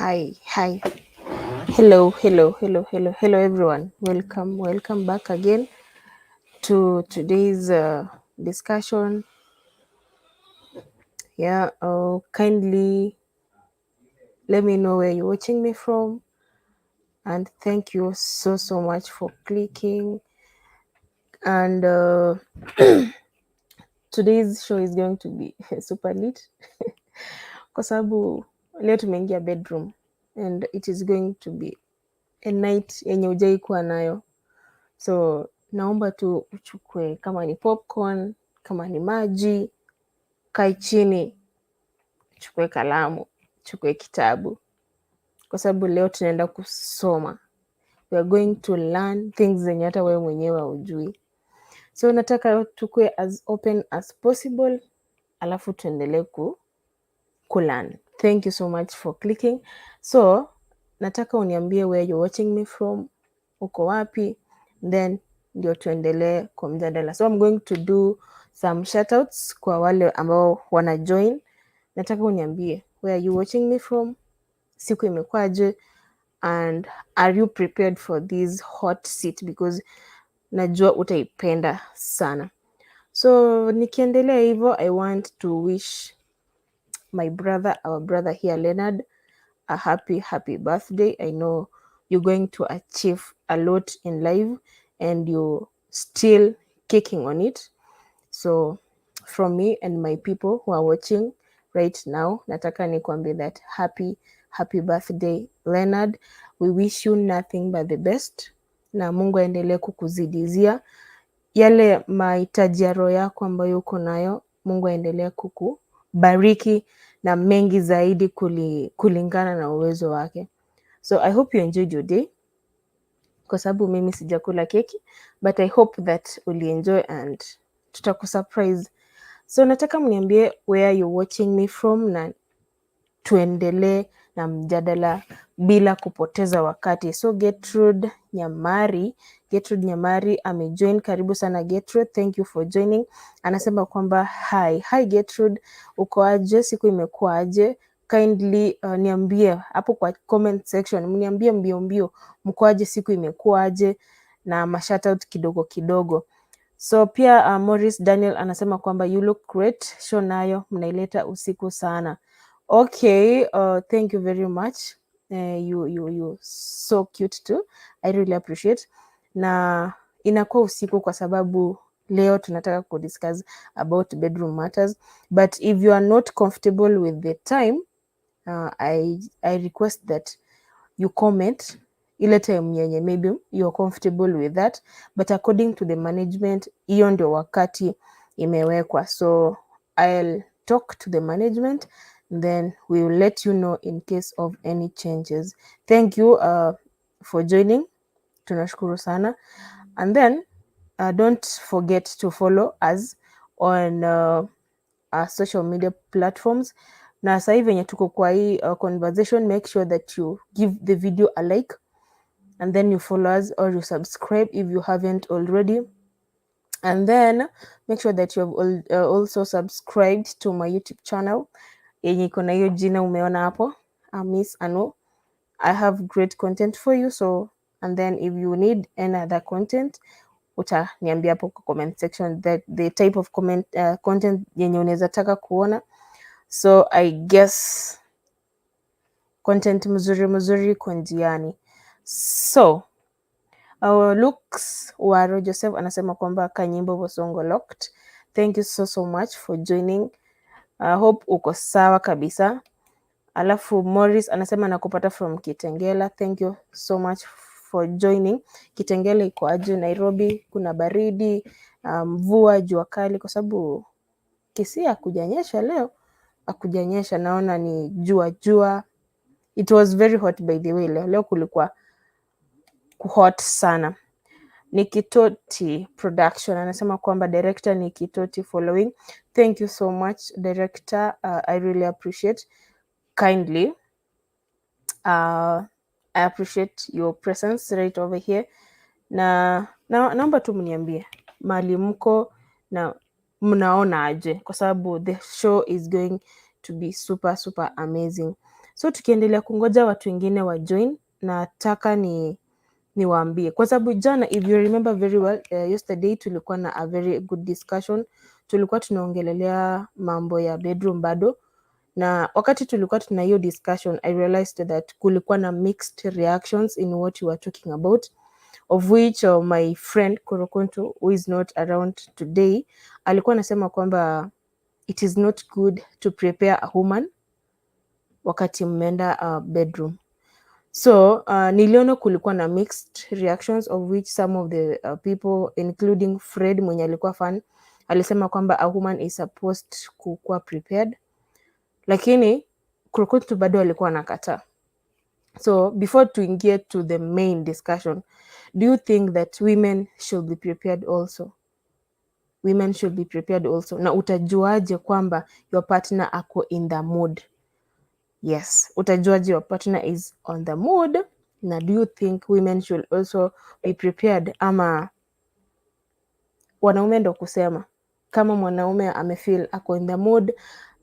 Hi, hi. Hello, hello, hello, hello, hello, everyone. Welcome, welcome back again to today's discussion. Yeah, kindly let me know where you're watching me from. And thank you so, so much for clicking. And today's show is going to be super lit kwa sababu leo tumeingia bedroom and it is going to be a night yenye hujai kuwa nayo. So naomba tu uchukue kama ni popcorn, kama ni maji, kae chini, chukue kalamu, chukue kitabu, kwa sababu leo tunaenda kusoma. We are going to learn things zenye hata wewe mwenyewe haujui. So nataka tukue as open as possible, alafu tuendelee ku learn. Thank you so much for clicking. So nataka uniambie where you're watching me from, uko wapi, then ndio tuendelee kwa mjadala. So I'm going to do some shoutouts kwa wale ambao wana join. Nataka uniambie where you watching me from, siku imekuwaje, and are you prepared for this hot seat, because najua utaipenda sana. So nikiendelea hivyo, I want to wish my brother, our brother here, Leonard, a happy, happy birthday. I know you're going to achieve a lot in life and you're still kicking on it. So from me and my people who are watching right now, nataka nikwambie that happy, happy birthday, Leonard. We wish you nothing but the best, na Mungu aendelee kukuzidizia yale mahitaji ya roho yako ambayo uko nayo. Mungu aendelee kukubariki na mengi zaidi kulingana na uwezo wake. So I hope you enjoyed your day, kwa sababu mimi sijakula keki, but I hope that ulienjoy and tutakusurprise. So nataka mniambie where you're watching me from na tuendelee na mjadala bila kupoteza wakati. So Gertrude Nyamari, Gertrude Nyamari amejoin. Karibu sana, Gertrude, thank you for joining. Anasema kwamba hi, hi Gertrude, uko aje? Siku imekuwa aje? Kindly niambie hapo kwa comment section, mniambie mbio mbio mko aje, siku imekuwa aje na mashoutout kidogo kidogo. So pia Morris Daniel anasema kwamba you look great, show nayo mnaileta usiku sana. Okay, thank you very much. You so cute too. I really appreciate. Na inakuwa usiku kwa sababu leo tunataka kudiscuss about bedroom matters, but if you are not comfortable with the time, I request that you comment ile time yenye maybe you're comfortable with that, but according to the management, hiyo ndio wakati imewekwa. So I'll talk to the management, then we will let you know in case of any changes. Thank you for joining, tunashukuru sana. And then don't forget to follow us on our social media platforms. Na sasa hivi venye tuko kwa hii conversation, make sure that you give the video a like and then you follow us or you subscribe if you haven't already, and then make sure that you have also subscribed to my YouTube channel yenye iko na hiyo jina umeona hapo, Miss Anu. I have great content for you. So and then if you need any other content, utaniambia hapo kwa comment section that the type of content yenye unaweza taka kuona. So I guess content mzuri mzuri iko njiani. So our Lux Waro Joseph anasema kwamba kanyimbo Bosongo locked. Thank you so so much for joining. I hope uko sawa kabisa. Alafu Morris anasema nakupata from Kitengela. Thank you so much for joining. Kitengela iko aje? Nairobi kuna baridi, mvua, jua kali, kwa sababu Kisii hakujanyesha leo, hakujanyesha, naona ni jua jua. It was very hot, by the way, leo. Leo kulikuwa hot sana. Ni Kitoti Production anasema kwamba director ni Kitoti following. Thank you so much, director. I really appreciate. Kindly, I appreciate your presence right over here. Na naomba tu mniambie mahali mko na mnaona aje, kwa sababu the show is going to be super super amazing. So tukiendelea kungoja watu wengine wa join, nataka ni niwaambie kwa sababu jana, if you remember very well, yesterday tulikuwa na a very good discussion. Tulikuwa tunaongelelea mambo ya bedroom bado, na wakati tulikuwa tuna hiyo discussion, I realized that kulikuwa na mixed reactions in what you were talking about, of which my friend Korokonto, who is not around today, alikuwa anasema kwamba it is not good to prepare a woman wakati mmeenda bedroom. So niliona kulikuwa na mixed reactions, of which some of the people, including Fred mwenye alikuwa fan, alisema kwamba a woman is supposed kukuwa prepared, lakini Korokonto bado alikuwa anakataa. So before tuingie to the main discussion, do you think that women should be prepared also? Women should be prepared also. Na utajuaje kwamba your partner ako in the mood? Yes, utajuaje your partner is on the mood? Na do you think women should also be prepared, ama wanaume ndo kusema kama mwanaume amefeel ako in the mood,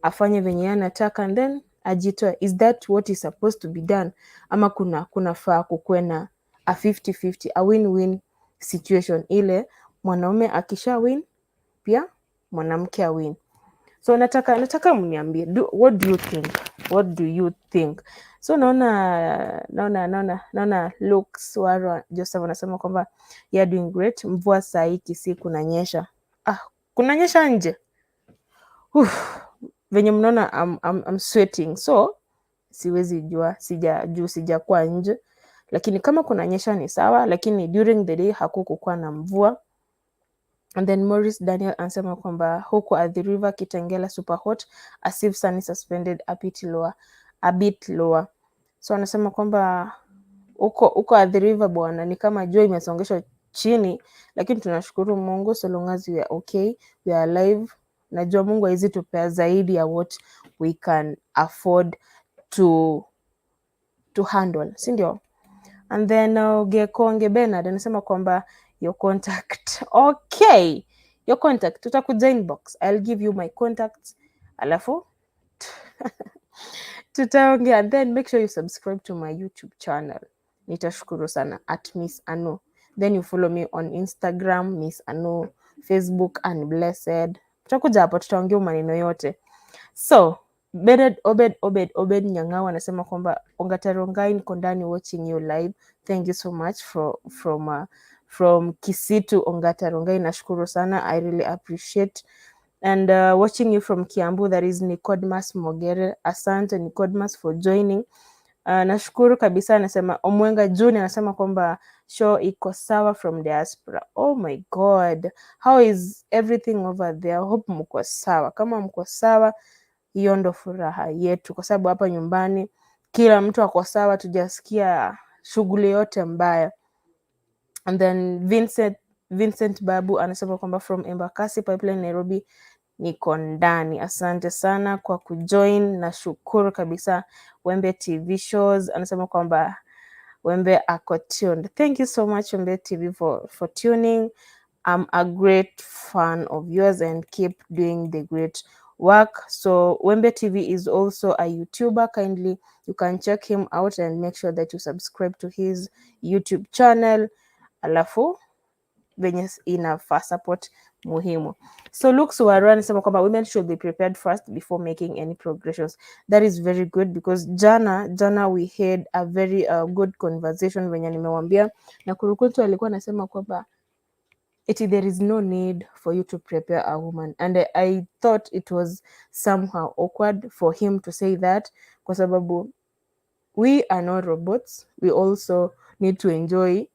afanye venye yeye anataka and then ajitoe? Is that what is supposed to be done, ama kuna kunafaa kukuwe na a 50-50, a win-win situation, ile mwanaume akisha win, pia mwanamke a win? So nataka mniambie, what do you think? What do you think? So naona Lux Warwa Joseph anasema kwamba, "Yeah, doing great. Mvua saa hii Kisii kunanyesha." Ah, kunanyesha nje? Uf, venye mnaona I'm sweating, so siwezi jua, sija juu sijakuwa nje, lakini kama kunanyesha ni sawa, lakini during the day hakukukuwa na mvua. And then Morris Daniel anasema kwamba huku Athi River, Kitengela, super hot, as if sun is suspended a bit lower, a bit lower. So anasema kwamba huko Athi River, bwana, ni kama jua imesongeshwa chini, lakini tunashukuru Mungu so long as we are okay, we are alive. Najua Mungu hawezi tupea zaidi ya what we can afford to handle, si ndio? And then Gekonge Bernard anasema kwamba your contact. Okay, your contact, tutakuja inbox, I'll give you my contacts, alafu tutaongea. And then make sure you subscribe to my YouTube channel, nitashukuru sana, @MissAno. Then you follow me on Instagram, Miss Ano, Facebook, and Blessed. Tutakuja hapo, tutaongea maneno yote. So Bernard Obed Obed Obed Nyang'au anasema kwamba Ongatarongai, niko ndani watching you live. Thank you so much from Kisitu Ongatarongai, nashukuru sana, I really appreciate. And watching you from Kiambu, that is Nicodmas Mogere. Asante, Nicodmas, for joining. Nashukuru kabisa. Anasema Omwenga Juni anasema kwamba show iko sawa from diaspora. Oh my God, how is everything over there? Hope mko sawa. Kama mko sawa, hiyo ndo furaha yetu, kwa sababu hapa nyumbani kila mtu ako sawa, tujasikia shughuli yote mbaya. And then Vincent Babu anasema kwamba from Embakasi Pipeline, Nairobi, niko ndani. Asante sana kwa kujoin, nashukuru kabisa. Wembe TV Shows anasema kwamba Wembe ako tuned. Thank you so much, Wembe TV, for tuning. I'm a great fan of yours and keep doing the great work. So Wembe TV is also a YouTuber. Kindly, you can check him out and make sure that you subscribe to his YouTube channel. Alafu venye inafaa, support muhimu. So Lux Warwa anasema kwamba women should be prepared first before making any progressions. That is very good because jana we had a very good conversation, venye nimewambia, na Kurukuntu alikuwa anasema kwamba eti there is no need for you to prepare a woman, and I thought it was somehow awkward for him to say that, kwa sababu we are not robots. We also need to enjoy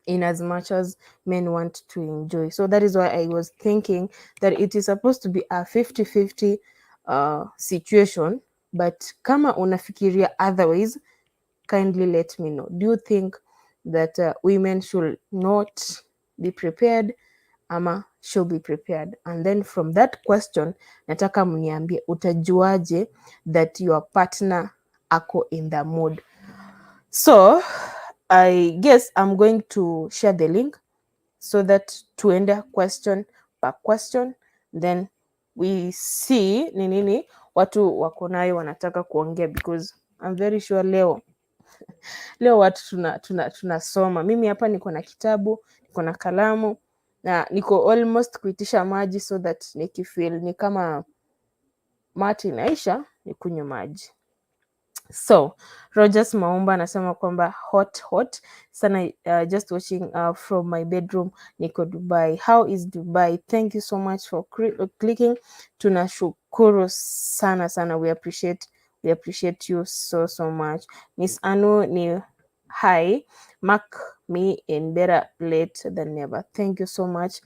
in as much as men want to enjoy. So that is why I was thinking that it is supposed to be a 50-50 situation. But kama unafikiria otherwise, kindly let me know. Do you think that women should not be prepared ama should be prepared? And then from that question, nataka mniambie, utajuaje that your partner ako in the mood? So I guess I'm going to share the link so that tuende question per question, then we see ni nini Watu wako nayo wanataka kuongea, because I'm very sure leo watu tunasoma. Mimi hapa niko na kitabu, niko na kalamu na niko almost kuitisha maji so that nikifeel ni kama mate inaisha nikunywe maji. So Rogers Maumba anasema kwamba hot hot sana, just watching from my bedroom, niko Dubai. How is Dubai? Thank you so much for clicking. Tunashukuru sana sana, we appreciate you so so much. Miss Anu ni hi, mark me in, better late than never. Thank you so much.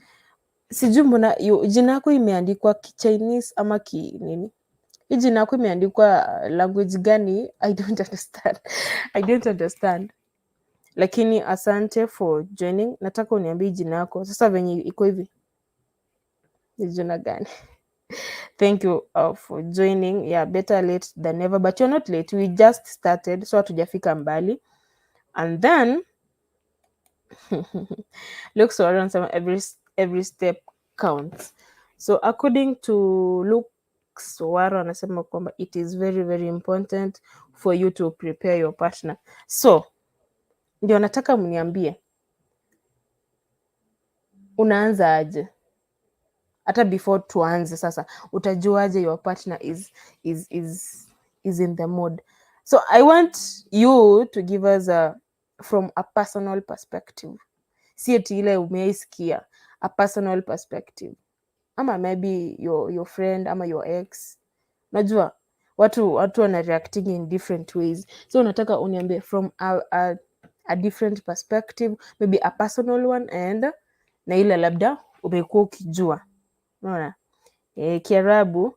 Sijui mbona jina yako imeandikwa ki Chinese ama ki nini? Hii jina yako imeandikwa language gani? I don't understand. I don't understand. Lakini asante for joining. Nataka uniambie jina yako. Sasa venye iko hivi. Ni jina gani? Thank you for joining. Yeah, better late than never, but you're not late. We just started, so hatujafika mbali. And then Luke Warren anasema every step counts. So according to Luke Waro anasema kwamba it is very very important for you to prepare your partner. So ndio nataka mniambie unaanza aje? Hata before tuanze sasa, utajuaje your partner is in the mood? So I want you to give us a from a personal perspective, si eti ile umeisikia, a personal perspective, ama maybe your friend ama your ex. Najua watu wana reacting in different ways, so unataka uniambie from a different perspective, maybe a personal one and na ile labda umekuwa ukijua. Unaona, Kiarabu,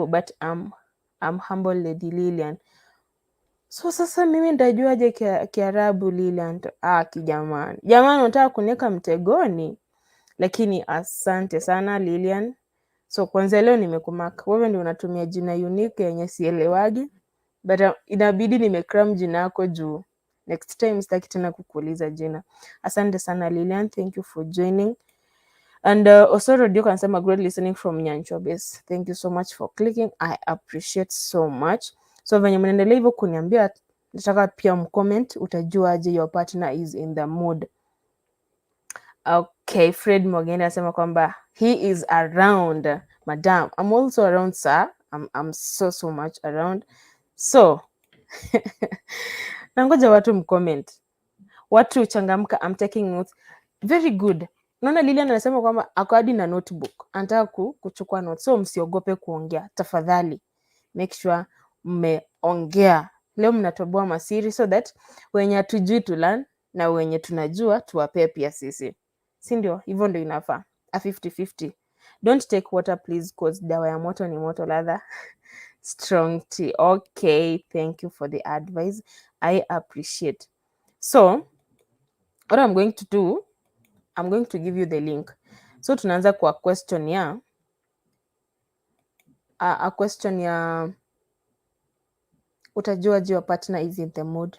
but I'm humble Lady Lilian. So sasa mimi nitajuaje Kiarabu, Lilian? Ah, kijamani, jamani, unataka kuniweka mtegoni, lakini asante sana, Lilian. So kwanza leo nimekumark, wewe ndio unatumia jina unique yenye sielewagi, but inabidi nimecram jina yako juu next time sitaki tena kukuuliza jina. Asante sana, Lilian, thank you for joining. And Osoro Duke anasema great listening from Nyanchwa Base. Thank you so much for clicking. I appreciate so much. So venye mnaendelea hivyo kuniambia, nataka pia mcomment utajuaje your partner is in the mood. Okay, Fred Mogeni anasema kwamba he is around. Madam, I'm also around, sir. I'm so so much around. So nangoja watu mcomment. Watu changamka, I'm taking notes. Very good. Naona Lilian anasema kwamba ako hadi na notebook, anataka kuchukua notes. So msiogope kuongea tafadhali, make sure mmeongea leo, mnatoboa masiri so that wenye hatujui to learn na wenye tunajua tuwapee pia sisi, si ndio? Hivyo ndio inafaa, a 50-50. Don't take water please, cause dawa ya moto ni moto ladha strong tea. Okay, thank you for the advice, I appreciate. So what I'm going to do, I'm going to give you the link. So tunaanza kwa question ya a question ya utajuaje your partner is in the mood,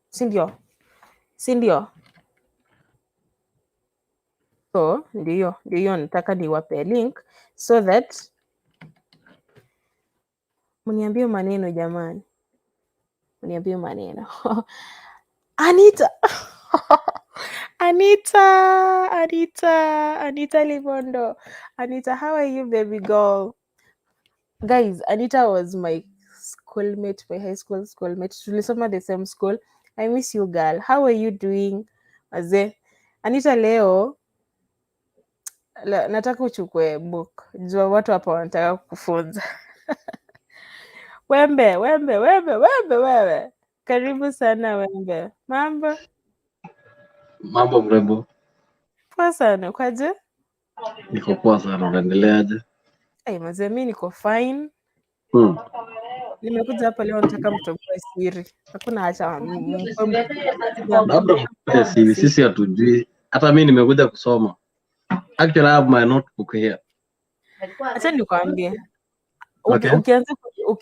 si ndio? Si ndio? So ndio nataka niwape link so that mniambie maneno jamani, mniambie maneno. Anita, Anita, Anita, Anita Libondo. Anita, how are you, baby girl? Guys, Anita was my schoolmate, my high school schoolmate. Tulisoma the same school. I miss you, girl. How are you doing? Wazee. Anita, leo nataka uchukue book. Jua watu hapa wanataka kukufunza. Wembe, wembe, wembe, wembe, wewe. Karibu sana, Wembe. Mambo? Mambo, mrembo. Poa sana. Kwaje? Niko poa sana, unaendeleaje? Hey, mazee, mi niko fine. Nimekuja hapa leo nataka mtoboe siri. Hakuna hacha Labda mpe siri, sisi hatujui. Hata mi nimekuja kusoma. Actually, I have my notebook here. Acha nikwambie. Okay.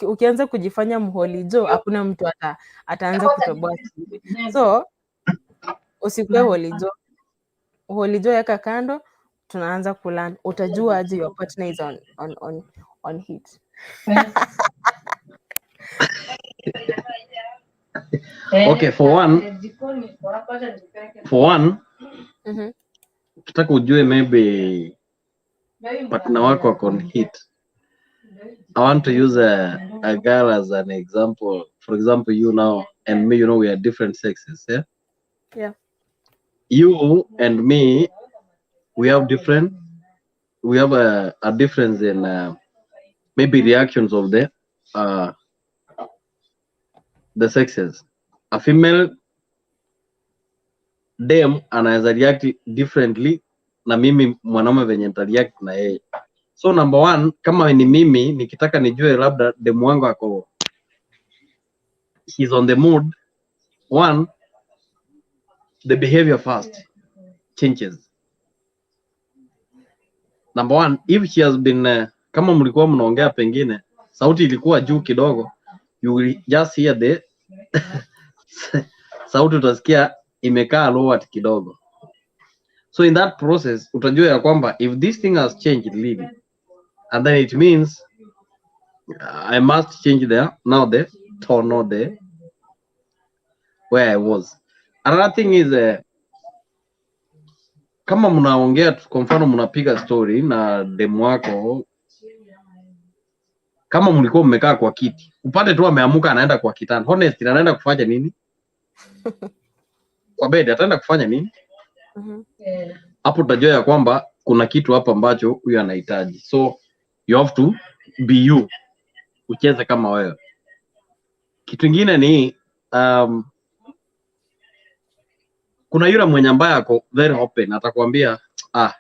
Ukianza kujifanya mholijo, hakuna mtu ataanza kutoboa siri. So usikue holijo. Holijo weka kando, Tunaanza kulearn. Utajua aje your partner is on heat? Okay, for one, ukitaka ujue maybe partner wako ako on heat, I want to use a girl as an example. For example, you now and me, we are different sexes, yeah? Yeah. You and me, we have a difference in maybe reactions of the sexes. A female dem anaweza react differently na mimi mwanaume venye nita react na yeye. So number one, kama ni mimi nikitaka nijue labda demu wangu ako, he's on the mood, one, the behavior first changes. Number one, if she has been kama mlikuwa mnaongea pengine sauti ilikuwa juu kidogo, you will just hear the sauti, utasikia imekaa lowered kidogo. So in that process utajua ya kwamba if this thing has changed really, and then it means I must change the now the tone or the where I was. Another thing is, kama mnaongea tu, kwa mfano mnapiga story na demu wako, kama mlikuwa mmekaa kwa kiti, upate tu ameamuka anaenda kwa kitanda, honestly, anaenda kufanya nini kwa bed? Ataenda kufanya nini? Hapo utajua ya kwamba kuna kitu hapa ambacho huyu anahitaji. So you have to be you, ucheze kama wewe. Kitu ingine ni kuna yule mwenye ambaye ako very open, atakwambia, "Ah,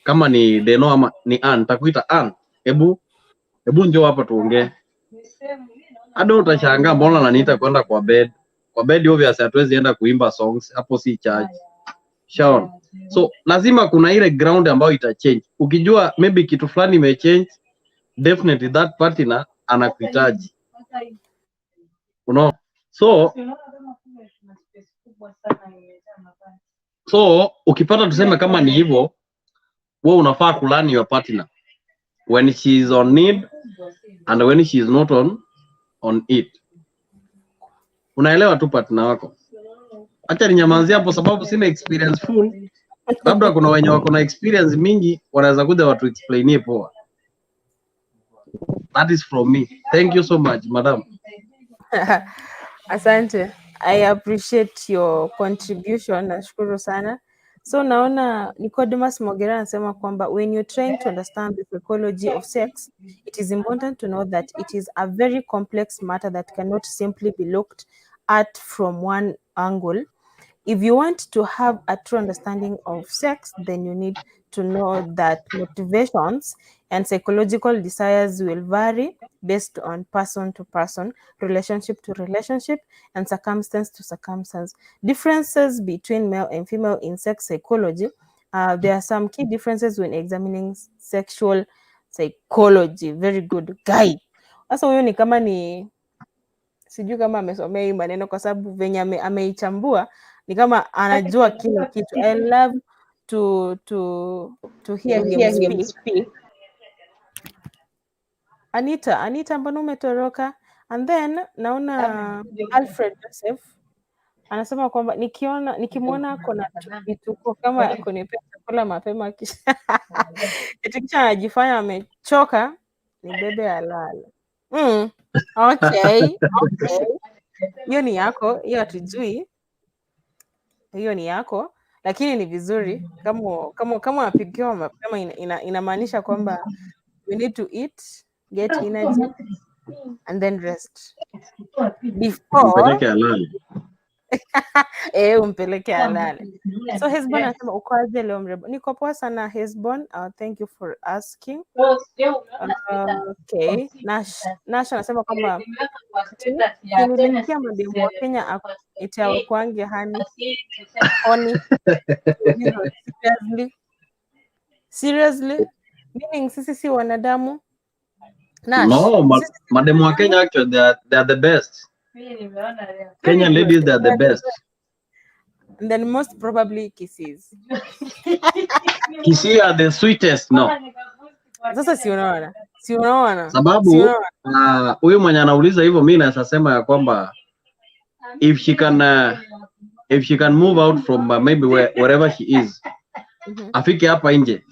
kama ni Deno ama ni Ann, takuita Ann, hebu njoo hapa tuongee." Hadi utashangaa mbona ananiita kwenda kwa bed. Kwa bed obvious hatuwezi enda kuimba songs hapo, si church. Shaona? So lazima kuna ile ground ambayo itachange. Ukijua maybe kitu fulani imechange, definitely that partner anakuhitaji, unaona? So ukipata tuseme kama ni hivyo, wewe unafaa kulearn your partner when she is on need and when she is not on it. Unaelewa tu partner wako. Acha ninyamazie hapo sababu sina experience full. Labda kuna wenye wako na experience mingi wanaweza kuja watu explainie poa. That is from me. Thank you so much, madam. Asante. I appreciate your contribution. Nashukuru sana. So naona Nicodemus Mogera anasema kwamba when you're trying to understand the psychology of sex, it is important to know that it is a very complex matter that cannot simply be looked at from one angle. If you want to have a true understanding of sex, then you need to know that motivations and psychological desires will vary based on person to person, relationship to relationship, and circumstance to circumstance. Differences between male and female in sex psychology. There are some key differences when examining sexual psychology. Very good guy. Sasa huyu ni kama ni sijui kama amesomea hii maneno kwa sababu venye ameichambua ni kama anajua kila kitu. I love to hear him speak. Anita, Anita, mbona umetoroka? And then naona Alfred Joseph anasema kwamba nikiona nikimwona kuna vituko kama kunipea chakula mapema kisha eti kisha anajifanya amechoka nibebe alale. Okay. Hiyo ni yako, hiyo hatujui. Hiyo ni yako, lakini ni vizuri kama unapikiwa mapema inamaanisha kwamba you need to eat, get energy and then rest before Mpeleke alale. Eh, umpeleke alale. So Hesbon anasema, "Uko aje leo, mrembo?" Niko poa sana, Hesbon. Thank you for asking. Okay. Nash anasema kwamba nilisikia mademu wa Kenya eti hawakuangi hani horny. Seriously? Seriously? Meaning sisi si wanadamu? Nash, No, sisi si mademu wa wanadamu? Kenya actually they are the best. Kenyan ladies, they are the best. And then most probably Kisiis. Kisii are the sweetest, no? Sasa si unaona? Si unaona? Si Sababu unaona? Huyu mwenye anauliza hivyo, mi naweza sema ya kwamba if she can move out from maybe wherever she is, afike hapa nje,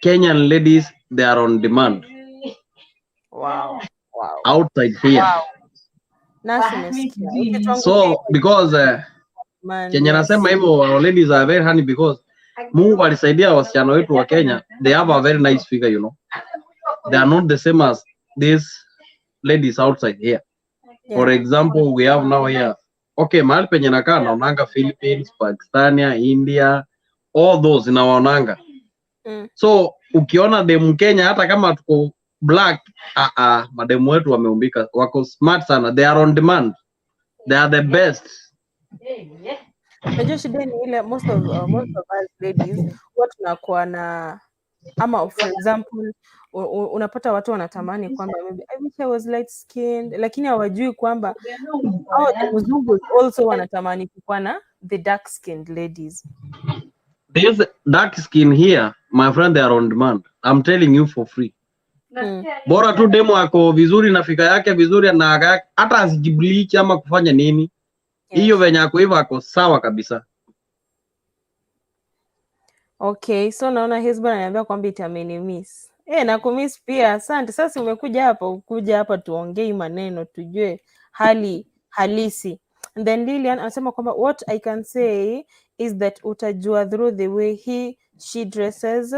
Kenyan ladies, they are on demand outside here. Wow. Nasi umesikia. Ukituangukia So because man, chenye yes. nasema hivyo, our ladies are very honey because Mungu alisaidia wasichana wetu wa Kenya, they have a very nice figure. They are not the same as these ladies outside here. For example, we have now here, okay, mahali penye nakaa naonanga Philippines, Pakistania, India, all those nawaonanga. So ukiona demu Kenya, hata kama tuko black, ah, ah, mademu wetu wameumbika, wako smart sana, they are on demand, they are the best. Unajua shida ni ile most of us ladies huwa tunakuwa na, ama for example, unapata watu wanatamani kwamba maybe I wish I was light skinned, lakini hawajui kwamba hao wazungu also wanatamani kukuwa na the dark skinned ladies. This dark skin here, my friend, they are on demand. I'm telling you for free. Bora tu demo ako vizuri na figure yake vizuri na hata asijibleach ama kufanya nini, hiyo venye ako hivyo ako sawa kabisa. Okay, so naona Hezbollah ananiambia kwamba amenimiss. Eh, nakumiss pia. Asante. Sasa umekuja hapa, ukuja hapa tuongee maneno tujue hali halisi. And then Lilian anasema kwamba what I can say is that utajua through the way he she dresses,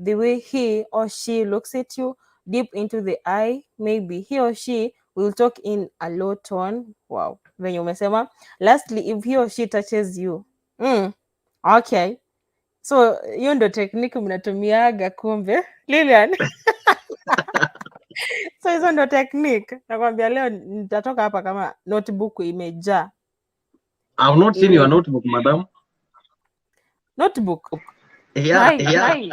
the way he or she looks at you deep into the eye, maybe he or she will talk in a low tone. Wow. Venye umesema. Lastly, if he or she touches you. Okay. So hiyo ndo technique mnatumiaga kumbe, Lilian. So hizo ndo technique. Nakwambia leo nitatoka hapa kama notebook imejaa. I've not seen your notebook, madam. Notebook. Yeah, Hai, yeah. hai.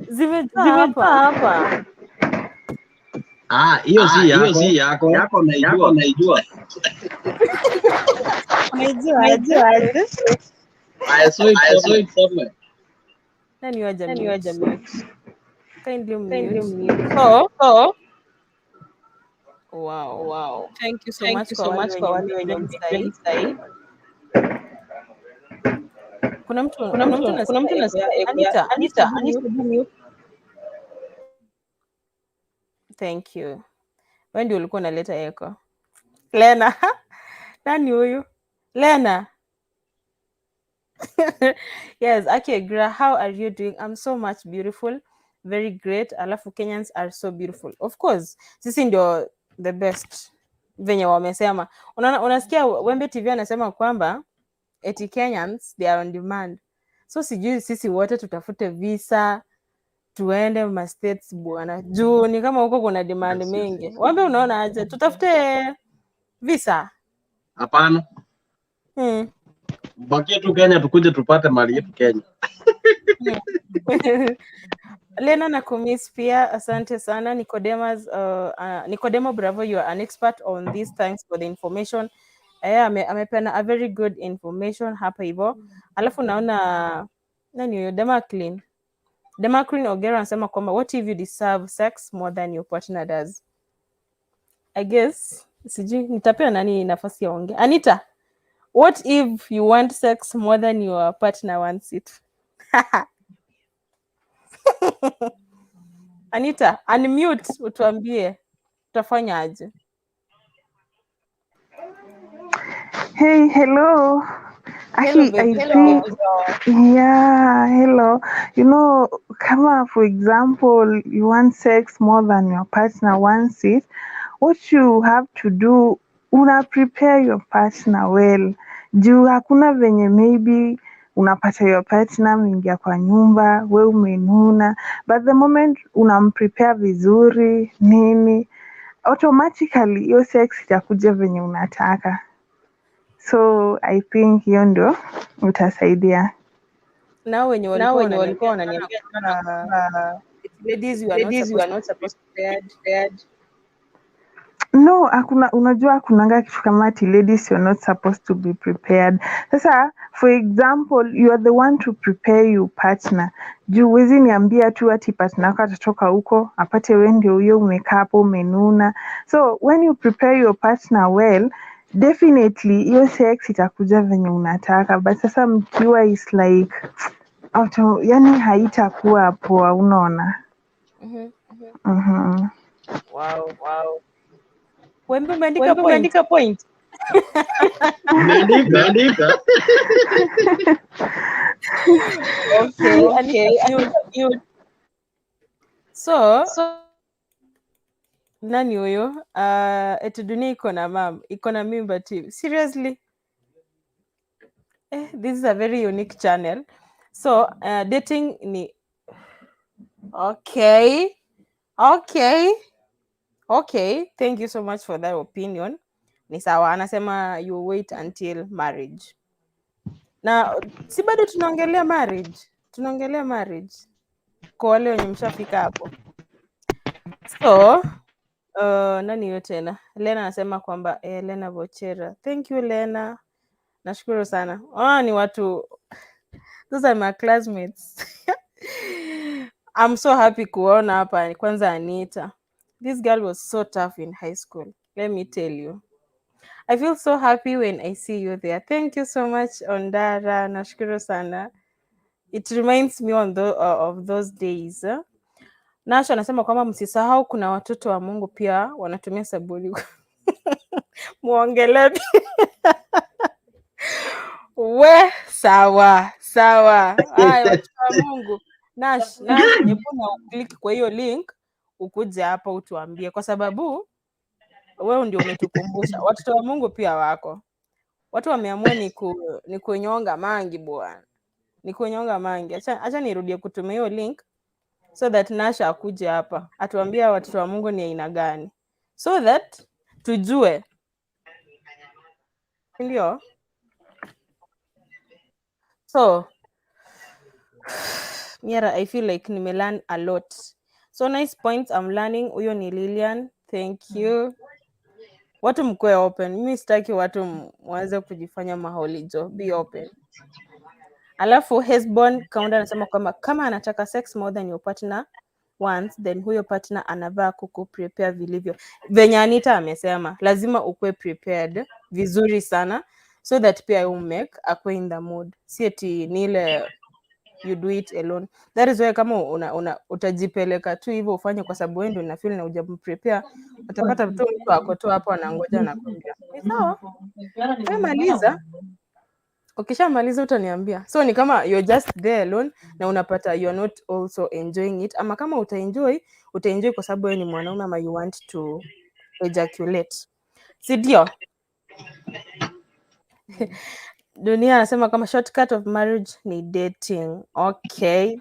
Zimejaa hapa. Ah, hiyo si Hiyo yako. si yako. Yako naijua. Yako naijua. Unaijua aje? I saw it I saw somewhere. it somewhere. Nani waja Nani mute? waja mute? Kindly Kindly mute. mute. So, wow. Wow. Thank you so Thank much you kwa so wale much kwa wenye wale wenye mmejoin sahi. mmejoin sahi. Kuna mtu Kuna kuna mtu mtu kuna mtu nasikia nasikia echo echo ya ya Anita, Anita, Anita, Anita, mute. mute. Thank you. Wewe ndio ulikuwa unaleta echo. Lena. Nani huyu? Lena. Yes, Aki Gra, how are you doing? I'm so much beautiful. Very great. Alafu Kenyans are so beautiful. Of course, sisi ndio the best. Venye wamesema. Unaona, unasikia Wembe TV anasema kwamba eti Kenyans they are on demand. So sijui sisi wote tutafute visa tuende ma States bwana. Juu ni kama huko kuna demand Yes. mingi. Wembe, unaona aje? Tutafute visa. Hapana. Bakie tu Kenya, tukuje tupate mali yetu Kenya. Lena nakumiss pia, asante sana. Nicodemo Bravo, you are an expert on this. Thanks for the information. Eh, amepeana a very good information hapa hivyo. Alafu naona nani huyo Demaclean. Demaclean Ogero anasema kwamba what if you deserve sex more than your partner does? I guess sijui nitapea nani nafasi ya ongea. Anita, what if you want sex more than your partner wants it? Anita, unmute utuambie utafanya aje? Hey, hello. Hello, Aki, I baby. think, yeah, hello. Kama for example, you want sex more than your partner wants it, what you have to do, una prepare your partner well. Juu hakuna venye maybe unapata your partner ameingia kwa nyumba, we umenuna, but the moment unamprepare vizuri, nini, automatically hiyo sex itakuja venye unataka. So I think hiyo ndio utasaidia. Nao wenye Nao walikuwa wenye walikuwa wananiambia wananiambia sana kwamba ladies, you are not ladies you supposed are not supposed to be prepared. No, hakuna, unajua hakunanga kitu kama ati ladies you're not supposed to be prepared. Sasa for example, you are the one to prepare your partner. Juu huwezi niambia tu ati partner wako atatoka huko apate wewe ndio huyo umekaa hapo umenuna. So when you prepare your partner well, definitely hiyo sex itakuja venye unataka. But sasa mkiwa is like auto, yani haitakuwa poa, unaona? Wow. Wembe, umeandika Wembe, point. Umeandika point. Nimeandika. Okay, Okay, Anita, mute. So, nani huyo? Eti dunia iko na mam, iko na mimba team. Seriously? Eh, this is a very unique channel. So, dating ni okay. Thank you so much for that opinion. Ni sawa. Anasema you wait until marriage. Na si bado tunaongelea marriage? Tunaongelea marriage. Kwa wale wenye mshafika hapo. So, nani huyo tena? Lena anasema kwamba Lena Vochera. Thank you, Lena. Nashukuru sana. Ah, ni watu, those are my classmates. I'm so happy kuona hapa kwanza Anita. This girl was so tough in high school. Let me tell you. I feel so happy when I see you there. Thank you so much, Ondara. Nashukuru sana. It reminds me of those days. Eh? Nasho anasema kwamba msisahau kuna watoto wa Mungu pia wanatumia sabuni. Muongelee pia. We, sawa sawa. Haya, watoto wa Mungu. Nash, Nash, hebu na uclick kwa hiyo link ukuje hapa utuambie, kwa sababu wewe ndio umetukumbusha watoto wa Mungu pia wako. Watu wameamua ni kunyonga mangi bwana, ni kunyonga mangi. Acha nirudie kutumia hiyo link so that Nasha akuje hapa atuambie watoto wa Mungu ni aina gani, so that tujue, ndio. So Miera, I feel like nimelearn a lot. So nice points I'm learning. Huyo ni Lilian, thank you. Watu mkuwe open. Mimi sitaki watu mwanze kujifanya maholijo. Be open. Alafu Hesbon Kaunda anasema kwamba kama anataka sex more than your partner wants, then huyo partner anavaa kuku prepare vilivyo. Venye Anita amesema, lazima ukuwe prepared vizuri sana so that pia you make akuwe in the mood. Si eti ni ile you do it alone. That is why kama una utajipeleka tu hivyo ufanye kwa sababu wewe ndio una feel na hujamprepare, utapata tu mtu ako tu hapo anangoja, anakwambia ni sawa, wewe maliza, ukishamaliza utaniambia. So ni kama you're just there alone na unapata you're not also enjoying it, ama kama utaenjoy, utaenjoy kwa sababu wewe ni mwanaume ama you want to ejaculate, si ndio? Dunia anasema kama shortcut of marriage ni dating. Okay.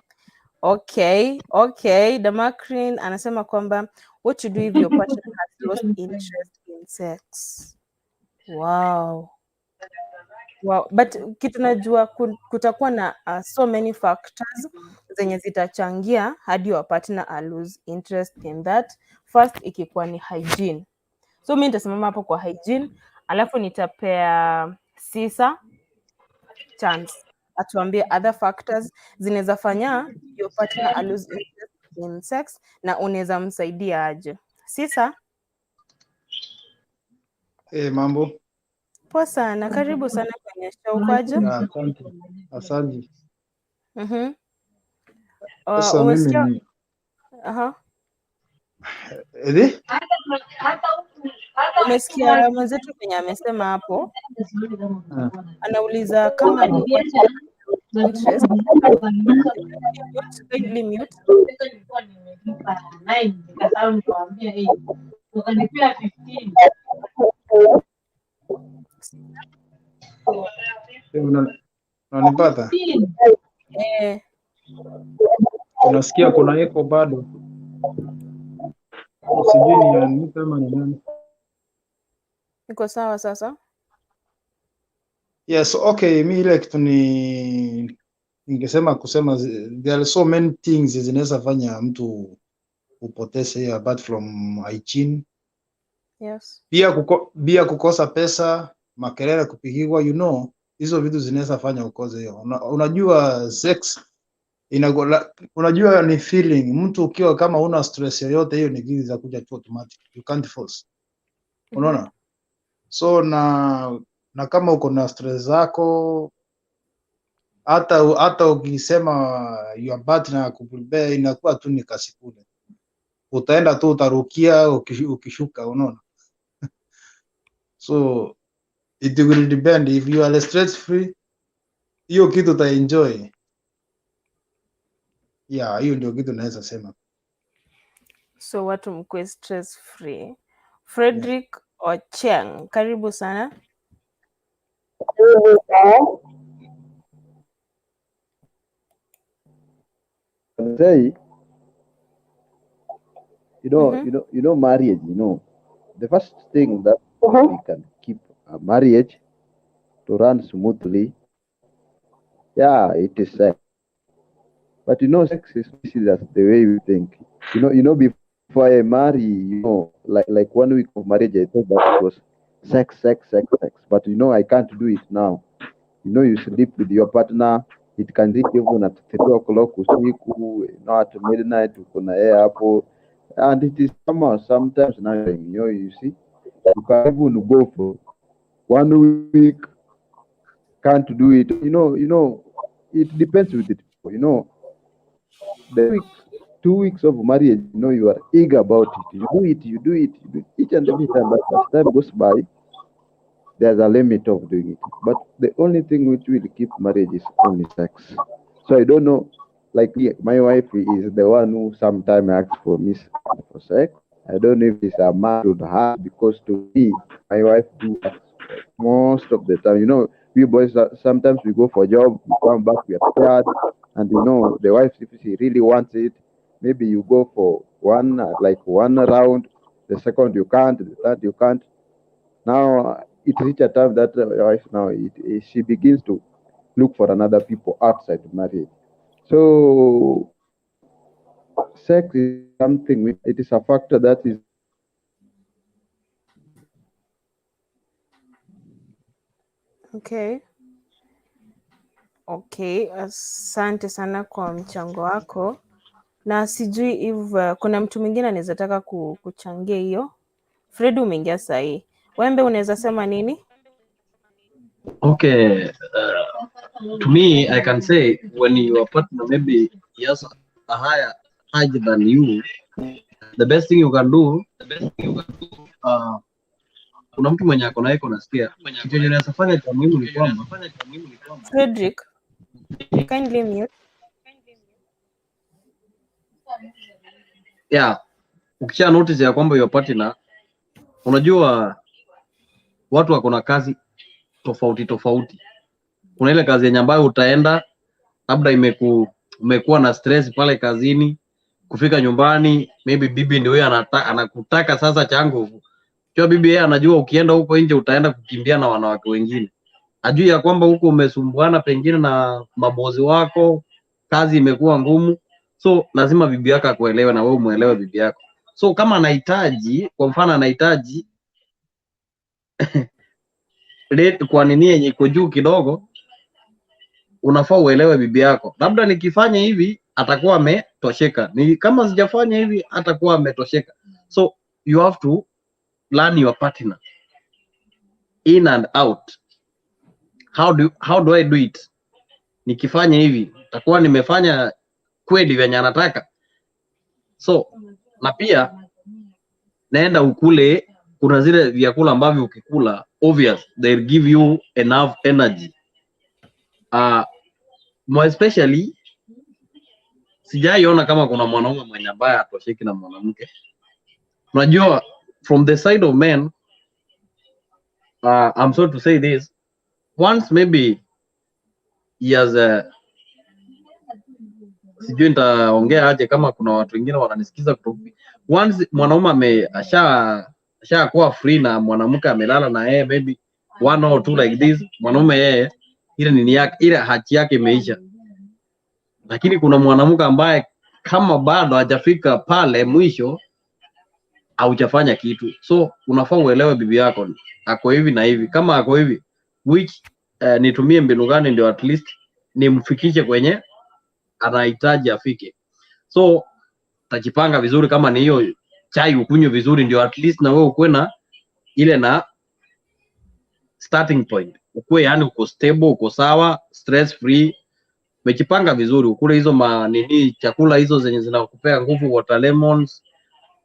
Damakrin anasema kwamba what to do if your partner has lost interest in sex. Wow. But kitu najua kutakuwa na so many factors zenye zitachangia hadi your partner a lose interest in that. First ikikuwa ni hygiene. So mi nitasimama hapo kwa hygiene, alafu nitapea Sisa chance atuambie other factors zinaweza fanya your partner a lose interest in sex na unaweza msaidia aje. Sisa, Eh, mambo. Poa sana, karibu sana kwenye show. Kwaje? Ya, asante. Asante. Sasa mimi Umesikia? ni Edi? Umesikia mwenzetu kwenye amesema hapo, Ah. anauliza kama your partner interest, mute, kindly mute. Eh, unanipata? Eh, Unasikia kuna echo bado. Sijui ni Anita ama ni nani. Iko sawa sasa? Yes, okay, mi ile kitu ni ningesema kusema there are so many things zinaweza fanya mtu upoteze hiyo apart from hygiene. Yes. Pia kukosa pesa, makelele kupigiwa, hizo vitu zinaweza fanya ukose hiyo. Unajua sex unajua ni feeling. Mtu ukiwa kama una stress yoyote, hiyo ni kitu za kuja tu automatic. You can't force. Unaona? So na kama uko na stress zako, hata ukisema your partner akuprepare, inakuwa tu ni kazi kule. Utaenda tu utarukia ukishuka, unaona? So it will depend. If you are stress free, hiyo kitu utaenjoy. Yeah, hiyo ndio kitu naweza sema. So watu mkuwe stress free. Frederick Ochieng, karibu sana. Say, marriage, the first thing that we can keep a marriage to run smoothly, yeah, it is sex. But sex is not the way we think. Before I marry, like 1 week of marriage, I thought that it was sex, sex, sex, sex. But I can't do it now. You sleep with your partner. It can reach even at 3 o'clock usiku, at midnight, uko na yeye hapo. And it is somehow sometimes now, you see, you can even go for 1 week, can't do it. It depends with it. The week, 2 weeks of marriage, you are eager about it. You do it, you do it, you do it each and every time. But as time goes by, there's a limit of doing it. But the only thing which will keep marriage is only sex. So I don't know, like my wife is the one who sometimes asks for me for sex. I don't know if it's a man should have, because to me, my wife do ask most of the time. We boys, sometimes we go for job, we come back, we are tired. And the wife, if she really wants it, maybe you go for one round, the second you can't, the third you can't. Now it reaches a time that your wife now she begins to look for another people outside marriage. So sex is something, it is a factor that is. Okay. Okay, asante sana kwa mchango wako. Na sijui if kuna mtu mwingine anaweza taka kuchangia hiyo. Fred, umeingia sahi. Wembe, unaweza sema nini? Okay, to me I can say when your partner maybe he has a higher height than you, the best thing you can do, kuna mtu mwenye ako na yeye unasikia. Kitu yenye unaweza fanya cha muhimu ni kwamba Frederick, kindly mute. Yeah, ukisha notice ya kwamba your partner, unajua watu wako na kazi tofauti tofauti. Kuna ile kazi yenye ambayo utaenda labda umekuwa na stress pale kazini, kufika nyumbani maybe bibi ndio yeye anakutaka sasa changu. Kwa bibi yeye anajua ukienda huko nje utaenda kukimbia na wanawake wengine. Ajui ya kwamba huko umesumbuana pengine na mabozi wako, kazi imekuwa ngumu. So lazima bibi yako akuelewe na wewe umuelewe bibi yako. So kama anahitaji, kwa mfano anahitaji kwa nini yenye iko juu kidogo, unafaa uelewe bibi yako. Labda nikifanya hivi atakuwa ametosheka, ni kama sijafanya hivi atakuwa ametosheka. So you have to learn your partner in and out. How do I do it? Nikifanya hivi nitakuwa nimefanya kweli venye anataka. So na pia naenda ukule, kuna zile vyakula ambavyo ukikula obvious they'll give you enough energy. More especially sijaiona kama kuna mwanaume mwenye ambaye atosheki na mwanamke. Unajua from the side of men, I'm sorry to say this, once maybe he has a, sijui nitaongea aje kama kuna watu wengine wananisikiza kutoka. Once mwanaume ashakuwa free na mwanamke amelala na yeye maybe 1 or 2 like this, mwanaume yeye ile nini yake, ile haki yake imeisha. Lakini kuna mwanamke ambaye kama bado hajafika pale mwisho Haujafanya kitu. So unafaa uelewe bibi yako ako hivi na hivi, kama ako hivi, which nitumie mbinu gani ndio at least nimfikishe kwenye anahitaji afike. So tajipanga vizuri, kama ni hiyo chai ukunywe vizuri, ndio at least na wewe ukuwe na ile na starting point, ukuwe yani uko stable, uko sawa, stress free, umejipanga vizuri, ukule hizo ma nini, chakula hizo zenye zinakupea nguvu, water lemons,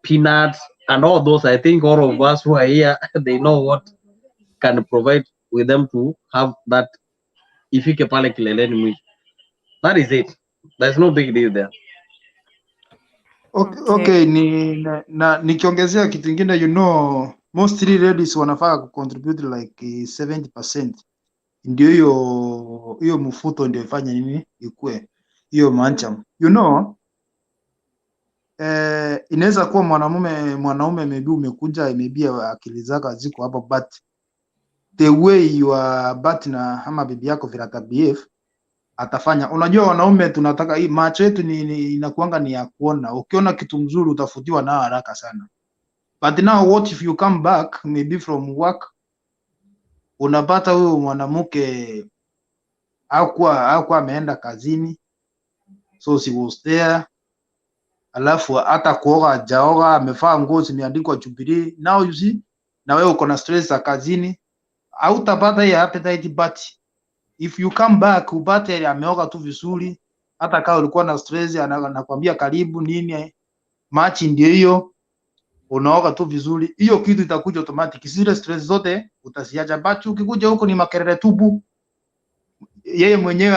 peanuts and all those. I think all of us who are here, they know what can provide with them to have that ifike pale kileleni mwisho. That is it, there's no big deal there. Okay, Okay. okay, ni na nikiongezea kitu ingine, mostly ladies wanafaa kucontribute like 70%, ndio hiyo mfuto ndio ifanye nini, ikue hiyo mancham. Inaweza kuwa mwanaume maybe umekuja, maybe akili zako haziko hapo, but the way your partner ama bibi yako vile atabehave, atafanya. Unajua wanaume tunataka hii macho yetu ni inakuanga ni ya kuona. Ukiona kitu mzuri utafutiwa nao haraka sana. But now what if you come back maybe from work, unapata huyu mwanamke hakuwa ameenda kazini, so she was there, alafu hata kuoga hajaoga, amevaa nguo zimeandikwa Jubilee. Now you see, na wewe uko na stress za kazini, hautapata hiyo appetite, but if you come back upate ameoga tu vizuri, hata kama ulikuwa na stress, anakwambia karibu nini, machi ndio hiyo, unaoga tu vizuri, hiyo kitu itakuja automatic, zile stress zote utaziacha. But ukikuja huko ni makelele tupu, yeye mwenyewe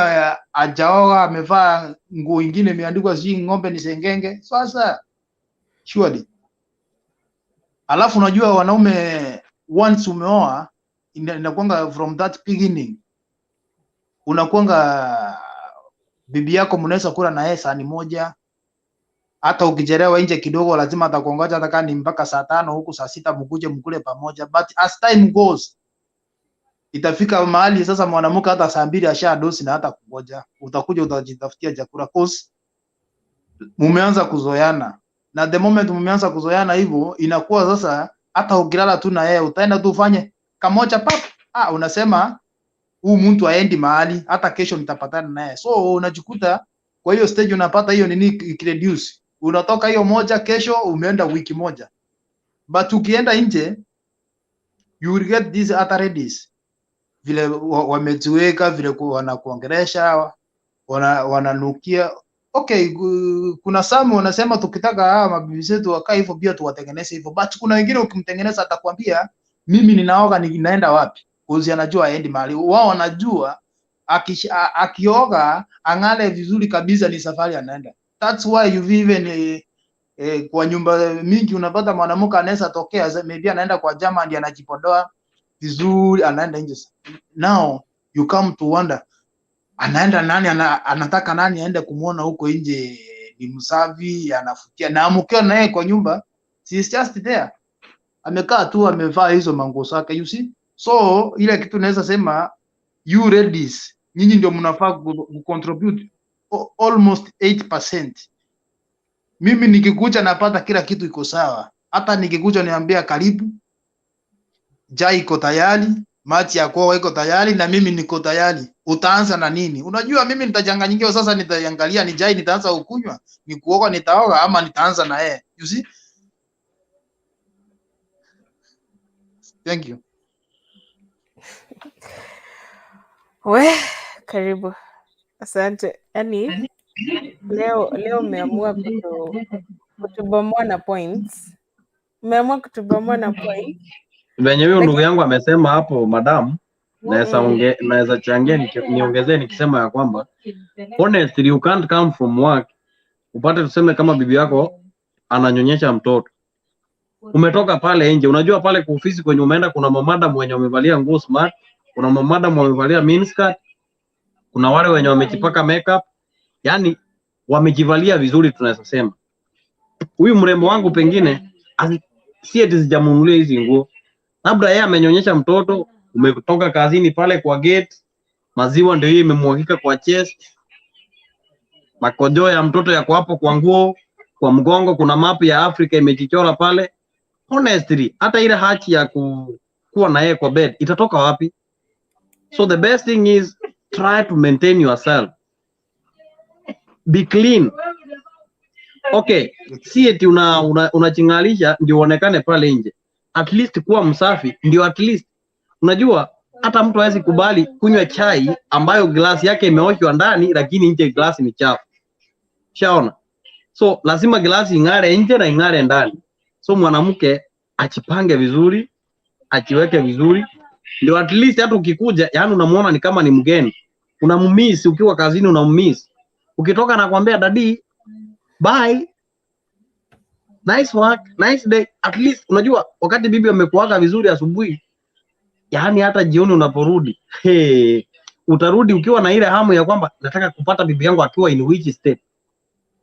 hajaoga, amevaa nguo ingine imeandikwa sijui ng'ombe ni sengenge. Sasa surely, alafu unajua wanaume once umeoa, inakuanga from that beginning unakuanga bibi yako mnaweza kula na yeye sahani moja. Hata ukichelewa nje kidogo, lazima atakuongoja hata kama ni mpaka saa 5 huku saa 6 mkuje mkule pamoja. But as time goes, itafika mahali sasa mwanamke hata saa 2 ashadosi na hata kungoja, utakuja utajitafutia chakula, cause mumeanza kuzoeana, na the moment mumeanza kuzoeana hivyo, inakuwa sasa hata ukilala tu na yeye utaenda tu ufanye kamoja pap, ah, unasema huu mtu aendi mahali, hata kesho nitapatana naye. So unajikuta kwa hiyo stage unapata hiyo nini ikireduce, unatoka hiyo moja, kesho umeenda wiki moja, but ukienda nje you will get these other ladies vile wamejiweka vile wanakuongelesha, wananukia. Okay, kuna some wanasema tukitaka hawa mabibi zetu wakae hivyo pia tuwatengeneze hivyo, but kuna wengine ukimtengeneza atakwambia mimi ninaoga ninaenda wapi? Cause anajua aendi mahali. Wao wanajua akioga ang'ale vizuri kabisa ni safari anaenda. That's why you even kwa nyumba mingi unapata mwanamke anaweza tokea maybe anaenda kwa jama ndiye anajipodoa vizuri anaenda nje. Now you come to wonder anaenda nani, anataka nani aende kumwona huko nje, ni msafi anafutia, na mkiwa naye kwa nyumba she is just there, amekaa tu amevaa hizo manguo zake, you see. So ile kitu naweza sema, you ladies, nyinyi ndio mnafaa ku contribute almost 8%. Mimi nikikuja napata kila kitu iko sawa, hata nikikuja niambia karibu, chai iko tayari, maji ya kuoga iko tayari, na mimi niko tayari. Utaanza na nini? Unajua mimi nitachanganyikiwa sasa, nitaangalia ni chai nitaanza kukunywa, ni kuoga nitaoga, ama nitaanza na yeye. You see? Thank you. We, karibu. Asante. Yaani leo mmeamua kutubomoa na points. Mmeamua kutubomoa na points. Venye huyo ndugu Lakini yangu amesema hapo, madam, naweza naweza changia niongezee nikisema ya kwamba honestly you can't come from work upate, tuseme kama bibi yako ananyonyesha mtoto, umetoka pale nje, unajua pale kwa ofisi kwenye umeenda kuna mamadam wenye wamevalia nguo smart, kuna mamadam wamevalia miniskirt, kuna wale wenye wamejipaka makeup, yani wamejivalia vizuri, tunaweza sema huyu mrembo wangu pengine si eti sijamununulia hizi nguo, labda yeye amenyonyesha mtoto, umetoka kazini pale kwa gate, maziwa ndio hiyo imemwagika kwa chest, makojoo ya mtoto yako hapo kwa nguo, kwa mgongo kuna map ya Afrika imejichora pale. Honestly, hata ile haki ya kuwa na yeye kwa bed itatoka wapi? So the best thing is try to maintain yourself, be clean. Okay, si eti unachingalisha ndio uonekane pale nje. At least kuwa msafi ndio at least unajua hata mtu hawezi kubali kunywa chai ambayo glasi yake imeoshwa ndani lakini nje glasi ni chafu. Shaona? So lazima glasi ing'are nje na ing'are ndani. So mwanamke ajipange vizuri, ajiweke vizuri, ndio at least hata ukikuja, yani unamuona ni kama ni mgeni, unammiss ukiwa kazini, unammiss ukitoka, nakwambia, "Daddy, bye, nice work, nice day." At least unajua wakati bibi amekuaga vizuri asubuhi, yaani hata jioni unaporudi, hey, utarudi ukiwa na ile hamu ya kwamba nataka kupata bibi yangu akiwa in which state.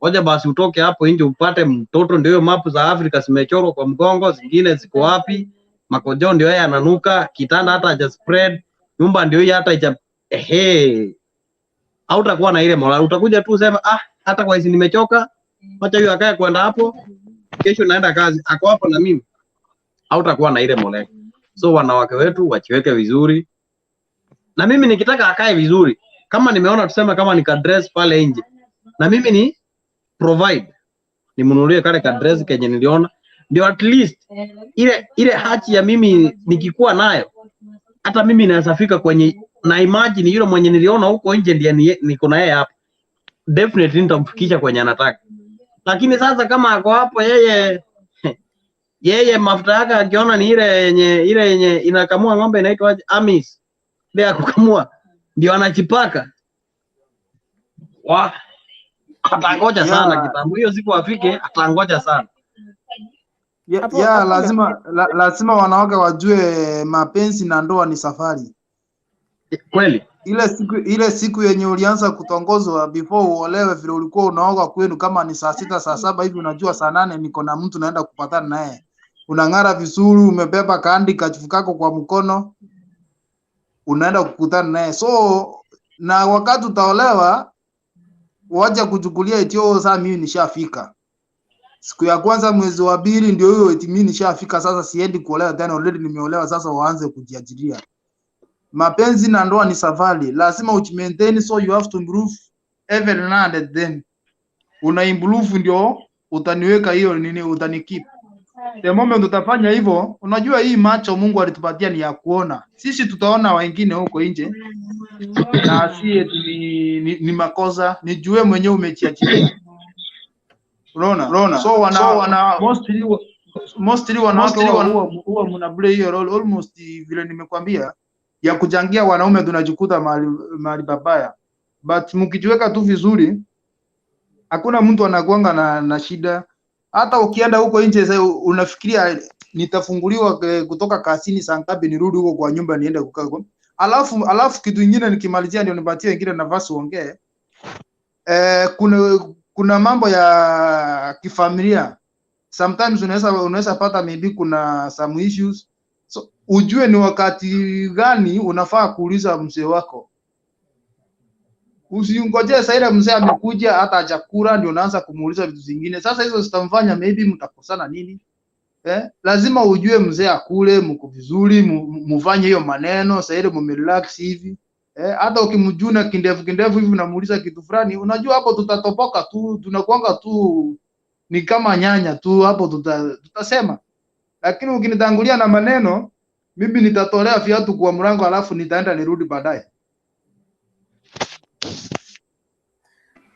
Ngoja basi utoke hapo nje upate mtoto, ndio hiyo mapu za Afrika zimechorwa kwa mgongo, zingine ziko wapi, makojo ndio yeye ananuka, kitanda hata haja spread, nyumba ndio hii hata haija ehe, hautakuwa na ile moral, utakuja tu useme, "Ah, hata kwa hizi nimechoka, wacha huyo akae kwenda hapo, kesho naenda kazi, ako hapo na mimi." Hautakuwa na ile moral. So wanawake wetu wachiweke vizuri, na mimi nikitaka akae vizuri, kama nimeona tuseme kama ni dress pale nje, na mimi ni provide nimnunulie kale ka dress kenye niliona, ndio at least ile haki ya mimi nikikuwa nayo, hata mimi naweza fika kwenye na imagine yule mwenye niliona huko nje ndiye niko na yeye hapa, definitely nitamfikisha kwenye anataka. Lakini sasa kama ako hapo yeye mafuta yake akiona ni ile yenye inakamua ng'ombe inaitwa aje? Amis, ile ya kukamua ndio anachipaka wa atangoja sana kitambo hiyo siku afike, atangoja sana. Hapo hapo Lazima wanawake wajue mapenzi na ndoa ni safari. Kweli. Ile siku yenye ulianza kutongozwa before uolewe, vile ulikuwa unaoga kwenu kama ni saa 6, saa 7 hivi, unajua saa 8 niko na mtu naenda kupatana naye, unang'ara vizuri, umebeba kandi kachufu kako kwa mkono, unaenda kukutana naye. So na wakati utaolewa, wacha kuchukulia eti, "Oh, saa mimi nishafika." Siku ya kwanza mwezi wa pili ndio hiyo, eti mimi nishafika sasa, siendi kuolewa tena, already nimeolewa. Sasa waanze kujiajiria. Mapenzi na ndoa ni safari, lazima ujimaintain, so you have to improve every now and then. Una improve ndio utaniweka hiyo nini, utanikeep. The moment utafanya hivyo, unajua hii macho Mungu alitupatia ni ya kuona. Sisi tutaona wengine huko nje na si eti ni makosa, nijue mwenyewe umejiachilia. Unaona? Unaona? So wana, So wana mostly wanawake mostly huwa mna play hiyo role almost vile nimekwambia ya kuchangia wanaume tunajikuta mahali pabaya, but mkijiweka tu vizuri, hakuna mtu anakuanga na shida. Hata ukienda huko nje sasa unafikiria nitafunguliwa kutoka kazini saa ngapi nirudi huko kwa nyumba niende kukaa. Alafu kitu ingine nikimalizia ndio nipatie wengine nafasi uongee. Kuna mambo ya kifamilia, sometimes unaweza pata maybe kuna some issues, so ujue ni wakati gani unafaa kuuliza mzee wako. Usiungojee saa ile mzee amekuja hata hajakula ndio unaanza kumuuliza vitu zingine. Sasa hizo zitamfanya maybe mtakosana nini. Eh? Lazima ujue mzee akule, mko vizuri, mufanye hiyo maneno saa ile mumerelax hivi. Eh, hata ukimjuna kindevu kindevu hivi unamuuliza kitu fulani, unajua hapo tutatopoka tu, tunakuanga tu ni kama nyanya tu hapo tutasema. Lakini ukinitangulia na maneno, mimi nitatolea viatu kwa mlango alafu nitaenda nirudi baadaye.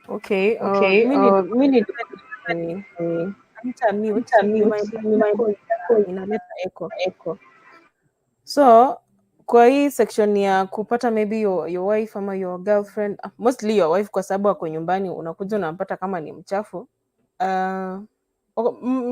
Okay, Okay, mi mi ni nita mute nyuma yako inaleta echo. Echo. So kwa hii section ya kupata maybe your wife ama your girlfriend, mostly your wife kwa sababu ako nyumbani, unakuja unampata kama ni mchafu.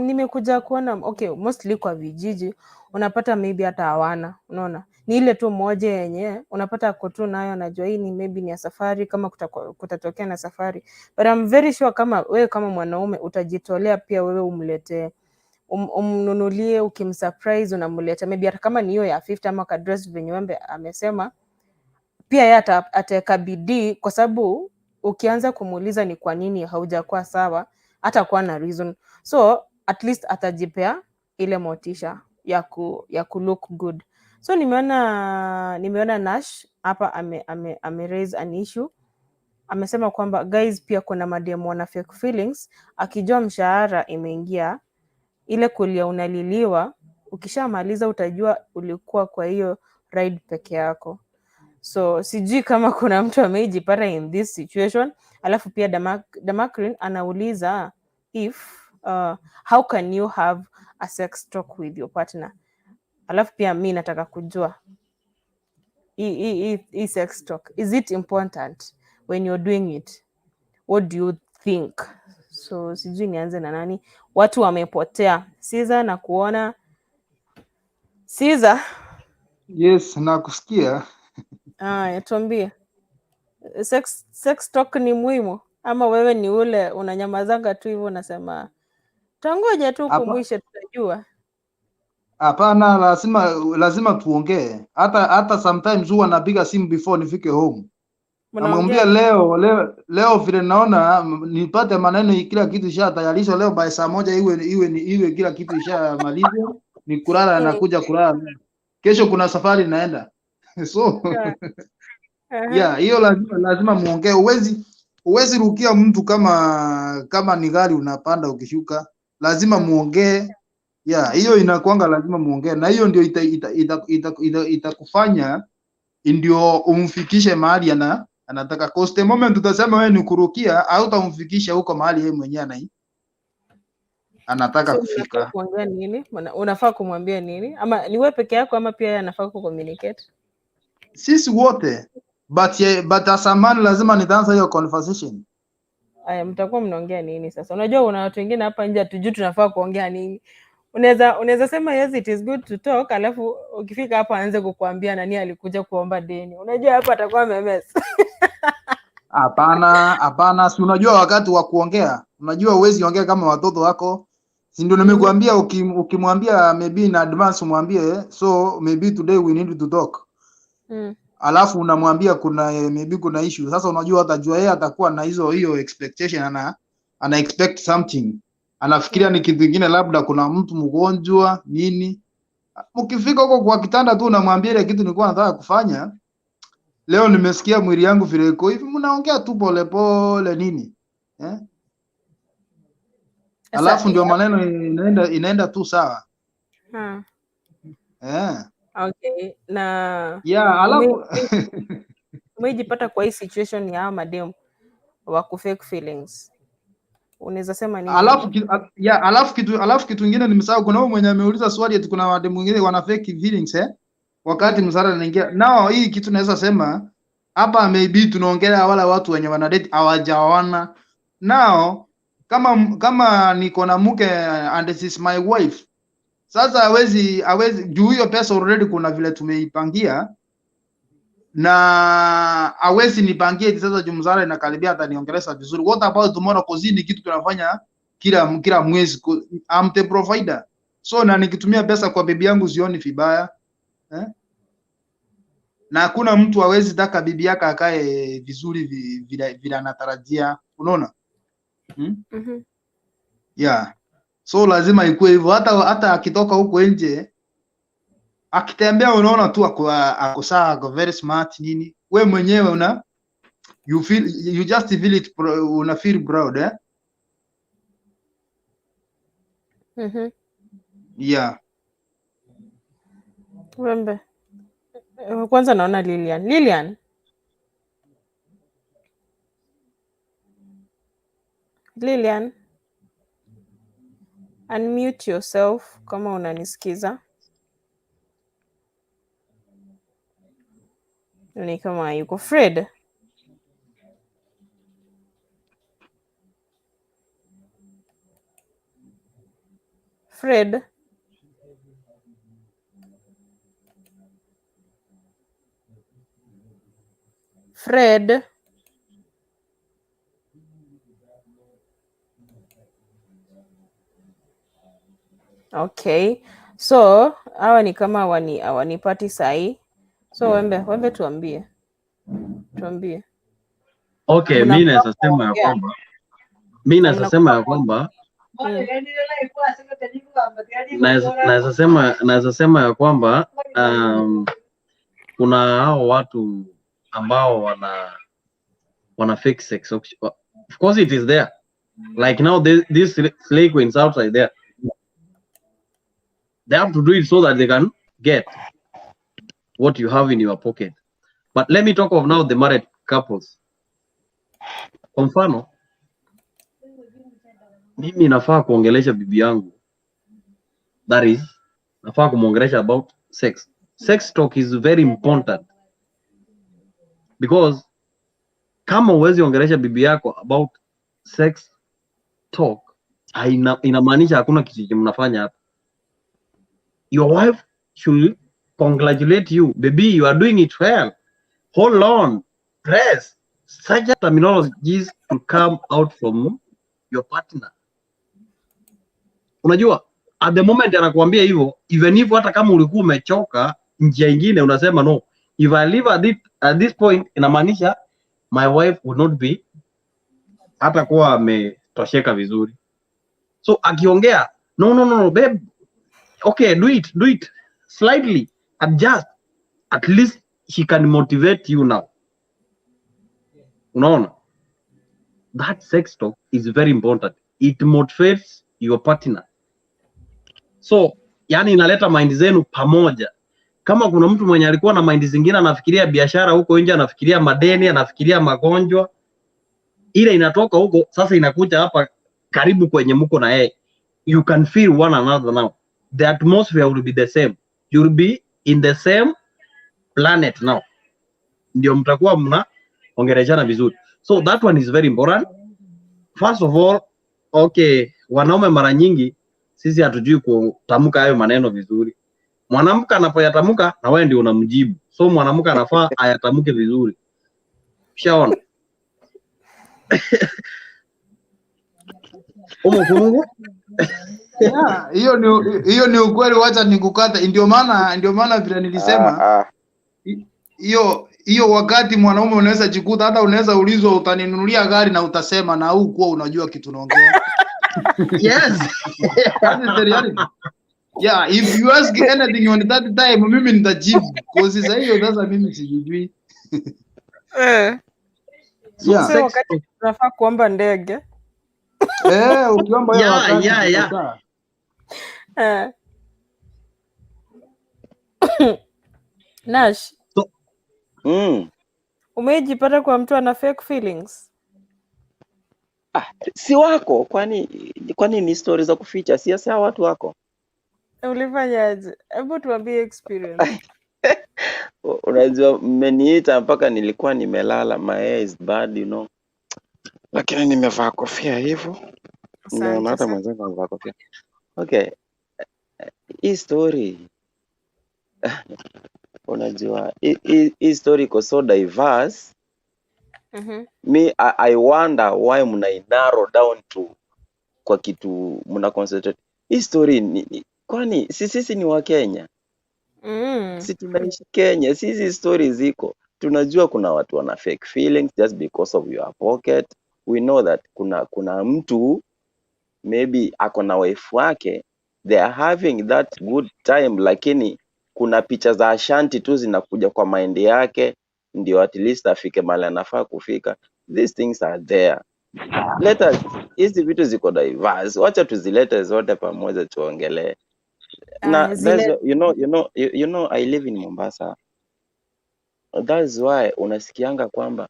Nimekuja kuona, okay, mostly kwa vijiji unapata maybe hata hawana, unaona ni ile tu moja yenye unapata ako tu nayo, anajua hii ni maybe ni ya safari kama kutatokea na safari, but I'm very sure kama wewe kama mwanaume utajitolea pia wewe umletee, umnunulie, ukimsurprise unamleta maybe hata kama ni hiyo ya 50 ama kadress venye Wembe amesema, pia yeye ataweka bidii kwa sababu ukianza kumuuliza ni kwa nini haujakuwa sawa, hatakuwa na reason, so at least atajipea. Ile motisha ya ku look good. So nimeona Nash hapa ame raise an issue. Amesema kwamba guys, pia kuna mademu wana fake feelings. Akijua mshahara imeingia, ile kulia unaliliwa, ukishamaliza utajua ulikuwa kwa hiyo ride peke yako. So sijui kama kuna mtu ameijipata in this situation. Alafu pia Damakrin anauliza if how can you have a sex talk with your partner. Alafu pia mi nataka kujua hii sex talk, is it important when you're doing it? What do you think? So sijui nianze na nani. Watu wamepotea. Siza na kuona Siza. Yes, nakusikia. Aya, tuambie, sex talk ni muhimu ama wewe ni ule unanyamazanga tu hivyo, unasema tangoja tu Hapa kumwishe tutajua? Hapana, lazima tuongee. Hata sometimes huwa napiga simu before nifike home. Mnaongea Namwambia nini? leo vile naona nipate maneno, kila kitu ishatayarishwa leo by saa 1, iwe kila kitu ishamalizwa, ni kulala na kuja kulala. Kesho kuna safari naenda. So yeah, hiyo lazima muongee. Huwezi rukia mtu kama ni gari unapanda ukishuka. Lazima muongee. Yeah, hiyo inakuanga lazima muongee, na hiyo ndio itakufanya ndio umfikishe mahali anataka. 'Cause the moment utasema wewe ni kurukia, hautamfikisha huko mahali yeye mwenyewe anataka So mnafaa kufika. kuongea nini? Unafaa kumwambia nini? Ama ni wewe peke yako ama pia yeye anafaa kucommunicate? Sisi wote, but yeah, but as a man lazima nitaanza hiyo conversation. Aya, mtakuwa mnaongea nini sasa? Unajua kuna watu wengine hapa nje hatujui tunafaa kuongea nini. Unaweza sema yes, it is good to talk, alafu ukifika hapo aanze kukuambia nani alikuja kuomba deni. Unajua hapo atakuwa amemess. Hapana, hapana, si unajua wakati wa kuongea, unajua huwezi ongea kama watoto wako. Si ndio nimekuambia ukimwambia maybe in advance, umwambie, "So maybe today we need to talk." Alafu unamwambia kuna maybe kuna issue. Sasa unajua atajua, yeye atakuwa na hiyo expectation, ana expect something. Anafikiria ni kitu kingine, labda kuna mtu mgonjwa nini. Mkifika huko kwa kitanda tu unamwambia ile kitu nilikuwa nataka kufanya leo, nimesikia mwili yangu vile iko hivi, mnaongea tu pole pole nini, eh? Sasa Alafu ndio maneno inaenda tu sawa, eh. Okay. Na Yeah, alafu umejipata kwa hii situation ya hawa madem wa kufake feelings, unaweza sema nini alafu hapo? Yeah, alafu kitu kingine nimesahau, kuna huyu mwenye ameuliza swali eti kuna madem wengine wana fake feelings, eh, wakati msara anaingia. Nao hii kitu naweza sema hapa, maybe tunaongelea wala watu wenye wana date, hawajaoana. Nao kama niko na mke and this is my wife, sasa hawezi juu hiyo pesa already kuna vile tumeipangia, na hawezi nipangie eti sasa juu msara inakaribia ataniongelesha vizuri. What about tomorrow? 'Cause hii ni kitu tunafanya kila mwezi. I'm the provider, so na nikitumia pesa kwa bibi yangu sioni vibaya, eh? Na hakuna mtu hawezi taka bibi yake akae vizuri vile anatarajia, unaona, Mhm. Yeah, so lazima ikuwe hivyo. Hata akitoka huko nje akitembea, unaona tu ako sawa, ako very smart nini, we mwenyewe una you feel you just feel it, una feel proud, eh? Yeah. Wembe. Kwanza naona Lilian. Lilian. Lilian, unmute yourself kama unanisikiza. Ni kama yuko. Fred. Fred. Fred. Okay. So hawa ni kama hawanipati sahi. So Wembe, Wembe tuambie. Tuambie. Okay, mi Mnafaa naweza sema ya kuongea. kwamba mi naweza sema Mnafaa ya kwamba Naweza sema ya kwamba kuna hao watu ambao wana fake sex. Of course it is there. Like now these slay queens outside there, they have to do it so that they can get what you have in your pocket. But let me talk of now the married couples. Kwa mfano, mimi nafaa kuongelesha bibi yangu, that is, nafaa kumwongelesha about sex. Sex talk is very important because kama huwezi ongelesha bibi yako about sex talk, inamaanisha hakuna kitu chenye mnafanya hapa. Your wife should congratulate you: "Baby, you are doing it well. Hold on, press." Such terminologies to come out from your partner. Unajua, at the moment anakuambia hivyo, even if hata kama ulikuwa umechoka njia ingine, unasema, "No, if I leave at this point, inamaanisha my wife will not be hata kuwa ametosheka vizuri." So akiongea, "No, no, no, no, babe, okay, do it, do it slightly, adjust," at least she can motivate you now. Unaona, that sex talk is very important. It motivates your partner. So yani inaleta mind zenu pamoja. Kama kuna mtu mwenye alikuwa na mind zingine, anafikiria biashara huko nje, anafikiria madeni, anafikiria magonjwa, ile inatoka huko sasa inakuja hapa karibu kwenye mko na yeye. You can feel one another now. The atmosphere will be the same. You will be in the same planet now. Ndio mtakuwa mna ongeleshana vizuri. So that one is very important. First of all, okay, wanaume mara nyingi sisi hatujui kutamka hayo maneno vizuri. Mwanamke anapoyatamka na wewe ndio unamjibu, so mwanamke anafaa ayatamke vizuri. Ushaona umukungu? Yeah, hiyo ni ukweli, wacha nikukate. Ndio maana vile nilisema hiyo wakati mwanaume unaweza jikuta hata unaweza ulizwa utaninunulia gari na utasema na hukuwa unajua kitu unaongea. That is the reality. Yeah, if you ask anything on that time, mimi nitajibu. Cause sasa hiyo sasa mimi sijui. So Yeah. So sex wakati tunafaa kuomba ndege. Eh, ukiomba hiyo wakati utakaa. Nash, So, umejipata kwa mtu ana fake feelings? Ah, si wako, kwani ni stori za kuficha? Si hasa watu wako. Ulifanyaje? Hebu tuambie experience. Unajua mmeniita mpaka nilikuwa nimelala, my hair is bad. Lakini nimevaa kofia hivyo. Naona Asante hata sana. mwenzangu amevaa kofia. Okay, hii story, unajua hii story iko so diverse. Me I wonder why mna narrow down to kwa kitu mna concentrate. Hii story kwani si sisi ni wa Kenya? Si tunaishi Kenya? Si hizi story ziko. Tunajua kuna watu wana fake feelings just because of your pocket. We know that kuna mtu maybe ako na wife wake, they are having that good time, lakini kuna picha za Ashanti tu zinakuja kwa mind yake ndio at least afike mahali anafaa kufika. These things are there. Let us, hizi vitu ziko diverse, wacha tuzilete zote pamoja tuongelee. Na Aya, that's zile you know I live in Mombasa. That's why unasikianga kwamba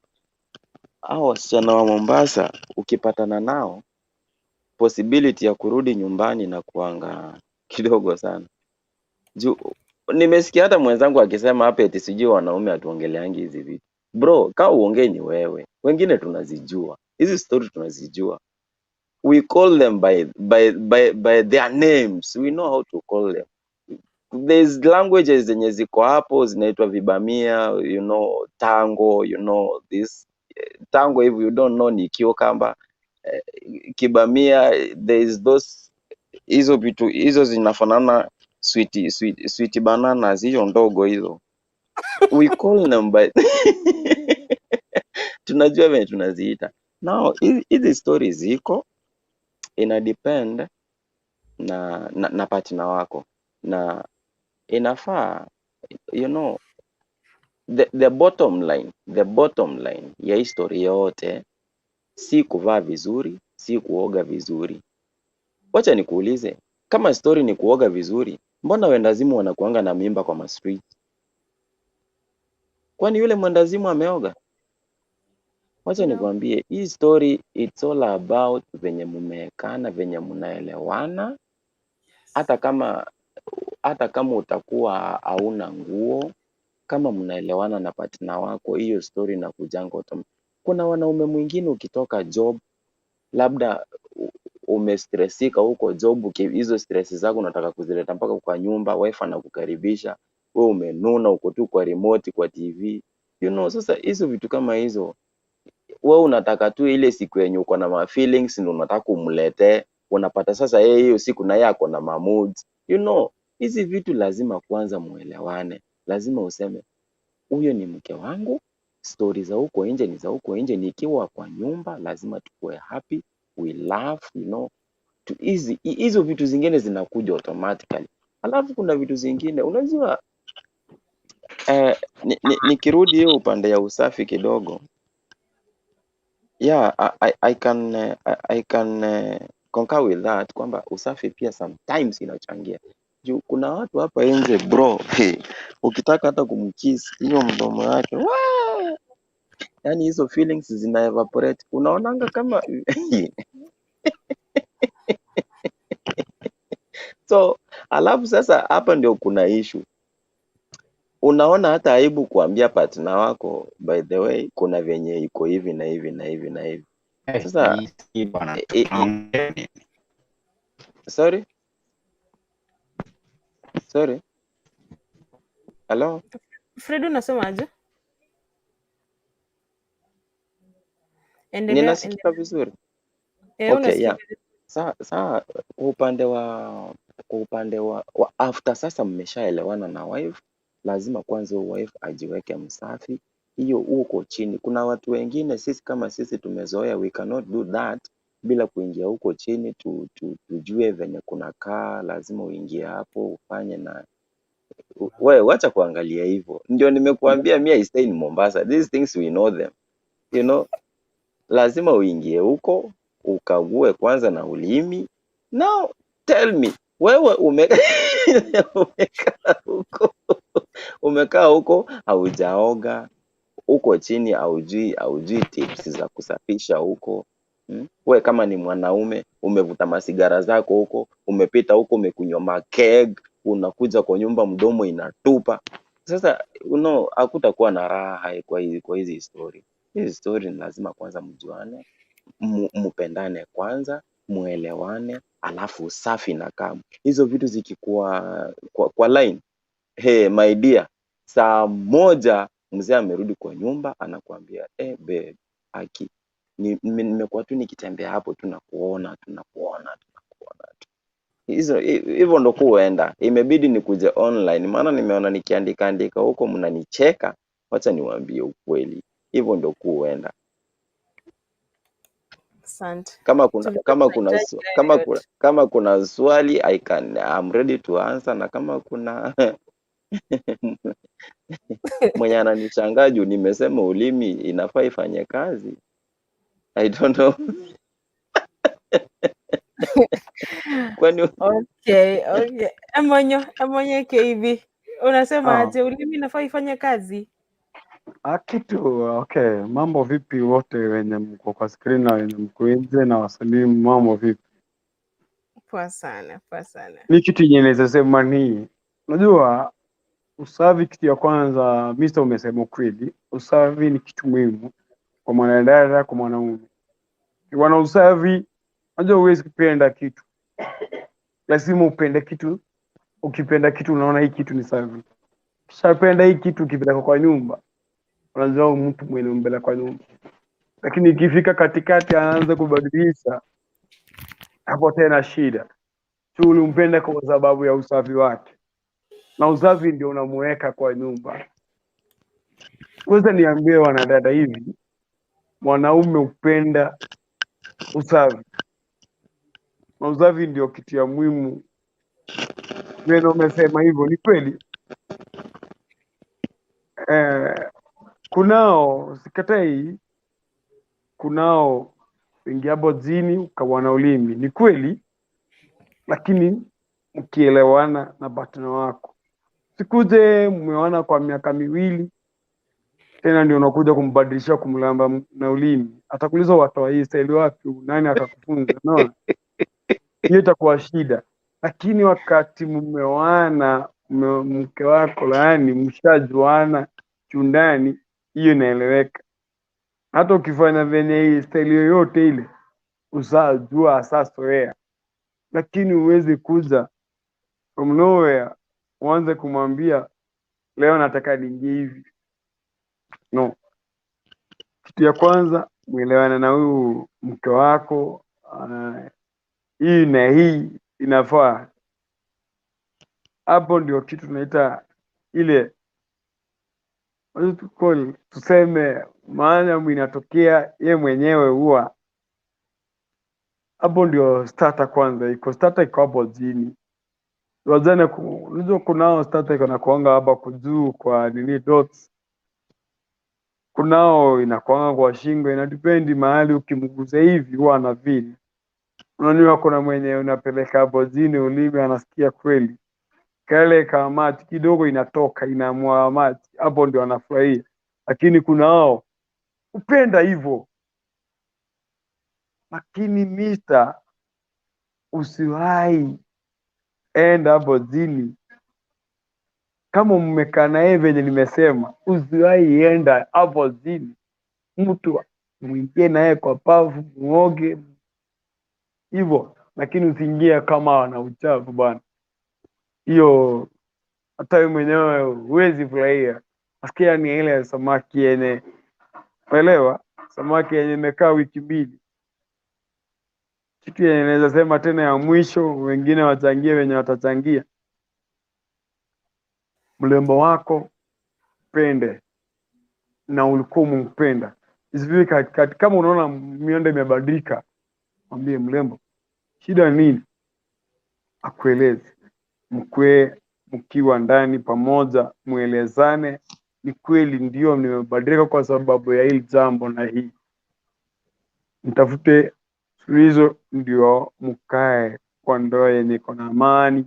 hao wasichana wa Mombasa ukipatana nao, possibility ya kurudi nyumbani na kuanga kidogo sana. Juu nimesikia hata mwenzangu akisema hapa eti sijui wanaume hatuongeleangi hizi vitu. Bro, kaa uongee ni wewe. Wengine tunazijua. Hizi story tunazijua. We call them by their names. We know how to call them. There's languages zenye ziko hapo zinaitwa vibamia, tango, this tango, if you don't know, ni cucumber. Kibamia, there is those hizo vitu hizo zinafanana sweet, sweet, sweet bananas hizo ndogo hizo. We call them by tunajua venye tunaziita. Now hizi stories ziko. Ina depend na partner wako, na inafaa, you know, the bottom line ya hii story yote si kuvaa vizuri, si kuoga vizuri. Wacha nikuulize, kama story ni kuoga vizuri, mbona wendazimu wanakuanga na mimba kwa mastreet? Kwani yule mwendazimu ameoga? Wacha No. nikwambie, hii story, it's all about venye mumeekana, venye mnaelewana. Hata kama utakuwa hauna nguo, kama mnaelewana na partner wako, hiyo story inakujanga Kuna wanaume mwingine ukitoka job, labda umestressika huko job, hizo stress zako unataka kuzileta mpaka kwa nyumba, wife anakukaribisha, we umenuna, uko tu kwa remote kwa TV. Sasa hizo vitu kama hizo, we unataka tu ile siku yenye uko na ma feelings ndio unataka umletee. Unapata sasa yeye hiyo siku na yeye ako na ma moods. Hizi vitu lazima kwanza muelewane. Lazima useme, huyo ni mke wangu, stori za huko nje ni za huko nje, nikiwa kwa nyumba lazima tukuwe happy, we laugh. Hizo vitu zingine zinakuja automatically. Alafu kuna vitu zingine unajua, nikirudi hiyo upande ya usafi kidogo, yeah, I can concur with that kwamba usafi pia sometimes inachangia, juu kuna watu hapa nje, bro, hey, ukitaka hata kumkiss hiyo mdomo yake, waa! Yani hizo feelings zina evaporate, unaonanga kama so. Alafu sasa hapa ndio kuna issue, unaona hata aibu kuambia partner wako, by the way, kuna venye iko hivi na hivi na hivi na hivi. Eh, Sasa hii bwana, tunaongea nini? Sorry, sorry, hello? Fred, unasemaje? Endelea. Ninasikika Endelea. vizuri? Eh, Okay, yeah. unasikika. Saa kwa upande wa after sasa mmeshaelewana na wife, lazima kwanza huyo wife ajiweke msafi, hiyo huko chini. Kuna watu wengine, sisi kama sisi tumezoea, we cannot do that bila kuingia huko chini tujue venye kunakaa. Lazima uingie hapo ufanye na we, wacha kuangalia hivyo. Ndio nimekuambia mi I stay in Mombasa, these things we know them. Lazima uingie huko ukague kwanza na ulimi. Now tell me, wewe umekaa huko haujaoga huko chini, haujui tips za kusafisha huko, We kama ni mwanaume umevuta masigara zako huko, umepita huko, umekunywa makeg, unakuja kwa nyumba mdomo inatupa. Sasa hakutakuwa na raha kwa hizi story. Hizi story ni lazima kwanza mjuane, mpendane kwanza, muelewane, alafu usafi na kamu, hizo vitu zikikuwa kwa line, hey, my dear, saa 1 mzee amerudi kwa nyumba, anakuambia, "Hey, babe, aki nimekuwa tu nikitembea hapo tu nakuona tu, nakuona tu, nakuona tu." Hizo hivyo ndo kuenda. Imebidi nikuje online maana nimeona nikiandika andika huko mnanicheka. Wacha niwaambie ukweli, hivyo ndo kuenda. Asante. Kama kuna Tulikuwa kama kuna tunahitaji hayo kama kuna yote. kama kuna swali, I'm ready to answer, na kama kuna mwenye ananishangaa juu nimesema ulimi inafaa ifanye kazi, I don't know kwani. Okay. Emonyo, Emonyo KB. Unasema Ah, aje, ulimi inafaa ifanye kazi? Ah, kitu okay. Mambo vipi wote wenye mko kwa screen na wenye mko nje na wasalimu, mambo vipi? Poa sana, poa sana. Mi kitu yenye naweza sema ni, unajua usafi, kitu ya kwanza, Mr. umesema ukweli, usafi ni kitu muhimu kwa mwanadada, kwa mwanaume. Wana usafi, unajua huwezi kupenda kitu, lazima upende kitu. Ukipenda kitu unaona hii kitu ni safi. Ukishapenda hii kitu, ukipeleka kwa nyumba, unajua huyu mtu mwenye umbele kwa nyumba, lakini ikifika katikati aanze kubadilisha, hapo tena shida. Tu ulimpenda kwa sababu ya usafi wake, na usafi ndio unamuweka kwa nyumba. Kwanza niambie wanadada, hivi mwanaume hupenda usafi? Na usafi ndio kitu ya muhimu. Wewe umesema hivyo ni kweli. Kunao, sikatai, kunao ingia hapo jini ukawa na ulimi, ni kweli, lakini mkielewana na partner wako, sikuje mmeoana kwa miaka 2 tena ndio unakuja kumbadilisha kumlamba na ulimi, atakuuliza watoa hii style wapi, nani akakufunza? Unaona, hiyo itakuwa shida. Lakini wakati mmeoana, mke wako laani, mshajuana chundani, hiyo inaeleweka. Hata ukifanya venye hii style yoyote ile, usajua asasoea, lakini huwezi kuja from nowhere uanze kumwambia leo nataka niingie hivi. No, kitu ya kwanza mwelewane na huyu mke wako, hii na hii inafaa. Hapo ndio kitu tunaita ile, what to call, tuseme maana inatokea ye mwenyewe huwa hapo ndio starter kwanza iko, starter iko hapo chini. Wajane unajua kunao starter iko na kuanga hapa kujuu kwa nini dots, kunao inakuanga kwa shingo, ina depend mahali ukimguza hivi huwa ana feel. Unajua kuna mwenye unapeleka hapo chini ulimi anasikia kweli, kale kama maji kidogo inatoka inamwaga maji, hapo ndio anafurahia. Lakini kuna hao upenda hivyo, lakini mister, usiwahi enda hapo chini kama mmekaa na yeye venye nimesema, usiwahi enda hapo chini, mtu mwingie naye kwa pavu muoge hivyo, lakini usiingie kama ana uchafu bwana. Hiyo hata wewe mwenyewe huwezi furahia. Nasikia ni ile samaki yenye, uelewa, samaki yenye imekaa wiki 2. Kitu yenye naweza sema tena ya mwisho, wengine wachangie wenye watachangia, mlembo wako pende na ulikuwa umempenda, isifike katikati. Kama unaona miondo imebadilika, mwambie mlembo, shida nini, akueleze. Mkwe mkiwa ndani pamoja, muelezane, ni kweli ndio nimebadilika kwa sababu ya hili jambo na hii, mtafute suluhisho ndio mkae kwa ndoa yenye iko na amani.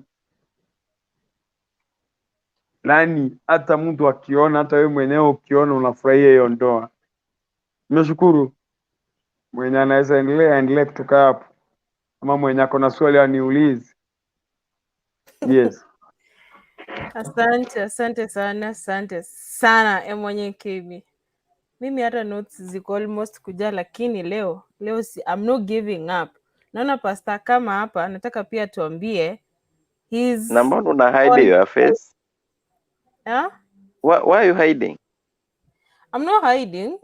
Lani hata mtu akiona, hata wewe mwenyewe ukiona unafurahia hiyo ndoa. Nimeshukuru. Mwenye anaweza endelea aendelee kutoka hapo, ama mwenye ako na swali aniulize. Yes. Asante, asante sana, asante sana Emwenye KB. Mimi hata notes ziko almost kuja, lakini leo si, I'm not giving up. Naona pastor kama hapa, nataka pia tuambie his Na mbona una hide on your face? Yeah? Why are you hiding? I'm not hiding.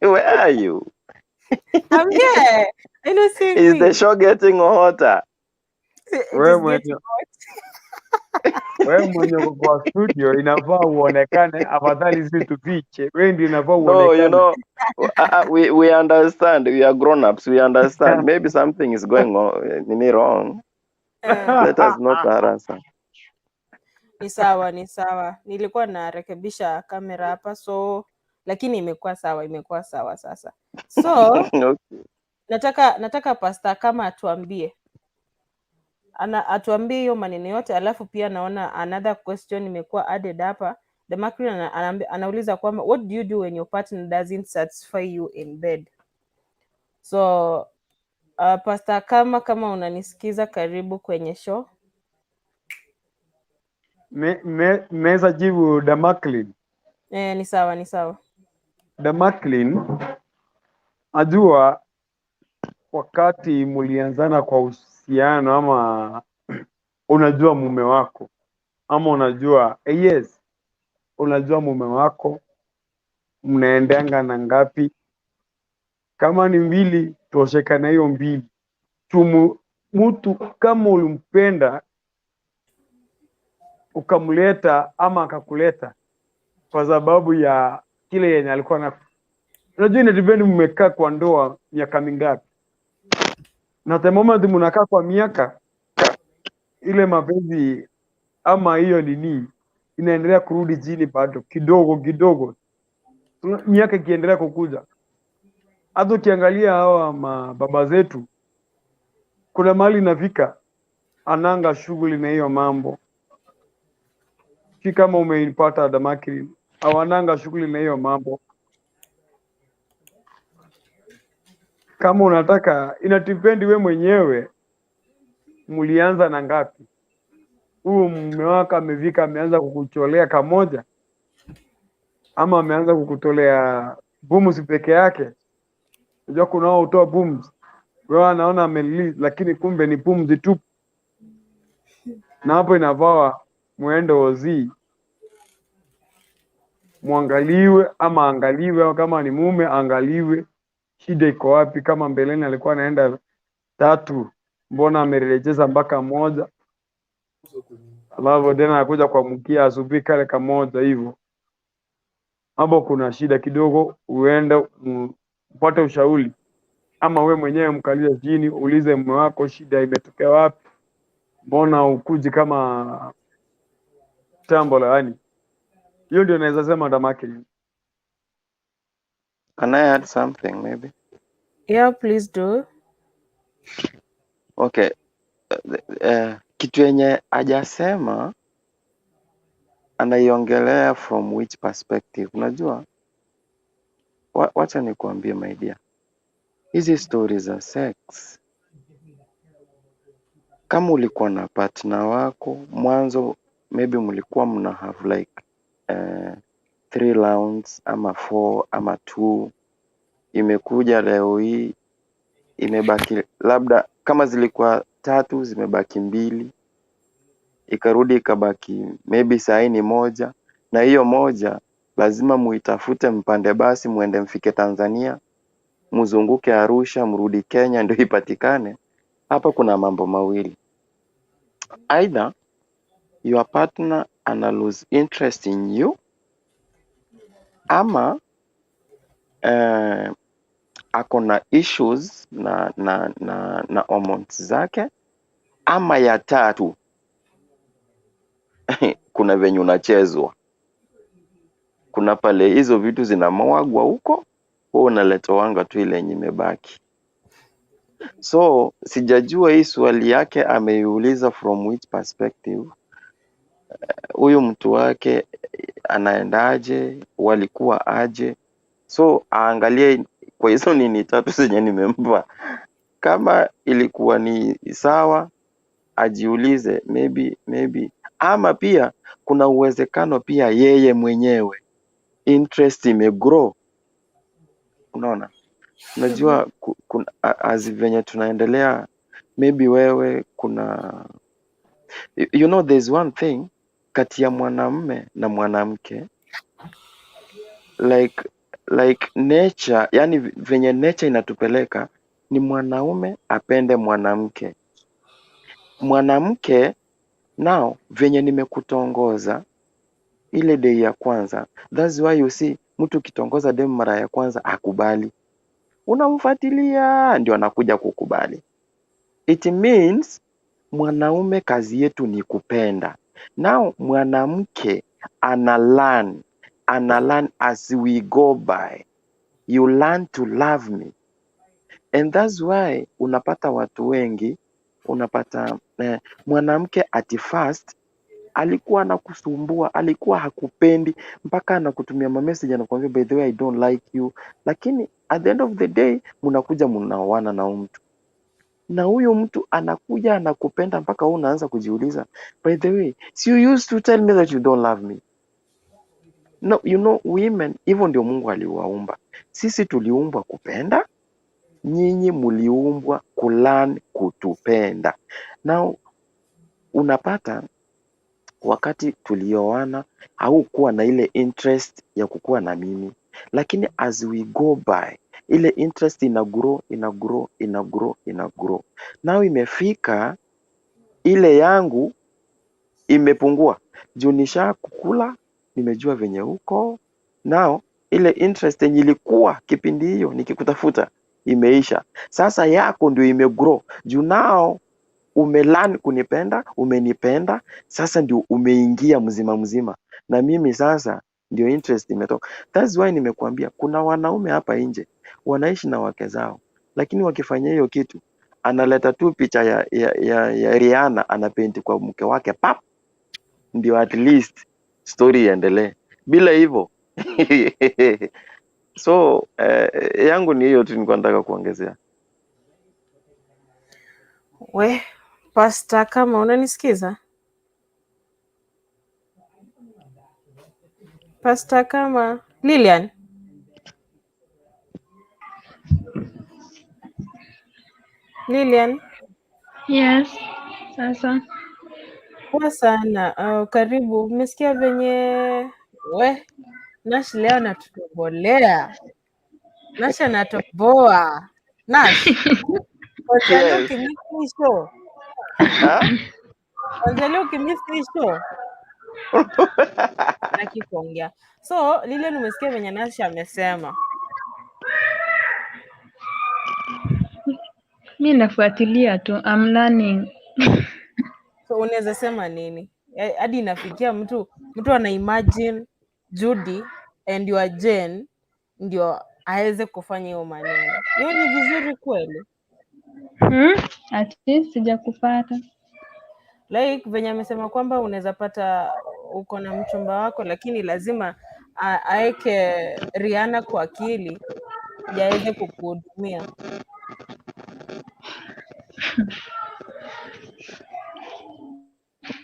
Where are you? I'm here. I don't see Is me. the show getting hotter? It Wewe is getting mwenye hot. wewe mwenye uko kwa studio inafaa uonekane, afadhali si tufiche. Wewe ndio inafaa No, you uonekane. know, we understand. We are grown ups. We understand. Maybe something is going on nini wrong. Let us not harass her. Ni sawa, ni sawa. Nilikuwa narekebisha kamera hapa, so lakini imekuwa sawa, imekuwa sawa sasa. So Okay. nataka pastor kama atuambie, atuambie hiyo maneno yote, alafu pia naona another question imekuwa added hapa. The Macri anauliza kwamba what do you do when your partner doesn't satisfy you in bed? So Pastor kama unanisikiza, karibu kwenye show. Naweza jibu Damaklin. Ni sawa, ni sawa. Damaklin, ajua wakati mlianzana kwa uhusiano ama unajua mume wako ama unajua yes, unajua mume wako mnaendanga na ngapi? Kama ni 2, tosheka na hiyo 2. Tumu mtu kama ulimpenda ukamleta ama akakuleta kwa sababu ya kile yenye alikuwa na, unajua ina depend mmekaa kwa ndoa miaka mingapi. Na the moment mnakaa kwa miaka, ile mapenzi ama hiyo nini inaendelea kurudi chini bado kidogo kidogo, miaka ikiendelea kukuja. Hata ukiangalia hawa mababa zetu, kuna mahali inafika ananga shughuli na hiyo mambo, si kama umeipata Damakri, hawananga shughuli na hiyo mambo. Kama unataka inatipendi we mwenyewe, mlianza na ngapi? Huyu mume wako amevika, ameanza kukucholea kamoja ama ameanza kukutolea bumzi peke yake? Unajua kuna wao hutoa bumzi, wewe anaona amerelease, lakini kumbe ni pumzi tu, na hapo inavawa mwendo ozii mwangaliwe ama angaliwe, au kama ni mume angaliwe shida iko wapi. Kama mbeleni alikuwa anaenda tatu, mbona amerejeza mpaka moja, alafu tena anakuja kuamkia asubuhi kale kamoja hivyo, hapo kuna shida kidogo. Uende upate ushauri, ama we mwenyewe mkalie chini, uulize mume wako shida imetokea wapi, mbona ukuji kama tambo la yani. Hiyo ndio naweza sema Damakili. Can I add something maybe? Yeah, please do. Okay. Kitu yenye hajasema anaiongelea from which perspective? Unajua, wacha nikuambie my dear, hizi stori za sex, kama ulikuwa na partner wako mwanzo, maybe mlikuwa mna have like three rounds ama four ama two, imekuja leo hii imebaki labda kama zilikuwa tatu zimebaki mbili, ikarudi ikabaki maybe saa ni moja, na hiyo moja lazima muitafute, mpande basi muende mfike Tanzania, mzunguke Arusha, mrudi Kenya ndio ipatikane. Hapa kuna mambo mawili, either your partner ana lose interest in you ama ako na issues na hormones zake, ama ya tatu kuna venye unachezwa, kuna pale hizo vitu zinamwagwa huko, wewe unaletowanga tu ile yenye imebaki. So sijajua hii swali yake ameiuliza from which perspective. Huyu mtu wake anaendaje, walikuwa aje? So aangalie kwa hizo nini tatu zenye nimempa, kama ilikuwa ni sawa, ajiulize maybe, ama pia kuna uwezekano pia yeye mwenyewe interest imegrow, unaona. Unajua as venye tunaendelea, maybe wewe kuna you know there's one thing kati ya mwanamme na mwanamke, like nature, yani venye nature inatupeleka ni mwanaume apende mwanamke. Mwanamke nao venye nimekutongoza ile day ya kwanza, that's why you see mtu ukitongoza dem mara ya kwanza akubali, unamfuatilia ndio anakuja kukubali. It means mwanaume kazi yetu ni kupenda. Now mwanamke ana learn, ana learn as we go by. You learn to love me. And that's why unapata watu wengi, unapata mwanamke at first alikuwa anakusumbua, alikuwa hakupendi mpaka anakutumia mamessage anakuambia by the way I don't like you, lakini at the end of the day mnakuja mnaoana na huyu mtu, na huyu mtu anakuja anakupenda mpaka wewe unaanza kujiuliza, by the way, si you used to tell me that you don't love me. No, you know women, hivyo ndio Mungu aliwaumba. Sisi tuliumbwa kupenda, nyinyi mliumbwa kulearn kutupenda. Now unapata wakati tulioana haukuwa na ile interest ya kukuwa na mimi, lakini as we go by ile interest ina grow, ina grow, ina grow, ina grow. Now imefika ile yangu imepungua juu nisha kukula, nimejua venye uko now, ile interest yenye ilikuwa kipindi hiyo nikikutafuta Imeisha. Sasa yako ndio imegrow. Juu nao umelearn kunipenda, umenipenda, sasa ndio umeingia mzima mzima. Na mimi sasa ndio interest imetoka. That's why nimekuambia kuna wanaume hapa nje wanaishi na wake zao, lakini wakifanya hiyo kitu analeta tu picha ya Rihanna anapaint kwa mke wake pap, ndio at least story iendelee. Bila hivyo so yangu ni hiyo tu nilikuwa nataka kuongezea. We, Pasta, kama unanisikiza? Pasta kama Lilian, Lilian, Yes, sasa poa sana. Karibu. Umesikia venye we Nash leo anatutobolea. Nash anatoboa. Nash, kwanza leo Yes. ukimiss hii show, Ha? kwanza leo ukimiss hii show hataki kuongea. So Lilian, umesikia venye Nash amesema? mi nafuatilia tu, I'm learning. So unaweza sema nini? Hadi inafikia mtu ana imagine Judy and your Jane ndio aweze kufanya hiyo maneno. Hiyo ni vizuri kweli? Hmm? Ati sijakupata. Like venye amesema kwamba unaweza pata uko na mchumba wako, lakini lazima aeke Rihanna kwa akili ndio aweze kukuhudumia.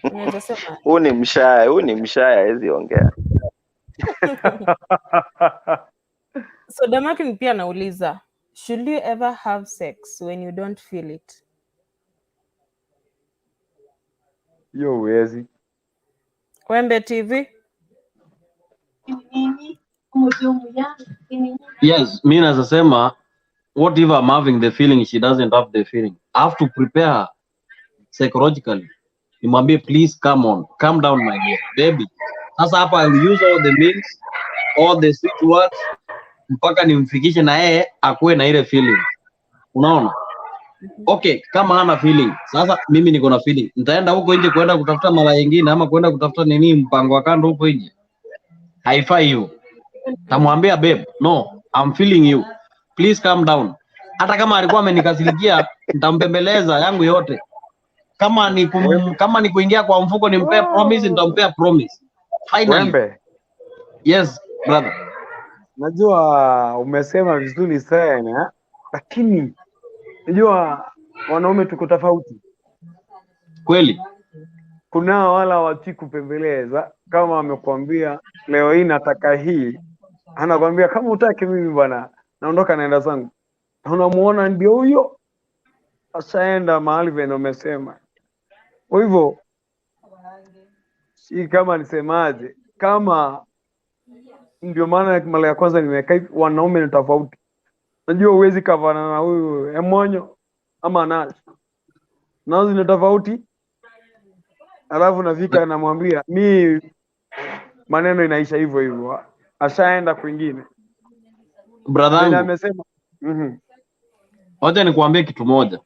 Unaweza sema Huu ni mshaya, huu ni mshaya, hawezi ongea. So Damakin pia anauliza, should you ever have sex when you don't feel it? Hiyo huwezi. Wembe TV. Yes, mi naweza sema what if I'm having the feeling she doesn't have the feeling. I have to prepare her psychologically. Nimwambie please come on, calm down my dear baby. Sasa hapa I will use all the means, all the sweet words mpaka nimfikishe na yeye akuwe na ile feeling. Unaona? Okay, kama hana feeling. Sasa mimi niko na feeling. Nitaenda huko nje kwenda kutafuta mara nyingine ama kwenda kutafuta nini mpango wa kando huko nje. Haifai hiyo. Tamwambia babe, no, I'm feeling you. Please calm down. Hata kama alikuwa amenikasirikia, nitampembeleza yangu yote. Kama ni kuingia kwa mfuko nimpee promise, nitampea promise. Finally. Wembe, Yes, brother. najua umesema vizuri sana, lakini najua wanaume tuko tofauti. Kweli. Kunao wala hawajui kupembeleza. Kama amekwambia leo hii nataka hii, anakwambia kama hutaki mimi bwana, naondoka naenda zangu. Na unamuona ndio huyo ashaenda mahali venye umesema. Kwa hivyo si kama nisemaje, kama ndio maana mara ya kwanza nimeweka hivi, wanaume ni tofauti. Najua huwezi kavana na huyu Emonyo ama Nash, nazo ni tofauti. Alafu nafika namwambia mi maneno inaisha hivyo hivyo, ashaenda kwingine Brother venye yangu, amesema. wacha nikuambie kitu moja.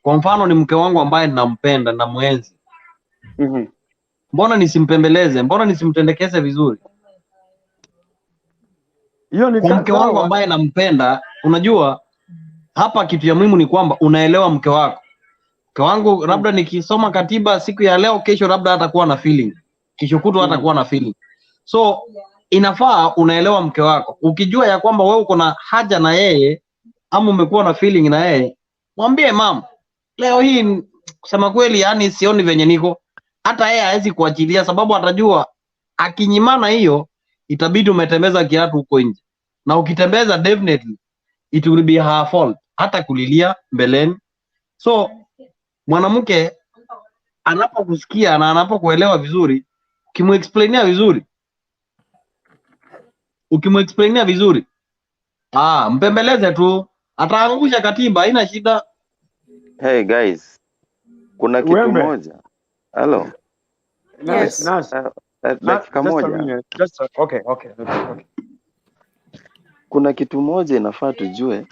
Kwa mfano ni mke wangu ambaye ninampenda na muenzi. Mbona nisimpembeleze? Mbona nisimtendekeze vizuri? Hiyo ni Kwa mke wangu sawa. ambaye nampenda, unajua hapa kitu ya muhimu ni kwamba unaelewa mke wako. Mke wangu labda nikisoma katiba siku ya leo, kesho labda hatakuwa na feeling, kesho kutwa hatakuwa na feeling. So inafaa unaelewa mke wako, ukijua ya kwamba wewe uko na haja na yeye ama umekuwa na feeling na yeye, mwambie mam, leo hii kusema kweli, yani sioni venye niko. Hata yeye hawezi kuachilia, sababu atajua akinyimana hiyo itabidi umetembeza kiatu huko nje, na ukitembeza definitely it will be her fault, hata kulilia mbeleni. So mwanamke anapokusikia na anapokuelewa vizuri, ukimuexplainia vizuri, ukimuexplainia vizuri, mpembeleze tu, ataangusha katiba, haina shida. Hey guys, kuna kitu Wembe, moja. Hello. Nash, Yes. Nash, Dakika just a moja. minute, just a, okay, okay, okay, okay. Kuna kitu moja inafaa tujue.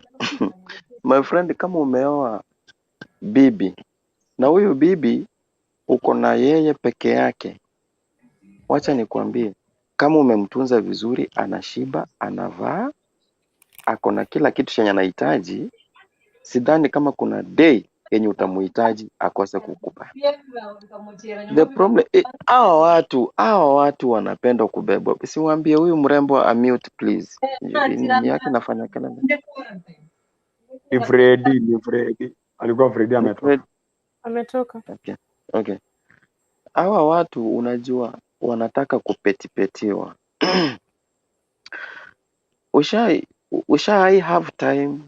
My friend, kama umeoa bibi na huyu bibi uko na yeye peke yake, wacha nikwambie, kama umemtunza vizuri, anashiba, anavaa, ako na kila kitu chenye anahitaji, sidhani kama kuna day yenye utamuhitaji akose kukupa. The problem, hawa watu wanapenda kubebwa. Siwaambie huyu mrembo amute please. Nini yake nafanya kelele. Ni Fredi, ni Fredi. Alikuwa Fredi Ni ametoka. Fred. Ametoka. Okay. Hawa watu unajua wanataka kupetipetiwa. Ushai have time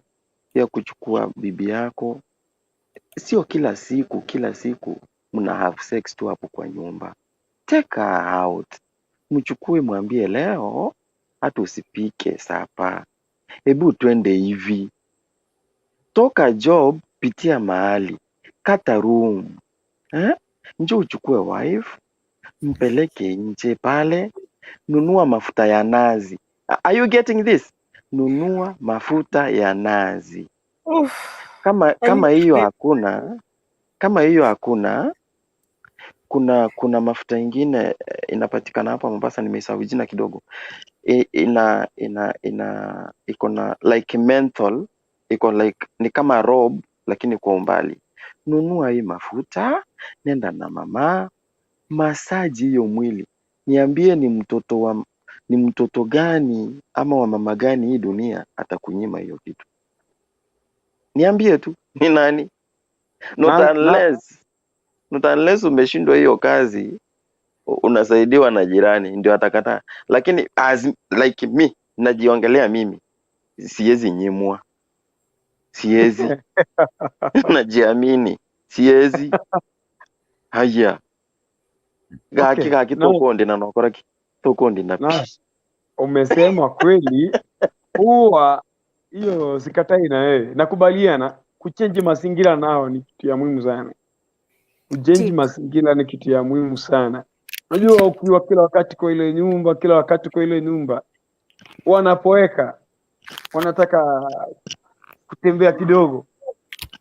ya kuchukua bibi yako, sio kila siku, kila siku mna have sex tu hapo kwa nyumba. Take her out, mchukue, mwambie leo hata usipike supper, hebu twende hivi, toka job, pitia mahali, kata room, eh? Njoo uchukue wife, mpeleke nje pale, nunua mafuta ya nazi. Are you getting this? Nunua mafuta ya nazi. Uff. Kama Yaani kama hiyo hakuna, kama hiyo hakuna, kuna mafuta ingine inapatikana hapa Mombasa, nimeisahau jina kidogo. Ina iko na like menthol, iko like ni kama rob lakini kwa umbali. Nunua hii mafuta, nenda na mama, masaji hiyo mwili. Niambie ni mtoto gani ama wa mama gani hii dunia atakunyima hiyo kitu? Niambie tu ni nani? Not unless, not unless umeshindwa hiyo kazi, unasaidiwa na jirani ndio atakataa, lakini as like me, najiongelea mimi, siwezi nyimwa, siwezi, najiamini, siwezi. Haya gaki gaki tukundina nokora ki tukundina pi. Nash, umesema kweli, huwa hiyo sikatai na wewe, nakubaliana. Kuchange mazingira nao ni kitu ya muhimu sana. Kuchange Tik. mazingira ni kitu ya muhimu sana. Unajua ukiwa kila wakati kwa ile nyumba, kila wakati kwa ile nyumba, wanapoeka wanataka kutembea kidogo.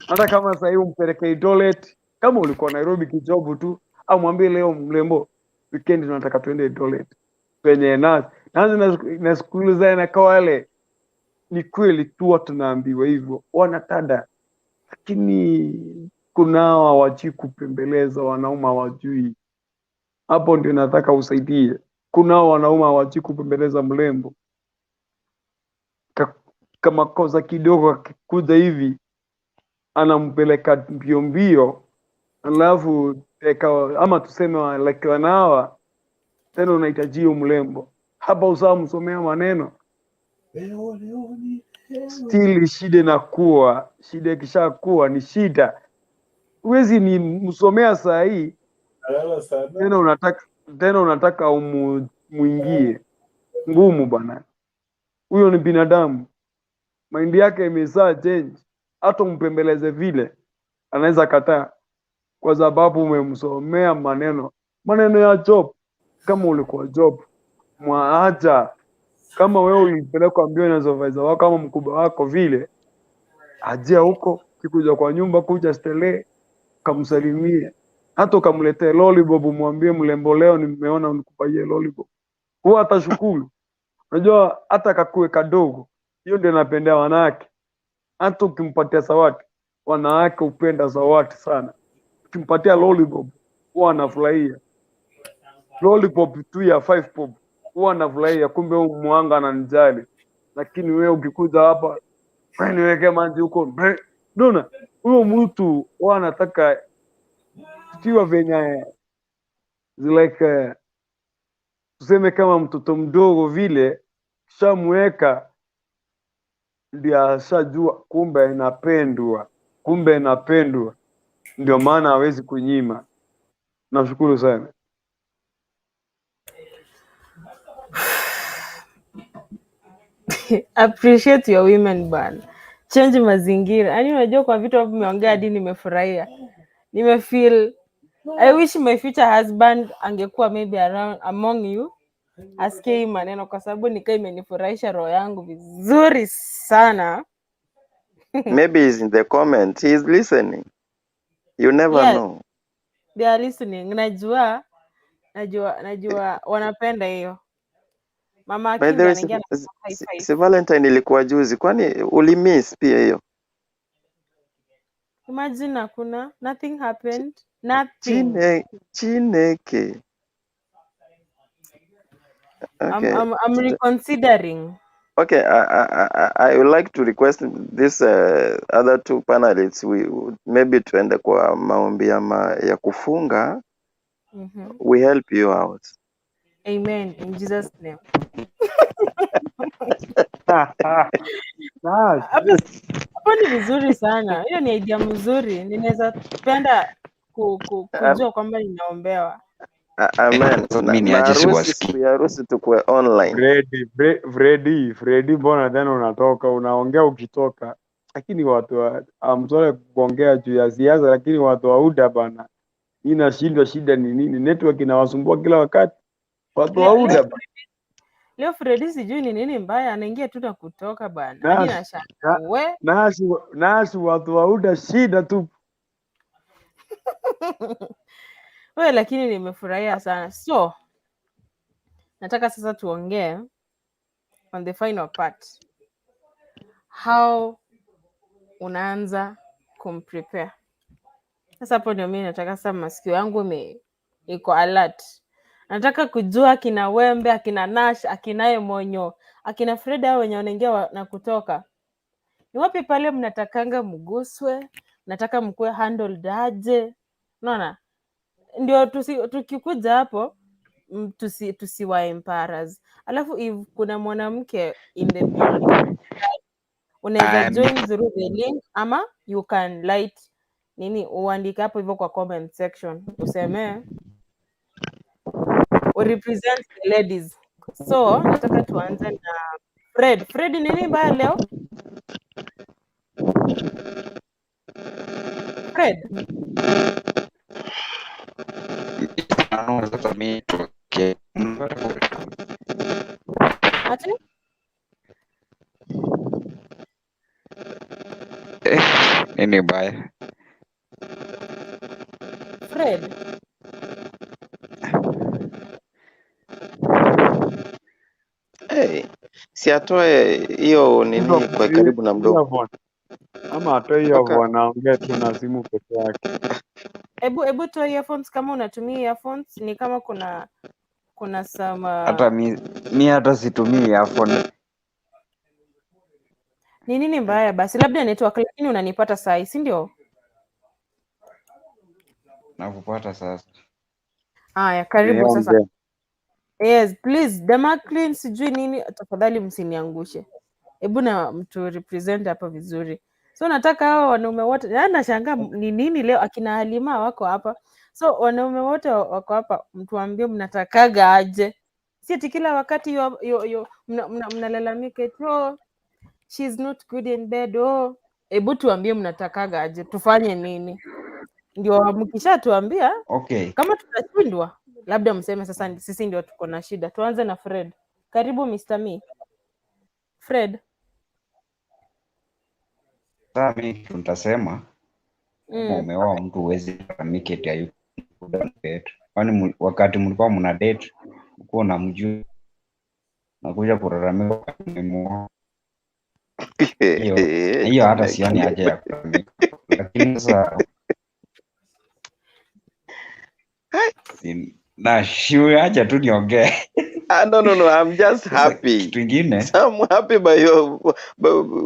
Hata kama sasa hivi umpeleke Eldoret, kama ulikuwa Nairobi kijob tu, au mwambie leo mrembo, weekend tunataka tuende Eldoret penye nazi na siku za na wale. Ni kweli tu watu tunaambiwa hivyo wanatada, lakini kunao hawajui kupembeleza, wanaume hawajui. Hapo ndio nataka usaidie. Kunao wanaume hawajui kupembeleza mrembo, kama kosa kidogo akikuja hivi anampeleka mbio mbio, alafu teka, ama tuseme like wanawa tena unahitaji hiyo mrembo hapa, usawa msomea maneno still shida inakuwa shida, ikishakuwa ni shida, huwezi ni msomea saa hii tena unataka muingie ngumu bana. Huyo ni binadamu, mind yake imesha change, hata umpembeleze vile anaweza kataa, kwa sababu umemsomea maneno maneno ya job. Kama ulikuwa job, mwaacha. Kama wewe ulipelekwa mbio na supervisor wako ama mkubwa wako vile, ajia huko, kikuja kwa nyumba, kuja starehe, kamsalimie, hata ukamletea lollipop, umwambie mlembo, leo nimeona nikupaie lollipop, huwa atashukuru. Unajua hata kakue kadogo, hiyo ndio napendea wanawake. Hata ukimpatia zawadi, wanawake hupenda zawadi sana. Ukimpatia lollipop huwa anafurahia. Lollipop tu ya 5 bob huwa anafurahia, kumbe huyu mwanga ananijali. Lakini wewe ukikuja hapa, "Wewe niweke maji huko," Dona, huyo mtu huwa anataka kiwa venye like tuseme kama mtoto mdogo vile, shamweka ndio ashajua kumbe inapendwa, kumbe inapendwa, ndio maana hawezi kunyima. Nashukuru sana. Appreciate your women bana, change mazingira. Yaani unajua kwa vitu ambavyo umeongea hadi nimefurahia, nimefeel I wish my future husband angekuwa maybe around among you. Asikie hii maneno kwa sababu nikaa imenifurahisha roho yangu vizuri sana. Maybe he's in the comment. He's listening. You never Yes, know. they are listening. Najua, najua, najua wanapenda hiyo. Mama By the Akinga way, anaingia na high five. si Valentine ilikuwa juzi, kwani ulimiss pia hiyo? Imagine hakuna, nothing happened, nothing. Chineke. Okay. I'm reconsidering. Okay, I would like to request this other two panelists, we maybe tuende kwa maombi ya kufunga. We help you out. Amen in Jesus name. Nice. Hapo ni vizuri sana. Hiyo ni idea mzuri. Ninaweza penda kujua kwamba ninaombewa. Amen. Sasa Na, mi na niache harusi, siwasikii. siku ya harusi tukue online. Fredi, Fredi, Fredi, mbona tena unatoka unaongea ukitoka? Lakini watu wa I'm sorry kuongea juu ya siasa, lakini watu wa UDA bana, mi nashindwa, shida ni nini? Network inawasumbua kila wakati, watu wa Leo, UDA leo, bana. leo Fredi sijui ni nini mbaya, anaingia tu na kutoka bana. Hadi Nasi, nashangaa na, we. nasi watu wa UDA shida tu. We, lakini nimefurahia sana. So, nataka sasa tuongee on the final part. How unaanza kumprepare. Sasa hapo ndio mimi nataka sasa masikio yangu iko alert. Nataka kujua akina Wembe, akina Nash, akinaye Monyo, akina Fred hao wenye wanaingia na kutoka. Ni wapi pale mnatakanga mguswe? Mnataka mkuwe handled aje? Unaona? Ndio tukikuja hapo tusiwa embarrass. Alafu if kuna mwanamke in the building, unaweza join through the link ama you can light nini uandike hapo hivyo kwa comment section useme represent the ladies. So nataka tuanze na Fred. Fred, nini mbaya leo? Fred, Sasa mi tuke- ati nini mbaya? Fred, Hey, si atoe hiyo nini kwa karibu na mdomo. Earphone. Ama atoe Mpaka earphone aongee tu na simu peke yake. hebu toa earphones kama unatumia earphones, ni kama kuna some Hata mi hata situmii earphone. ni nini mbaya basi, labda network, lakini unanipata saa hii, si ndio? Nakupata sasa. Haya, karibu sasa. Niongee. Yes, please Damaklin, sijui nini, tafadhali msiniangushe. Hebu na mtu represent hapa vizuri. So nataka hawa wanaume wote, yaani nashangaa ni nini leo akina Halima wako hapa. So wanaume wote wako hapa, mtuambie mnatakaga aje? Si ati kila wakati mnalalamika eti oh, she's not good in bed. Oh, hebu tuambie mnatakaga aje, tufanye nini? Ndio mkishatuambia Okay. kama tutashindwa, labda mseme sasa sisi ndio tuko na shida. Tuanze na Fred. Karibu Mr. Me. Fred. Sasa mi kitu nitasema kama umeoa mtu huwezi lalamika eti hayuko on bed. Kwani wakati mlikuwa mna date ulikuwa unamjua nakuja kulalamika wakati umemuoa. Hiyo hiyo hata sioni haja ya kulalamika. Lakini sasa na shiwe acha tu niongee. Ah, no, no, no. I'm just Sasa happy. kitu ingine I'm happy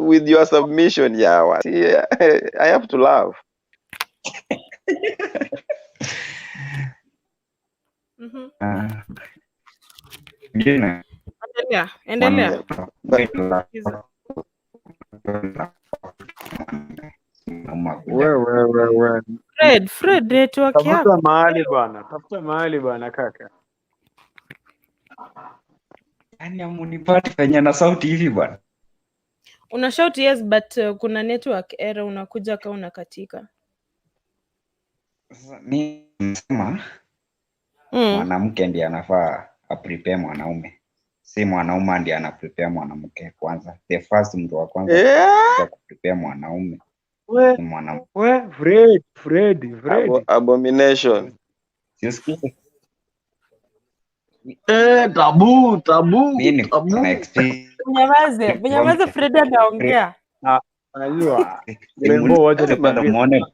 with your submission, Yawa. See, I have to laugh. Ingine Endelea, endelea. mwanamke We, we, we, we. Fred, Fred, network Tafuta yako. mahali bana, tafuta mahali bana kaka. Yaani hamunipati penye na sauti hivi bwana. Una shout yes but kuna network error, unakuja kama unakatika. Sasa mi nasema mwanamke ndiye anafaa aprepare mwanaume, si mwanaume ndiye ana prepare mwanamke kwanza. The first, mtu wa kwanza kuja kuprepare mwanaume We, ni mwanamke. we, Fred, Fred, Fred. Abomination. Siusikize. Eh, tabu tabu Mi niko tabu. na experience. Mnyamaze, mnyamaze, Fred anaongea. Ah, unajua Mrembo, wacha Simulize kwanza nikwambie, muone.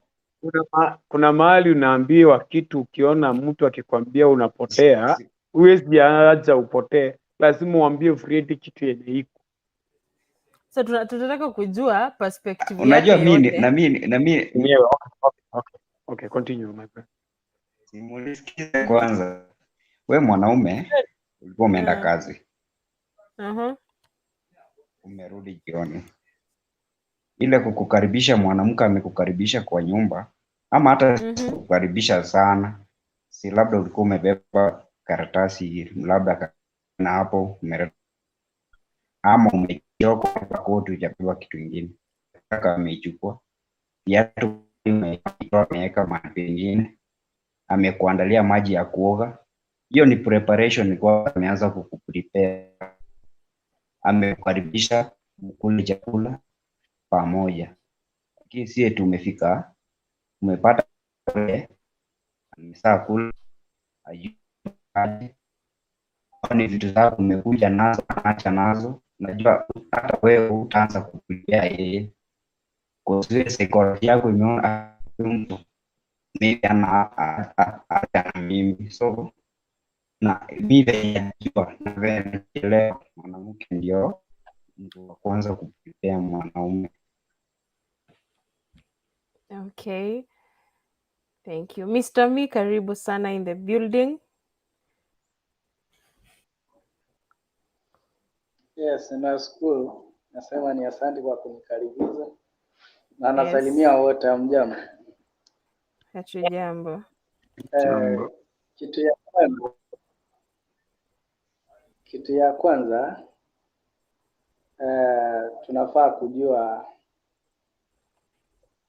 kuna mahali unaambiwa kitu, ukiona mtu akikwambia unapotea, huwezi acha upotee, lazima uambie Fred kitu yenye iko. So tunataka kujua perspective Unajua yake mi yote. na mi Yenyewe. Okay, continue my friend. Simulisikize kwanza. We mwanaume ulikuwa umeenda kazi, umerudi jioni, ile kukukaribisha, mwanamke amekukaribisha kwa nyumba, ama hata kukaribisha sana, si labda ulikuwa umebeba karatasi labda na hapo ama umechoka koti, hujabeba kitu ingine, kaka ameichukua viatu, ameweka mahali pengine, amekuandalia maji ya kuoga. Hiyo ni preparation, kwa ameanza kukuprepare, amekukaribisha mkule chakula pamoja. Lakini si eti umefika umepata amesaa kula ajui aje, ni vitu zako umekuja nazo, anaacha nazo. Najua hata wewe utaanza kuprepare yeye, kwa sababu psychology yako imeona huyu mtu maybe ana acha na mimi, so na mi venye najua na venye naelewa, mwanamke ndio mtu wa kwanza kuprepare mwanaume. Okay. Thank you. Mr. Mi, karibu sana in the building. Yes, nashukuru. Nasema ni asante kwa kunikaribisha na nasalimia wote. Hamjambo? Hatujambo. Eh, kitu ya kwanza tunafaa kujua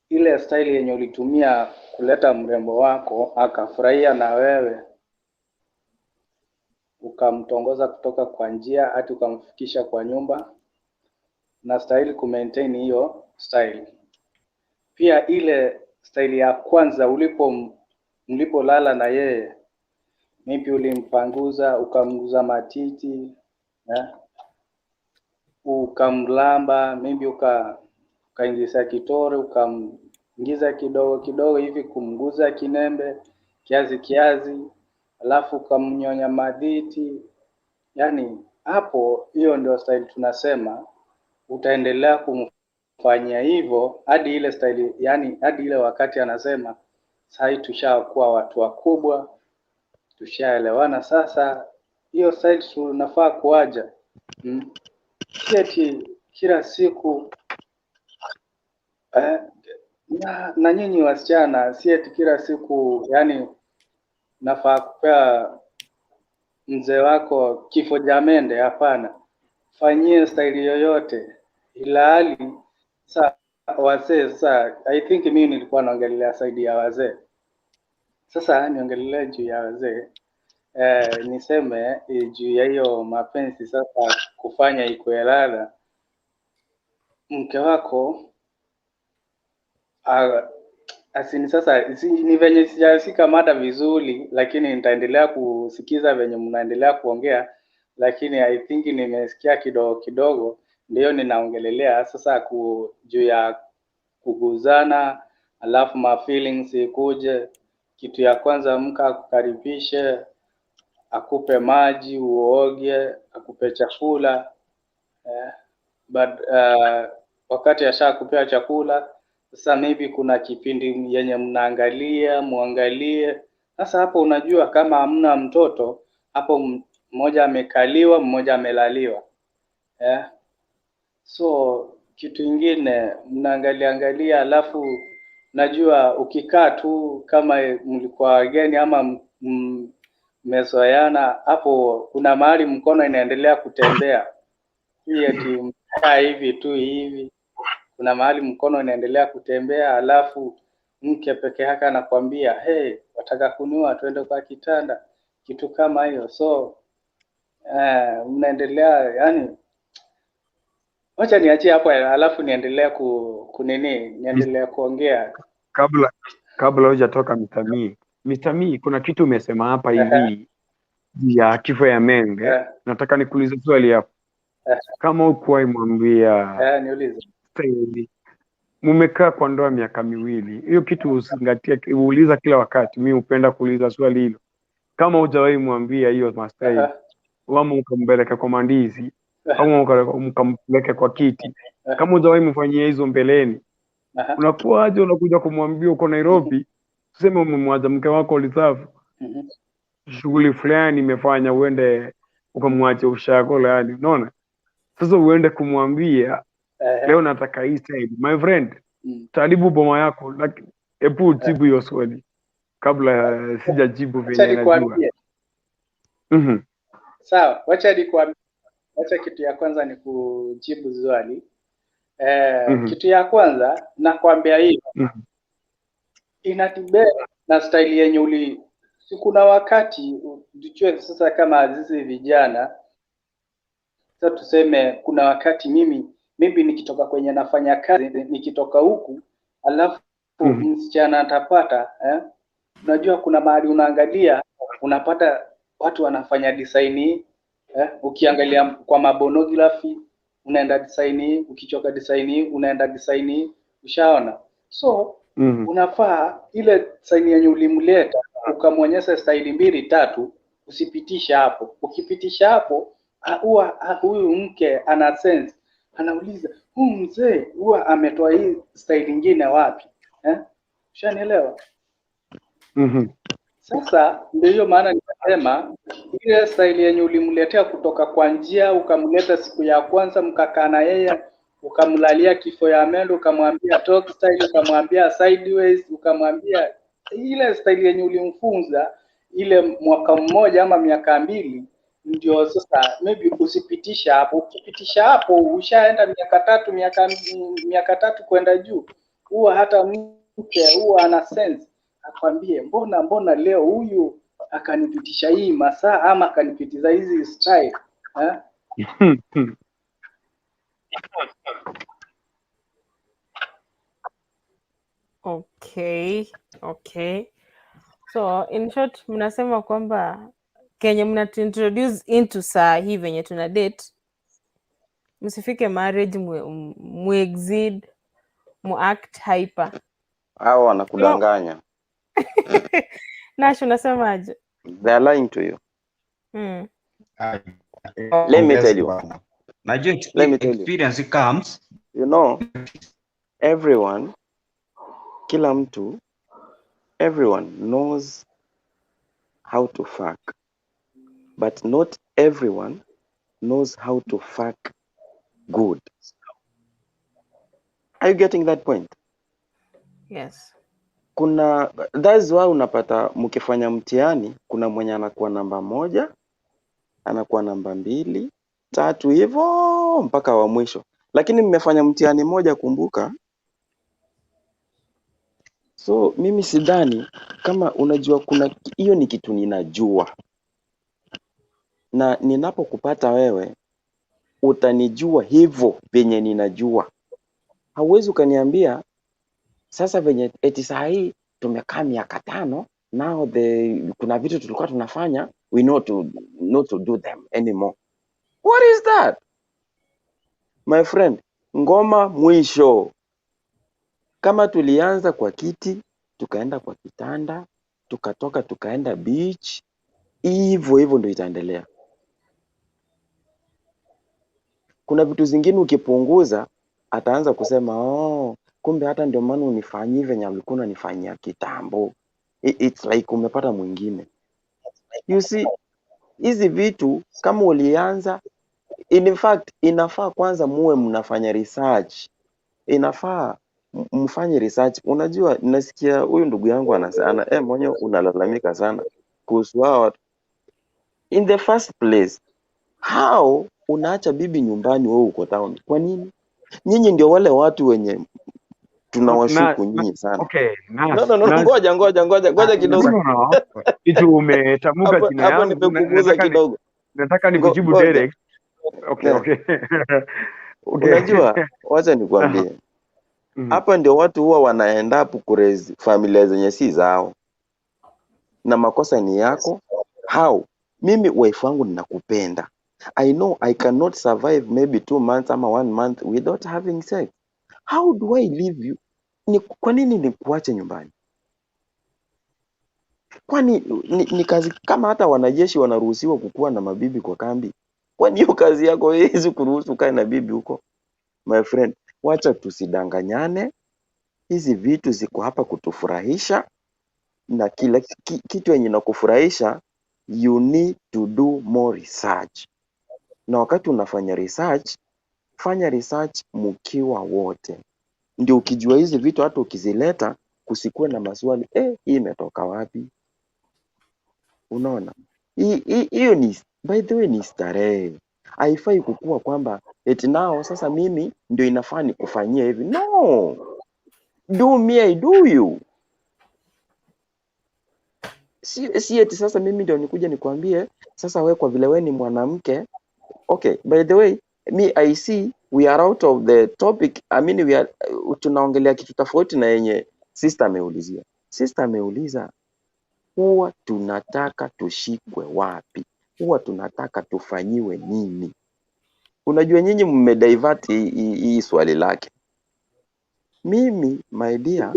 ile style yenye ulitumia kuleta mrembo wako akafurahia na wewe ukamtongoza kutoka kwa njia hadi ukamfikisha kwa nyumba, na stahili kumaintain hiyo style. Pia ile style ya kwanza ulipo mlipolala na yeye, maybe ulimpanguza, ukamguza matiti eh, ukamlamba, maybe ukaingiza kitore, ukamingiza kidogo kidogo hivi kumguza kinembe kiazi kiazi, alafu ukamnyonya madhiti. Yani hapo, hiyo ndio style tunasema utaendelea kumfanyia hivyo hadi ile style, yani hadi ile wakati anasema sahii tushakuwa watu wakubwa, tushaelewana, sasa hiyo style tunafaa kuaja. Si eti kila siku na nyinyi wasichana, si eti kila siku yani nafaa kupea mzee wako kifo cha mende. Hapana, fanyie staili yoyote, ila sa wazee sasa, I think mimi nilikuwa naongelea side ya wazee. Sasa niongelea juu ya wazee niseme juu ya hiyo mapenzi sasa, kufanya ikuwe lala mke wako asini sasa si, ni venye sijashika mada vizuri, lakini nitaendelea kusikiza venye mnaendelea kuongea, lakini I think nimesikia kidogo kidogo, ndio ninaongelelea sasa juu ya kuguzana, alafu ma feelings ikuje. Kitu ya kwanza mka akukaribishe, akupe maji uoge, akupe chakula but wakati ashakupea chakula sasa, maybe kuna kipindi yenye mnaangalia muangalie. Sasa hapo unajua kama hamna mtoto hapo, mmoja amekaliwa, mmoja amelaliwa eh. So kitu ingine mnaangalia angalia, alafu najua ukikaa tu kama mlikuwa wageni ama mmezoeana, hapo kuna mahali mkono inaendelea kutembea, si eti mkaa hivi tu hivi, kuna mahali mkono inaendelea kutembea, alafu mke peke yake anakwambia, hey, wataka kunua, twende kwa kitanda, kitu kama hiyo. So Mnaendelea yani, wacha niachie hapo alafu niendelee kunini, niendelee kuongea. Kabla hujatoka Mr. Mi, kuna kitu umesema hapa hivi ya kifo ya mende. Nataka nikuulize swali hapo. Kama hukuwahi mwambia Niulize. Staili, mumekaa kwa ndoa miaka 2, hiyo kitu uzingatie, uuliza kila wakati. Mi hupenda kuuliza swali hilo. Kama hujawahi mwambia hiyo mastaili, ama ukampeleka kwa mandizi, ama ukampeleka kwa kiti, kama hujawahi mfanyia hizo mbeleni, unakuwaje unakuja kumwambia uko Nairobi, tuseme umemwacha mke wako ulisafu, shughuli fulani imefanya uende ukamwache ushago, yani unaona? Sasa uende kumwambia leo nataka hii style, my friend, taribu boma yako, lakini hebu jibu hiyo swali kabla sijajibu Wacha venye najua. nikuambie. Sawa, wacha nikuambie. Wacha kitu ya kwanza ni kujibu swali. Kitu ya kwanza nakwambia hiyo inatibea na style yenye uli si kuna wakati tujue sasa kama sisi vijana sasa tuseme kuna wakati mimi maybe nikitoka kwenye nafanya kazi nikitoka huku alafu msichana atapata unajua kuna mahali unaangalia unapata watu wanafanya design hii, ukiangalia kwa mabonography unaenda design hii, ukichoka design hii unaenda design hii, ushaona? So unafaa ile design yenye ulimleta ukamwonyesha staili 2 3, usipitisha hapo. Ukipitisha hapo huwa huyu mke ana sense, anauliza huyu mzee huwa ametoa hii staili nyingine wapi? Ushanielewa? Sasa ndio hiyo maana nikasema ile staili yenye ulimletea kutoka kwa njia, ukamleta siku ya kwanza mkakaa na yeye, ukamlalia kifo ya mendo, ukamwambia talk style, ukamwambia sideways, ukamwambia ile staili yenye ulimfunza ile mwaka mmoja ama miaka 2, ndio sasa maybe usipitisha hapo. Ukipitisha hapo ushaenda miaka 3, miaka 3 kwenda juu, huwa hata mke huwa ana sense akwambie mbona leo huyu akanipitisha hii masaa ama akanipitiza hizi style. Okay. So in short mnasema kwamba kenye mnatuintroduce into saa hii venye tuna date, msifike marriage muexceed, muact hyper. Hao wanakudanganya. Nash, unasemaje? They are lying to you. Let me tell you. Najua Let me tell you. experience comes. You know, everyone, kila mtu, everyone knows how to fuck. But not everyone knows how to fuck good. Are you getting that point? Yes. Kuna, that's why unapata mkifanya mtihani, kuna mwenye anakuwa namba 1, anakuwa namba 2, 3 hivyo mpaka wa mwisho. Lakini mmefanya mtihani moja, kumbuka. So mimi sidhani kama unajua kuna hiyo ni kitu ninajua. Na ninapokupata wewe utanijua hivyo venye ninajua. Hauwezi ukaniambia sasa venye eti saa hii tumekaa miaka 5, now kuna vitu tulikuwa tunafanya we know to not to do them anymore. What is that? My friend, ngoma mwisho. Kama tulianza kwa kiti, tukaenda kwa kitanda, tukatoka tukaenda beach, hivyo hivyo ndio itaendelea. Kuna vitu zingine ukipunguza ataanza kusema oh, kumbe hata ndio maana unifanyii venye ulikuwa unanifanyia kitambo. It's like umepata mwingine. You see, hizi vitu kama ulianza, in fact inafaa kwanza muwe mnafanya research. Inafaa mfanye research. Unajua nasikia huyu ndugu yangu anasema, mwenyewe unalalamika sana kuhusu hao watu. In the first place, how unaacha bibi nyumbani wewe uko town? Kwa nini? Nyinyi ndio wale watu wenye tunawashuku nyinyi sana. Okay, No, ngoja kidogo. No. Kitu umetamka jina Hapo yangu, nimekuguza kidogo. Nataka nikujibu Ngoja. Derek. Okay, Yeah. okay. Okay. Unajua, wacha nikwambie. Hapa ndio watu huwa wanaenda up kuraise familia zenye si zao, na makosa ni yako. How? Mimi wife wangu ninakupenda. I know I cannot survive maybe 2 months ama one month without having sex. How do I leave you? Ni, kwa nini nikuache nyumbani? Kwani ni kazi kama hata wanajeshi wanaruhusiwa kukuwa na mabibi kwa kambi? Kwani hiyo kazi yako haiwezi kuruhusu ukae na bibi huko? My friend, wacha tusidanganyane. Hizi vitu ziko hapa kutufurahisha, na kila kitu yenye nakufurahisha, you need to do more research. Na wakati unafanya research, fanya research mkiwa wote, ndio ukijua hizi vitu, hata ukizileta kusikuwe na maswali, hii imetoka wapi? Unaona, hiyo ni, by the way, ni starehe. Haifai kukua kwamba eti nao sasa mimi ndio inafaa nikufanyie hivi. No, do me I do you. Si eti sasa mimi ndio nikuja nikwambie sasa we kwa vile we ni mwanamke. Okay, by the way, me I see we are out of the topic. I mean, we are tunaongelea kitu tofauti na yenye sister ameulizia. Sister ameuliza huwa tunataka tushikwe wapi? Huwa tunataka tufanyiwe nini? Unajua nyinyi mmedivert hii swali lake. Mimi my dear,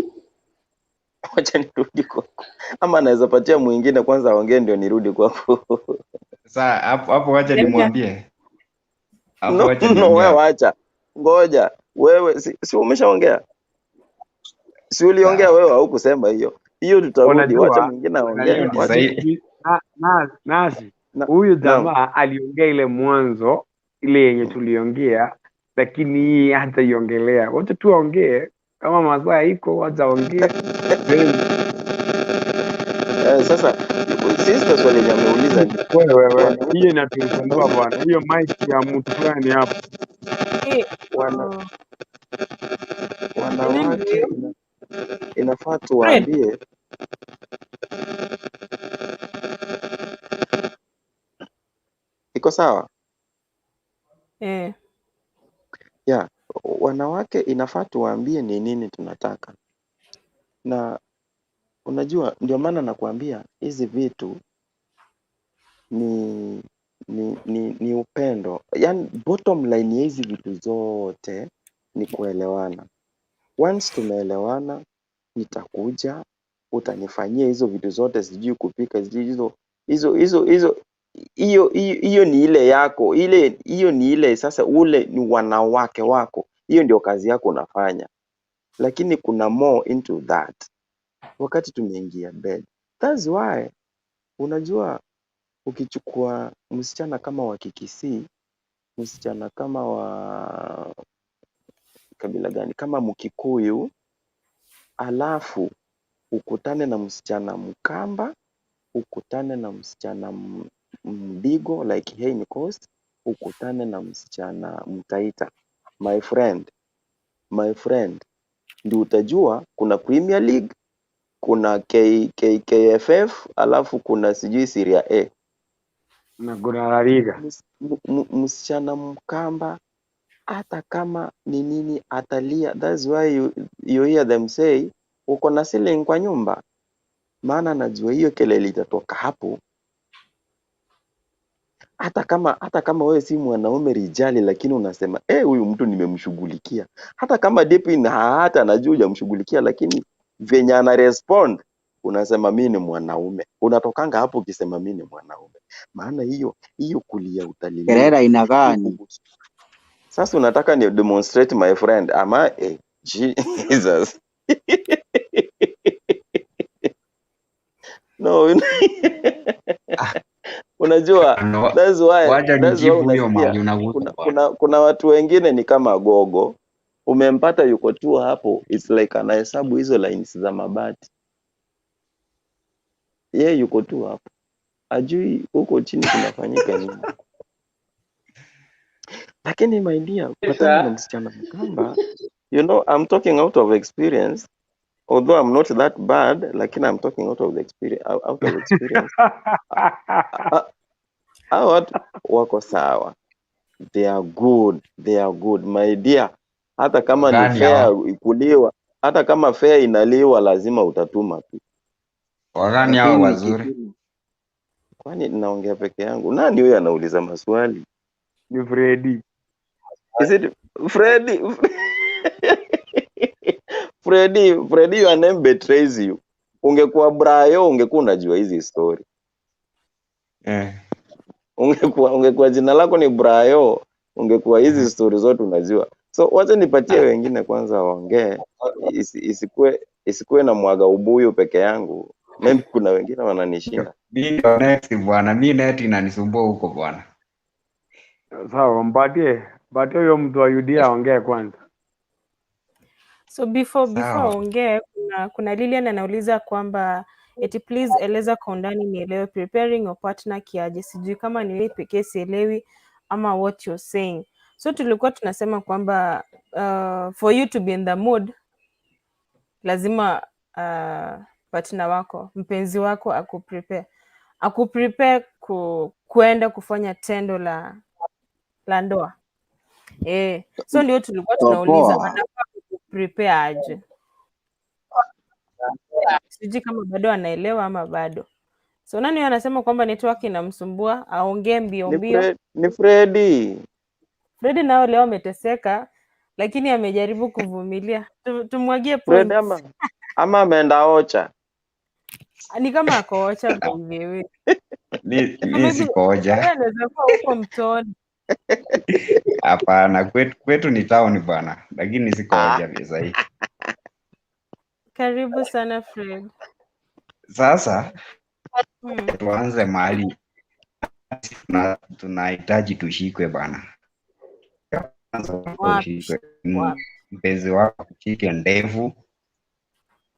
wacha nirudi kwako, ama naweza patia mwingine kwanza aongee ndio nirudi kwako. Sasa hapo hapo wacha nimwambie. Hapo No, wacha no, niongee wewe hapo. wacha, ngoja wewe, si umeshaongea? Si uliongea Sawa. wewe, haukusema hiyo hiyo, tutarudi. Wacha Unajua, mwingine aongee. Hiyo ni Wacha sahihi. Nazi, na, huyu naam. jamaa aliongea ile mwanzo ile yenye tuliongea, lakini hii hataiongelea. Wacha tu aongee, kama masaa iko, wacha aongee. Then Sasa sister swali yenye ameuliza ni wewe wewe, wanaume hiyo inatusumbua bwana, hiyo mic ya mtu fulani hapo. Wana, Nani wanawake huyo? inafaa Fred. tuwaambie iko sawa. Eh. Yeah, wanawake inafaa tuwaambie ni nini tunataka, na unajua ndio maana nakuambia hizi vitu ni upendo. Yani bottom line ya hizi vitu zote ni kuelewana. Once tumeelewana, nitakuja utanifanyia hizo vitu zote, sijui kupika, sijui hizo hizo hizo hizo hiyo hiyo hiyo ni ile yako, ile hiyo ni ile sasa, ule ni wanawake wako, hiyo ndio kazi yako unafanya, lakini kuna more into that wakati tumeingia bed. That's why unajua ukichukua msichana kama wa Kikisii, msichana kama wa kabila gani, kama Mkikuyu, alafu ukutane na msichana Mkamba, ukutane na msichana Mdigo like here in Coast, ukutane na msichana Mtaita, my friend, my friend, ndio utajua kuna Premier League, kuna KKFF, alafu kuna sijui Serie A. Na kuna La Liga. Msichana Mkamba hata kama ni nini atalia. That's why you hear them say uko na ceiling kwa nyumba, maana najua hiyo kelele itatoka hapo. Hata kama wewe si mwanaume rijali, lakini unasema huyu mtu nimemshughulikia. Hata kama deep in her heart anajua hujamshughulikia, lakini venye ana respond unasema mi ni mwanaume. Unatokanga hapo ukisema mi ni mwanaume, maana hiyo hiyo kulia utaliliwa Kelele aina hiyo gani? Sasa unataka ni demonstrate, my friend, ama Jesus, no. Unajua No, that's why wacha that's why nijibu hiyo unasikia mali unagusa kuna, bwana. kuna watu wengine ni kama gogo, umempata yuko tu hapo, it's like anahesabu hizo lines za mabati, ye yuko tu hapo, ajui huko chini kunafanyika nini. Lakini my dear, patana na Sasa msichana Mkamba, you know I'm talking out of experience, although I'm not that bad, lakini I'm talking out of the experience, out of experience. Hao watu Wako sawa. They are good. They are good my dear. Hata kama ni Wagani fare hao? ikuliwa, hata kama fare inaliwa lazima utatuma tu. Wagani hao Lakini wazuri? kitu, kwani naongea peke yangu? Nani huyo anauliza maswali? Ni Freddy. Is it Freddy? Freddy, Freddy, your name betrays you. Ungekuwa Brayo, ungekuwa unajua hizi story. Eh. Ungekuwa jina lako ni Brayo, ungekuwa hizi story zote unajua. So wacha nipatie wengine kwanza waongee, isikuwe na mwaga ubuyu peke yangu. Maybe kuna wengine wananishinda. Mi ndo next bwana, mi net inanisumbua huko bwana. Sawa, mpatie huyo mtu wa UDA aongee kwanza. So before Sawa. aongee, kuna Lilian anauliza kwamba eti please eleza kwa undani nielewe preparing your partner kiaje. Sijui kama ni mimi pekee sielewi ama what you're saying. So tulikuwa tunasema kwamba for you to be in the mood lazima partner wako, mpenzi wako akuprepare kuenda kufanya tendo la ndoa. So ndio tulikuwa tunauliza Poa. anafaa kuprepare aje. Sijui kama bado anaelewa ama bado. So nani huyo anasema kwamba network inamsumbua, aongee mbio Ni mbio. Ni Freddy. Fredi nao leo ameteseka, lakini amejaribu kuvumilia. Tumwagie Fred points. ama ameenda ocha. Ni kama akoocha by the way. Mi Maybe yeye sikoja. anaweza kuwa huko mtoni. Hapana, kwetu ni town bwana, lakini Ah, sikoja sahii. Karibu sana Fred. Sasa tuanze mahali tunahitaji tushikwe bana. Kwanza Wapi? ushikwe, Wapi? mpenzi wako ushike ndevu,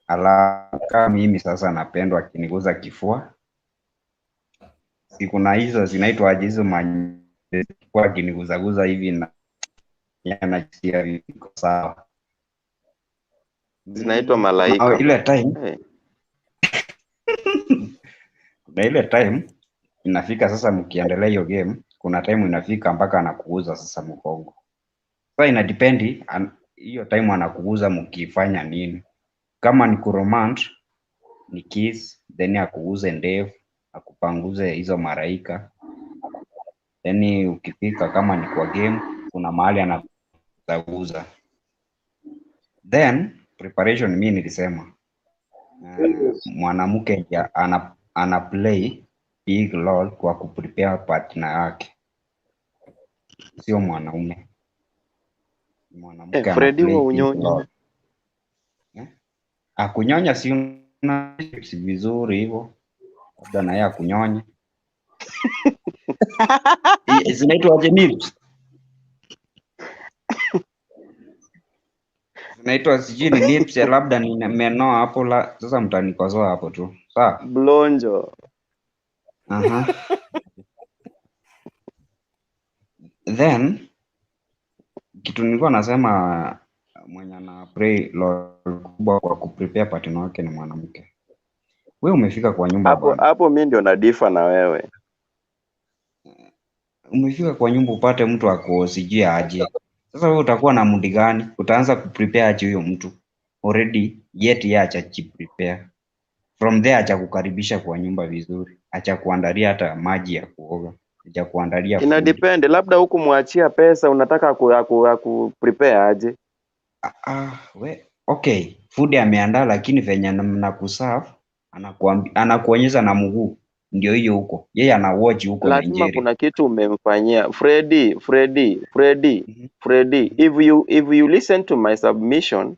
alafu kama mimi sasa napendwa akiniguza kifua, si kuna hizo zinaitwa aje hizo kwa akiniguzaguza hivi na najisikia viko sawa. Zinaitwa Na malaika. ile time Hey. kuna ile time inafika sasa, mkiendelea hiyo game, kuna time inafika mpaka anakuuza sasa mgongo. Sasa ina depend hiyo time anakuuza mkifanya nini. Kama ni kuromant ni kiss, then akuuze ndevu, akupanguze hizo maraika. Then ukifika kama ni kwa game, kuna mahali anakuuza. Then preparation, mimi nilisema mwanamke ndiye ana play big role kwa kuprepare partner yake, sio mwanaume. Mwanamke ana Freddy play huwa big unyonyi. role. Akunyonya si una si vizuri hivyo, labda na yeye akunyonya. Zinaitwa aje nips? Zinaitwa sijui ni nips, labda ni meno hapo la, sasa mtanikosoa hapo tu. Sawa? Blonjo. Aha. Then kitu nilikuwa nasema, mwenye ana play role kubwa kwa kuprepare partner wake ni mwanamke. Wewe umefika kwa nyumba Hapo bwana. hapo mimi ndio nadifa na wewe. Umefika kwa nyumba upate mtu ako sijui aje. Sasa wewe utakuwa na mudi gani? Utaanza kuprepare aje huyo mtu? Already yet yeye hajajiprepare. From there hajakukaribisha kwa nyumba vizuri, hajakuandalia hata maji ya kuoga, hajakuandalia Ina food. depend, labda huku mwachia pesa unataka ku prepare aje? We, okay, food ameandaa lakini venye mnakuserve anakuonyesha na mguu ndio hiyo huko. Yeye ana watch huko Lazima Nigeria. kuna kitu umemfanyia. Freddy, Freddy, Freddy, Freddy, if you listen to my submission,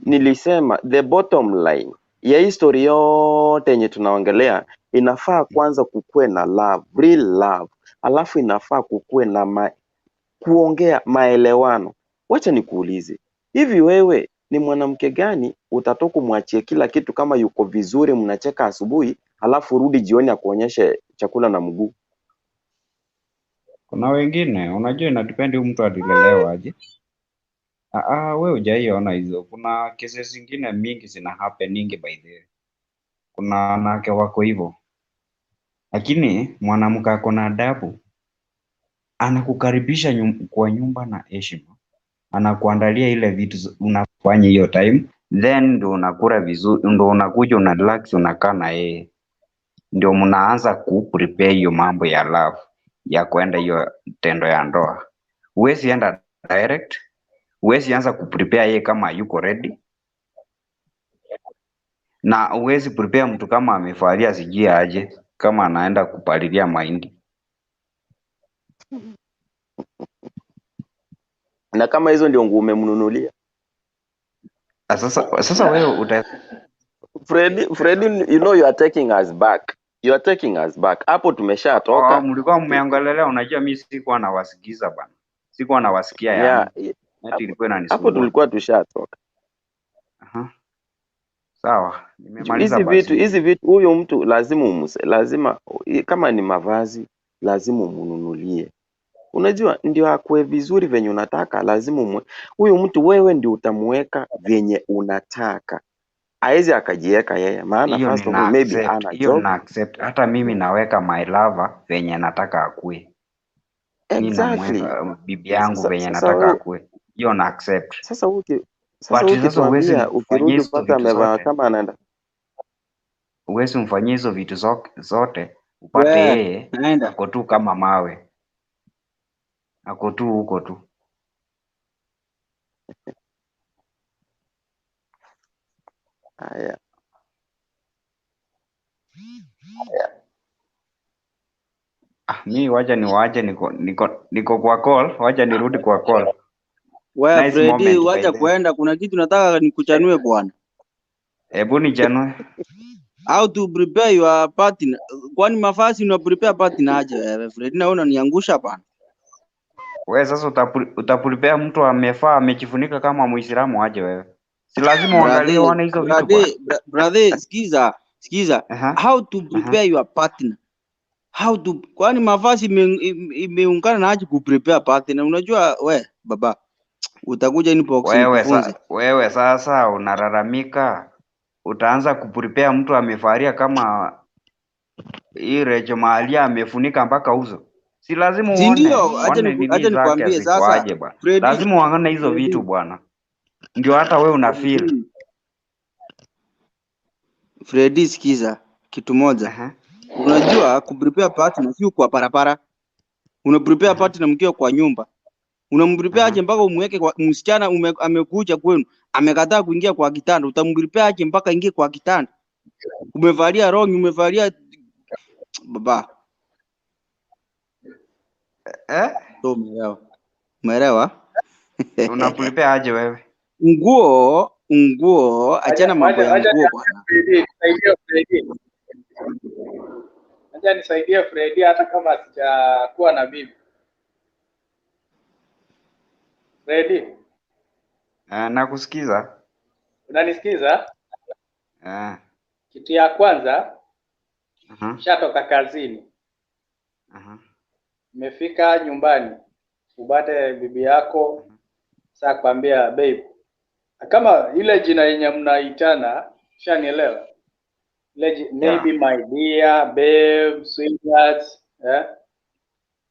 nilisema the bottom line ya hii story yote yenye tunaongelea, inafaa kwanza kukue na love, real love, alafu inafaa kukue na kuongea maelewano. Wacha nikuulize, hivi wewe ni mwanamke gani utatoka kumwachia kila kitu kama yuko vizuri, mnacheka asubuhi, alafu rudi jioni akuonyeshe chakula na mguu? Kuna wengine unajua, inadepend huyu mtu alilelewa aje. Wewe hujaiona hizo. Kuna kesi zingine mingi zina happening by the way. Kuna wanawake wako hivyo, lakini mwanamke ako na adabu, Anakukaribisha kwa nyumba na heshima, anakuandalia ile vitu unafanya hiyo time, then ndo unakula vizuri, ndo unakuja una relax, unakaa na yeye, ndio mnaanza ku prepare hiyo mambo ya love ya kuenda hiyo tendo ya ndoa. Huwezi enda direct, huwezi anza kuprepare yeye kama yuko ready, na huwezi prepare mtu kama amevalia sijui aje, kama anaenda kupalilia mahindi. Na kama hizo ndio nguo umemnunulia. Sasa wewe uta Freddy, you know you are taking us back. You are taking us back. Hapo Oh, tumeshatoka. mlikuwa mmeongelelea, unajua mi sikuwa nawasikiza bana, sikuwa nawasikia yani, Yeah, neti hapo ilikuwa hapo inanisumbua. tulikuwa tushatoka. Aha. Sawa, nimemaliza Hizi vitu basi. hizi vitu huyu mtu lazima lazima kama ni mavazi lazima umununulie. Unajua ndio akue vizuri venye unataka, lazima huyu mtu wewe ndio utamuweka venye unataka. Haezi akajiweka yeye, maana Hiyo first of nina all maybe accept, ana hiyo job. nina accept. Hata mimi naweka my lover venye nataka akue. Mi Exactly. namweka bibi yangu Sasa venye sasa nataka wewe akue, hiyo na accept. sasa uki sasa But sasa huwezi ukituambia mfanyia ukirudi hizo upate vitu amevaa zote, kama anaenda huwezi mfanyia hizo vitu zote upate We, yeye naenda. ako tu kama mawe, ako tu huko tu. Haya. Ah, mi wacha ni wache niko kwa call, wacha nirudi kwa call. We Nice Freddy, moment by wacha the. kuenda, kuna kitu nataka nikuchanue bwana. Hebu nichanue. How to prepare your partner. Kwani mavazi una prepare partner aje wewe Freddy? Na wewe unaniangusha bwana. Wewe sasa utaprepare mtu amefaa amejifunika kama Muislamu aje wewe? Si lazima uangalie Brother, uone hizo vitu bwana. brother, sikiza, sikiza. Aha. How to Aha. prepare your partner. How to, kwani mavazi imeungana na aje kuprepare partner? Unajua we baba, utakuja inbox nikufunze. Wewe sasa unalalamika, utaanza kuprepare mtu amevalia kama hii Recho Mahalia amefunika mpaka uso. Si lazima Si uone ndio? Acha uone nini acha zake nikwambie sasa zikoaje bwana. Freddy, Lazima uone hizo Freddy, vitu bwana, ndio hata wewe una feel. Freddy, Freddy, sikiza kitu moja. Aha. Unajua kuprepare partner sio kwa barabara. Una prepare Aha. partner mkiwa kwa nyumba. Unamprepare Aha. aje mpaka umweke kwa msichana amekuja kwenu, amekataa kuingia kwa kitanda, utamprepare aje mpaka ingie kwa kitanda? Umevalia wrong, umevalia baba. Eh? So umeelewa? Umeelewa? Una prepare aje wewe? Nguo, achana mambo ya Wacha nguo bwana. nisaidie Freddy. Acha nisaidie Freddy hata kama sijakuwa na bibi. Freddy, Nakusikiza. unanisikiza? Kitu ya kwanza, ushatoka kazini, umefika nyumbani, upate bibi yako, sasa kwambia babe, kama ile jina yenye mnaitana, ushanielewa? Ile maybe my dear, babe, sweetheart,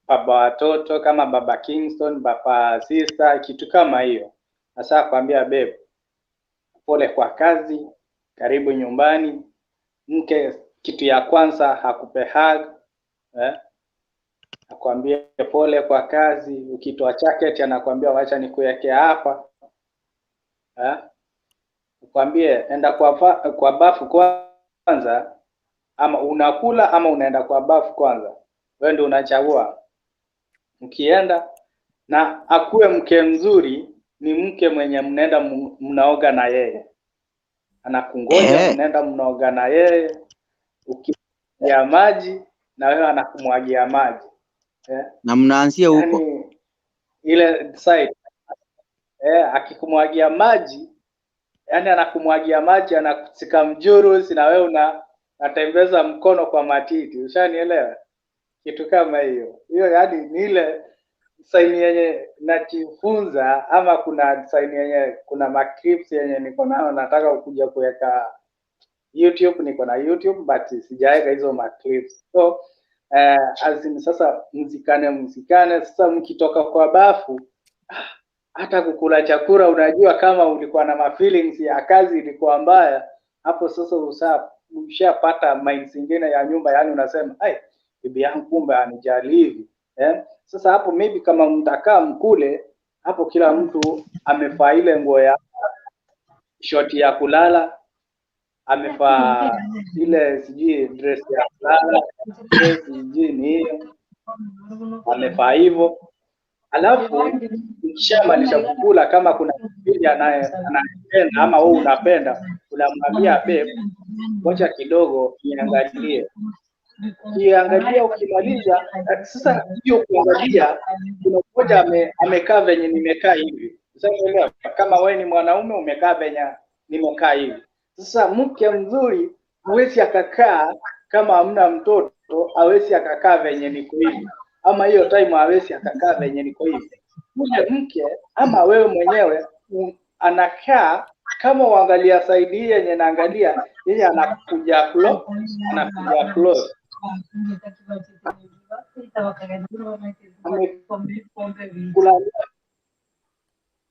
baba watoto kama baba Kingston, baba sister, kitu kama hiyo. Sasa kwambia babe, pole kwa kazi, karibu nyumbani. Mke kitu ya kwanza hakupe hug, akwambie pole kwa kazi. Ukitoa jacket anakwambia wacha nikuwekea hapa, Akwambie enda kwa bafu kwanza, ama unakula ama unaenda kwa bafu kwanza, wewe ndio unachagua. Mkienda na akuwe mke mzuri, ni mke mwenye mnaenda mnaoga na yeye, anakungoja, mnaenda mnaoga na yeye, ukimwagia maji na wewe anakumwagia maji, Na mnaanzia huko. Yani, ile side akikumwagia maji, yani anakumwagia maji, anakusika mjurusi na wewe unatembeza mkono kwa matiti, ushanielewa? Kitu kama hiyo hiyo, yani ni ile saini yenye najifunza, ama kuna saini yenye, kuna maclips yenye niko nayo nataka kuja kuweka YouTube, niko na YouTube but sijaweka hizo maclips. So As in sasa mzikane sasa, mkitoka kwa bafu hata kukula chakula, unajua kama ulikuwa na ma feelings ya kazi ilikuwa mbaya, hapo sasa ushapata mind zingine ya nyumba, yani unasema ai, bibi yangu kumbe anijali hivi eh? Sasa hapo maybe kama mtakaa mkule hapo, kila mtu amefaa ile nguo ya shoti ya kulala, amefaa ile sijui dress ya kulala, dress sijui ni hiyo, amefaa hivyo. Alafu ukishamalisha kukula, kama kuna kipindi anayependa ama wewe unapenda, unamwambia babe, ngoja kidogo niangalie. Ukiangalia, ukimaliza sasa, hiyo kuangalia, kuna mmoja amekaa venye nimekaa hivi. Ushaelewa? Kama wewe ni mwanaume umekaa venye nimekaa hivi. Sasa mke mzuri hawezi akakaa kama hamna mtoto, hawezi akakaa venye niko hivi, ama hiyo time hawezi akakaa venye niko hivi. Ule mke ama wewe mwenyewe anakaa kama uangalia saidi hii yenye naangalia, yeye anakuja close, anakuja close, amekulalia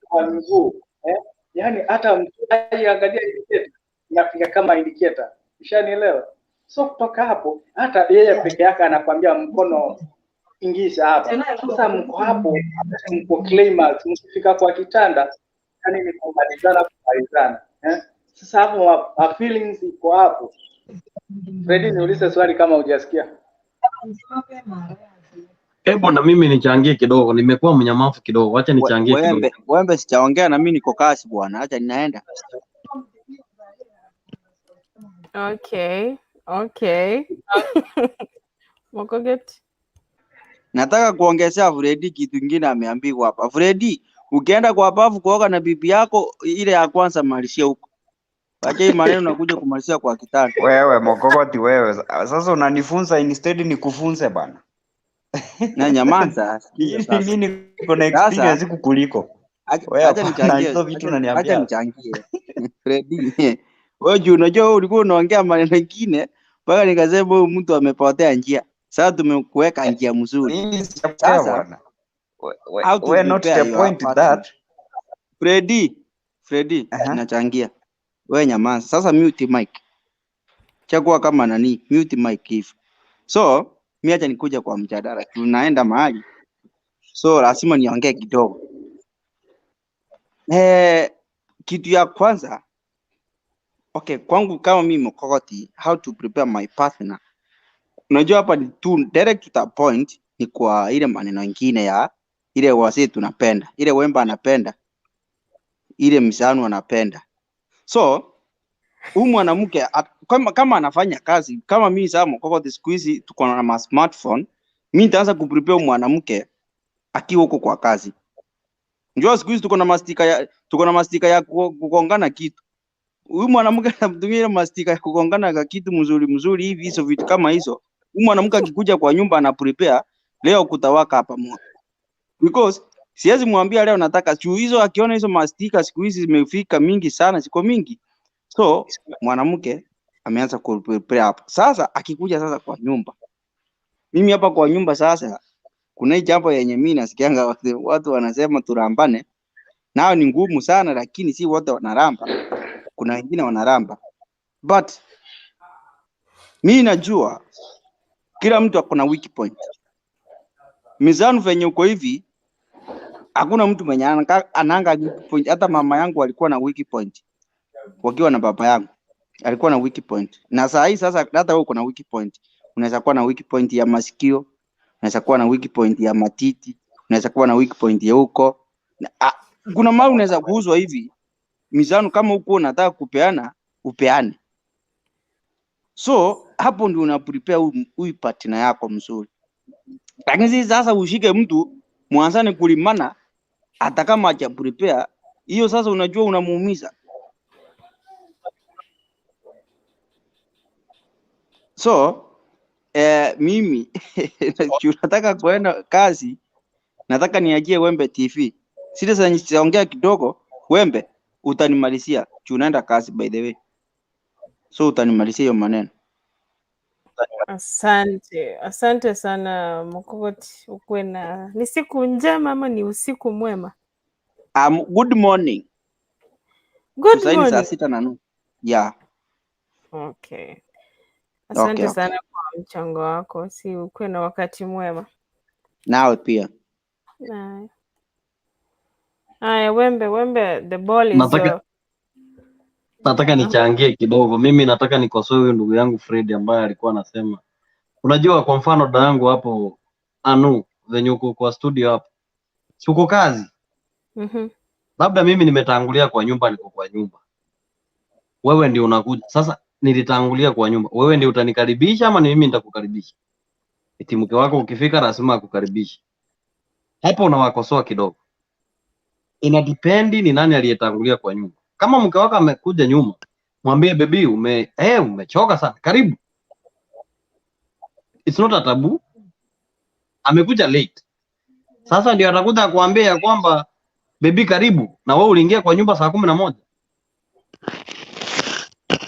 kwa miguu eh? Yaani hata mtu angalia indicator inafika kama indicator, ushanielewa? So kutoka hapo hata yeye peke yake anakwambia mkono ingiza hapa. Sasa mko hapo, mko climax, mkifika kwa kitanda yani ni kumalizana kumalizana eh? Sasa hapo ma feelings iko hapo. Freddy, niulize swali kama hujasikia. Hebu na mimi nichangie kidogo, nimekuwa mnyamavu kidogo, wacha nichangie kidogo. Wembe sijaongea na mimi niko kasi bwana, acha ninaenda. Okay, okay. Mokoget. Nataka kuongezea Fredi kitu kingine ameambiwa hapa. Fredi, ukienda kwa bafu kuoga na bibi yako ile ya kwanza malishia huko. Acha hii maneno nakuja kumalizia kwa kitanda. Wewe Mokogoti wewe, sasa unanifunza instead nikufunze bana. Na nyamaza, sikiza sasa. Mimi niko na experience Sasa kukuliko. acha Wewe acha hapana, nichangie, hizo vitu acha unaniambia. nichangie. Fredi, wewe juu unajua wewe ulikuwa unaongea maneno mengine mpaka nikasema huyu mtu amepotea njia. Sasa tumekuweka njia mzuri. Mimi sijapotea Sasa bwana. how to We're not prepare the your point partner. that Fredi, nachangia. Wewe nyamaza. Sasa mute mic. Chakuwa kama nani, mute mic hivi. So, mi acha nikuja kwa mjadala. Tunaenda mahali. So lazima niongee kidogo. Kitu ya kwanza, okay, kwangu kama mimi Mokogoti, how to prepare my partner. Unajua hapa ni tu direct to the point, ni kwa ile maneno ingine ya ile wasee tunapenda, ile Wemba anapenda, ile Msanu anapenda. So huyu mwanamke kama anafanya kazi kama mimi sasa Mokogoti, siku hizi tuko na ma smartphone, mimi nitaanza kuprepare huyu mwanamke akiwa huko kwa kazi. Unajua siku hizi tuko na mastika ya kugongana kitu. Huyu mwanamke anamtumia ile mastika ya kugongana ka kitu mzuri mzuri hivi, hizo vitu kama hizo. Huyu mwanamke akikuja kwa nyumba ana prepare leo kutawaka hapa moto. Because siwezi mwambia leo nataka juu hizo, akiona hizo mastika siku hizi zimefika mingi sana, ziko mingi. So mwanamke ameanza ku prepare hapo. Sasa akikuja sasa kwa nyumba, mimi hapa kwa nyumba sasa kuna hii jambo yenye mimi nasikianga watu wanasema turambane, nao ni ngumu sana, lakini si wote wanaramba, kuna wengine wanaramba, but mimi najua kila mtu ako na weak point. Mizanu venye uko hivi, hakuna mtu mwenye ananga weak point. Hata mama yangu alikuwa na weak point wakiwa na baba yangu alikuwa na weak point, na saa hii sasa hata wewe uko na weak point. Unaweza kuwa na weak point ya masikio, unaweza kuwa na weak point ya matiti, unaweza kuwa na weak point ya huko. Kuna mahali unaweza kuuzwa hivi mizano, kama huko unataka kupeana upeane. So hapo ndio una prepare huyu partner yako mzuri. Lakini si sasa ushike mtu mwanzane kulimana, hata kama haja prepare hiyo, sasa unajua unamuumiza. So mimi nataka kuenda kazi, nataka niachie Wembe TV. Sile sasa nitaongea kidogo, Wembe utanimalizia juu naenda kazi by the way. So utanimalizia hiyo maneno. Asante, asante sana Mokogoti, ukuwe na ni siku njema ama ni usiku mwema? Good morning. Good Sasa ni saa morning. 6:30. Yeah. Okay, asante Okay. sana kwa mchango wako, si ukuwe na wakati mwema. Nawe pia. Haya, haya, Wembe, Wembe, the ball is Nataka your. nataka nichangie kidogo. Mimi nataka nikosoe huyu ndugu yangu Fred ambaye alikuwa anasema, unajua, kwa mfano dada yangu hapo Anu, venye uko kwa studio hapo, si uko kazi? Labda mimi nimetangulia kwa nyumba, niko kwa nyumba, wewe ndio unakuja sasa. Nilitangulia kwa nyumba, wewe ndio utanikaribisha ama ni mimi nitakukaribisha? Eti mke wako ukifika lazima akukaribishe. Hapo unawakosoa kidogo. Ina depend ni nani aliyetangulia kwa nyumba. Kama mke wako amekuja nyuma, mwambie baby, umechoka sana, karibu. It's not a taboo. Amekuja late. Sasa ndio atakuja kuambia ya kwamba baby karibu, na wewe uliingia kwa nyumba saa 11.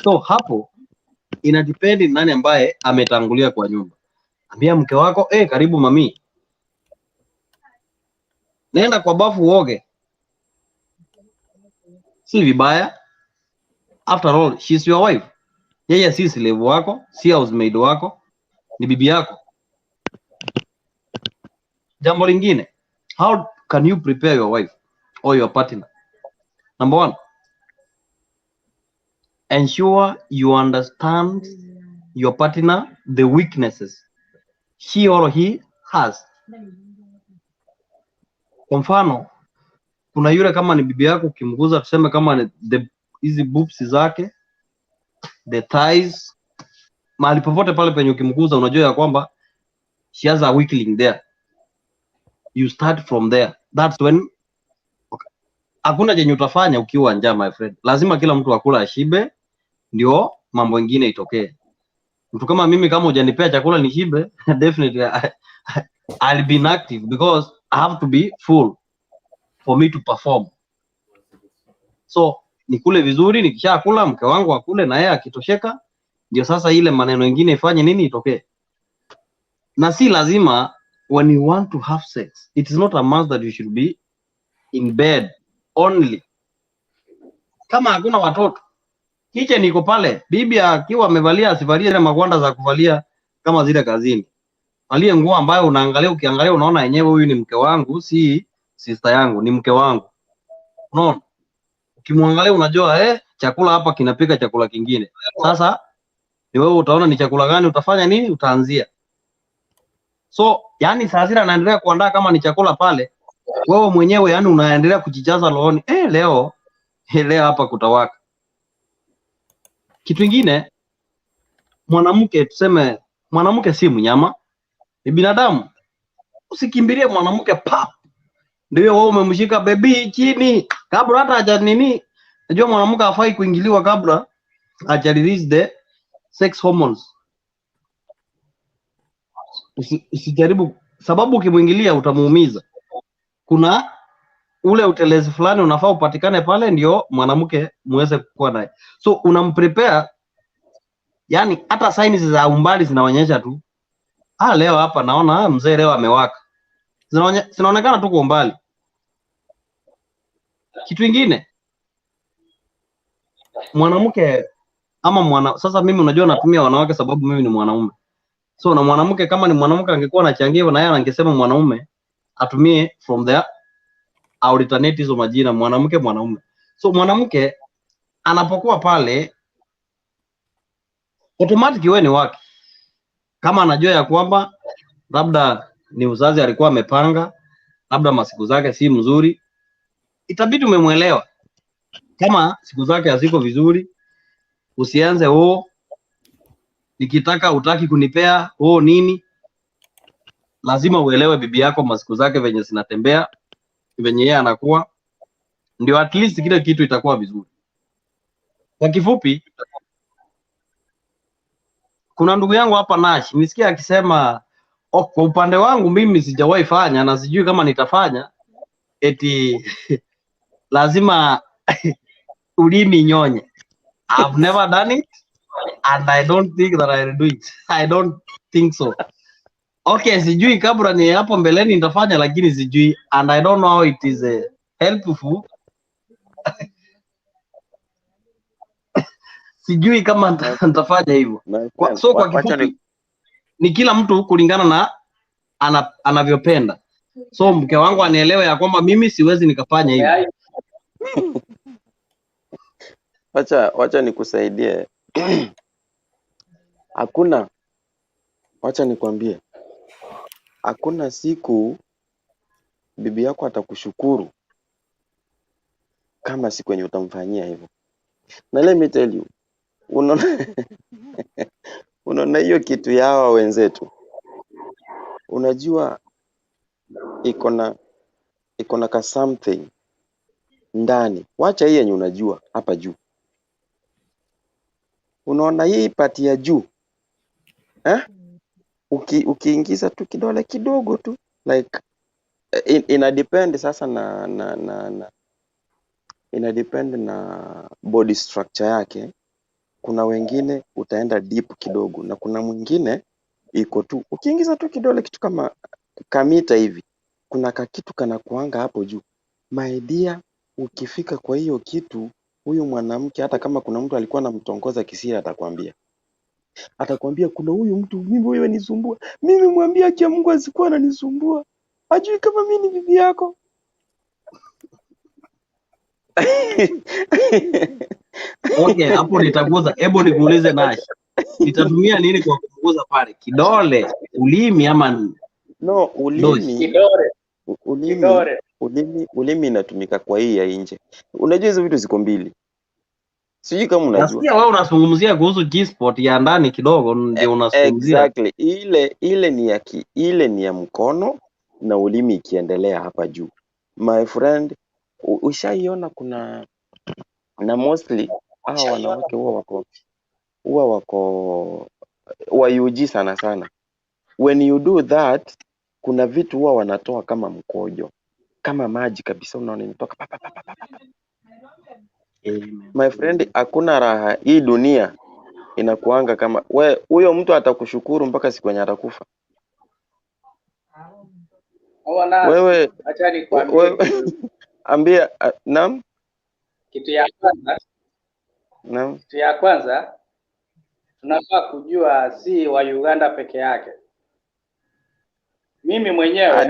So hapo ina depend ni nani ambaye ametangulia kwa nyumba. Ambia mke wako karibu mami, nenda kwa bafu uoge, si vibaya. After all she's your wife. Yeye si slave wako, si housemaid wako, ni bibi yako. Jambo lingine, how can you prepare your wife or your partner? Number one, ensure you understand your partner, the weaknesses she or he has. Kwa mfano, kuna yule kama ni bibi yako ukimguza, tuseme kama ni hizi boobs zake, the thighs, mahali popote pale penye ukimguza unajua ya kwamba she has a weakling there. You start from there. That's when hakuna chenye utafanya ukiwa njaa, my friend. Lazima kila mtu akula ashibe, ndio mambo ingine itokee. Mtu kama mimi, kama hujanipea chakula nishibe, definitely I'll be inactive because I have to be full for me to perform. So nikule vizuri, nikishakula mke wangu akule na yeye akitosheka, ndio sasa ile maneno ingine ifanye nini itokee. Na si lazima when you want to have sex, it is not a must that you should be in bed only. Kama hakuna watoto, kitchen iko pale, bibi akiwa amevalia asivalie zile magwanda za kuvalia kama zile kazini, valie nguo ambayo unaangalia, ukiangalia unaona yenyewe huyu ni mke wangu, si sister yangu, ni mke wangu. Unaona, ukimwangalia unajua chakula hapa kinapika chakula kingine. Sasa ni wewe utaona ni chakula gani utafanya nini, utaanzia. So yani saa zile anaendelea kuandaa kama ni chakula pale, wewe mwenyewe yani unaendelea kujijaza rohoni, leo leo hapa kutawaka. Kitu ingine, mwanamke, tuseme mwanamke si mnyama, ni binadamu. Usikimbilie mwanamke pap, ndio wewe umemshika baby chini kabla hata haja nini. Najua mwanamke hafai kuingiliwa kabla haja release the sex hormones. Usijaribu, sababu ukimwingilia utamuumiza. Kuna ule utelezi fulani unafaa upatikane pale, ndio mwanamke muweze kuwa naye. So unamprepare, yani hata signs za umbali zinaonyesha tu, leo hapa naona mzee leo amewaka, zinaonekana tu kwa umbali. Kitu ingine, mwanamke ama mwana, sasa mimi unajua natumia wanawake sababu mimi ni mwanaume. So na mwanamke kama ni mwanamke angekuwa anachangia na yeye angesema mwanaume atumie from there, alternate hizo majina mwanamke mwanaume. So mwanamke anapokuwa pale automatic wewe ni wake. Kama anajua ya kwamba labda ni uzazi alikuwa amepanga, labda masiku zake si mzuri, itabidi umemwelewa. Kama siku zake haziko vizuri, usianze nikitaka utaki kunipea nini. Lazima uelewe bibi yako masiku zake venye zinatembea, venye yeye anakuwa, ndio at least kile kitu itakuwa vizuri. Kwa kifupi, kuna ndugu yangu hapa Nash, nisikia akisema kwa upande wangu mimi sijawahi fanya na sijui kama nitafanya, eti lazima ulimi nyonye. I've never done it and I don't think that I'll do it. I don't think so. Okay, sijui kabla ni hapo mbeleni nitafanya, lakini sijui and I don't know how it is helpful. Sijui kama nitafanya hivyo. My Kwa, friend, so kwa wacha ni kifupi ni kila mtu kulingana na anavyopenda. So mke wangu anielewe ya kwamba mimi siwezi nikafanya hivyo. Umeai wacha nikusaidie. Hakuna, wacha nikwambie, hakuna siku bibi yako atakushukuru kama siku yenye utamfanyia hivyo. Na let me tell you, unaona unaona hiyo kitu ya hawa wenzetu, unajua iko na ka something ndani. Wacha hii yenye unajua hapa juu, unaona hii pati ya juu eh? Ukiingiza tu kidole kidogo tu like ina depend sasa na ina depend na body structure yake. Kuna wengine utaenda deep kidogo, na kuna mwingine iko tu ukiingiza tu kidole kitu kama kamita hivi, kuna kakitu kanakuanga hapo juu. My dear, ukifika kwa hiyo kitu, huyu mwanamke hata kama kuna mtu alikuwa anamtongoza kisiri, atakwambia kuna huyu mtu mimi huyu anisumbua, mimi mwambie haki ya Mungu asikuwa ananisumbua, ajui kama mimi ni bibi yako. Okay, hapo nitaguza. Hebu nikuulize Nash, nitatumia nini kwa kupunguza pale? Kidole, ulimi ama No, dozi? ulimi kidore ulimi kidore. ulimi inatumika kwa hii ya nje. Unajua hizo vitu ziko mbili, sijui kama unajua. Nasikia wewe unazungumzia kuhusu G-spot ya ndani kidogo, ndio unazungumzia. Exactly, ile ni ya ile ni ya mkono na ulimi ikiendelea hapa juu. My friend, ushaiona kuna na mostly hawa wanawake huwa wako wa UG sana sana. When you do that, kuna vitu huwa wanatoa kama mkojo, kama maji kabisa, unaona inatoka pa, pa, pa, pa, pa. Amen. My friend, hakuna raha hii dunia inakuanga kama we, huyo mtu atakushukuru mpaka siku yenye atakufa. Oa Nash, Wewe acha nikwambie wewe kitu ambia naam kitu ya kwanza, naam kitu ya kwanza tunafaa kujua si wa Uganda peke yake. Mimi mwenyewe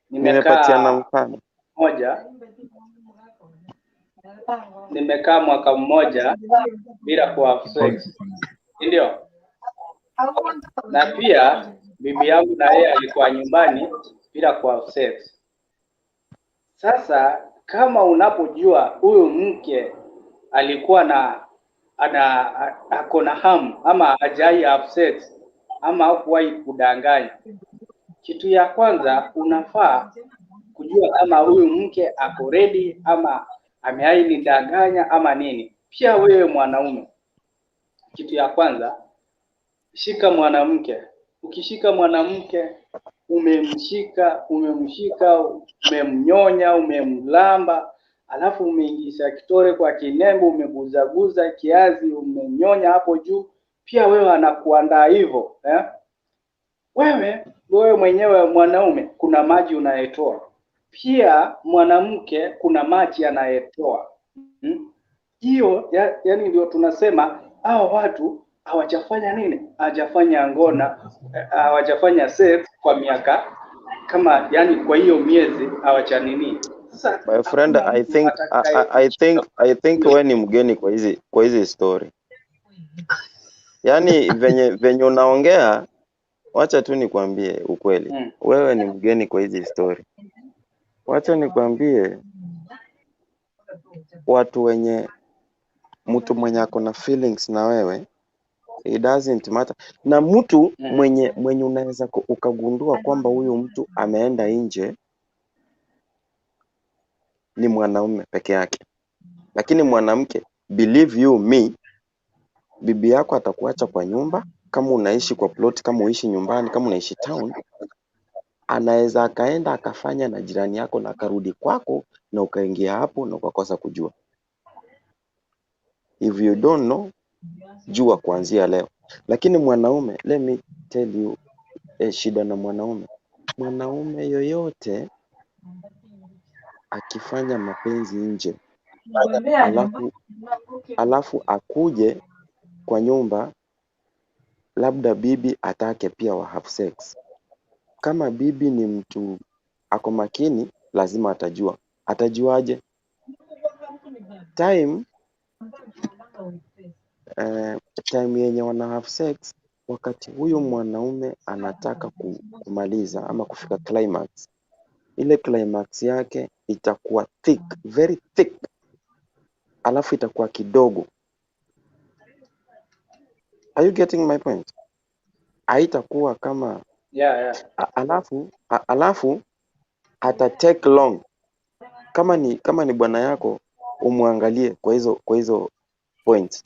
nimepatiana nimekaa mfano. moja, nimekaa mwaka mmoja bila kuwa sex, si ndio? Na pia bibi yangu na yeye alikuwa nyumbani bila kuwa sex. Sasa kama unapojua huyu mke alikuwa na ana ako na hamu ama hajai have sex ama hakuwahi kudanganya, kitu ya kwanza unafaa kujua kama huyu mke ako ready ama ameai nidanganya ama nini. Pia wewe mwanaume, kitu ya kwanza shika mwanamke. Ukishika mwanamke, umemshika, umemnyonya, umemlamba, alafu umeingisha kitore kwa kinembo, umeguzaguza kiazi, umenyonya hapo juu, pia wewe anakuandaa hivyo eh? Wewe mwenyewe mwanaume kuna maji unayetoa, pia mwanamke kuna maji anayetoa. Hiyo yani ndio tunasema hao watu hawajafanya nini, hawajafanya ngona, hawajafanya sex kwa miaka kama yani kwa hiyo miezi hawaja nini. Sasa My friend, hakuna I mtu think atakaye I think wewe ni mgeni kwa hizi story. Yaani venye unaongea, wacha tu nikwambie ukweli. Wewe ni mgeni kwa hizi story. Wacha nikwambie, watu wenye mtu mwenye ako na feelings na wewe, it doesn't matter. Na mtu mwenye unaweza ukagundua kwamba huyu mtu ameenda nje ni mwanaume peke yake. Lakini mwanamke, believe you me, bibi yako atakuacha kwa nyumba. Kama unaishi kwa plot, kama unaishi nyumbani, kama unaishi town, anaweza akaenda akafanya na jirani yako na akarudi kwako na ukaingia hapo na ukakosa kujua. If you don't know, jua kuanzia leo. Lakini mwanaume, let me tell you, shida na mwanaume, mwanaume yoyote akifanya mapenzi nje alafu akuje kwa nyumba, labda bibi atake pia wa have sex. Kama bibi ni mtu ako makini, lazima atajua. Atajuaje? Time time yenye wana have sex, wakati huyu mwanaume anataka kumaliza ama kufika climax, ile climax yake itakuwa thick, very thick, alafu itakuwa kidogo. Are you getting my point? Haitakuwa kama Yeah. alafu ata take long. Kama ni bwana yako umwangalie kwa hizo points,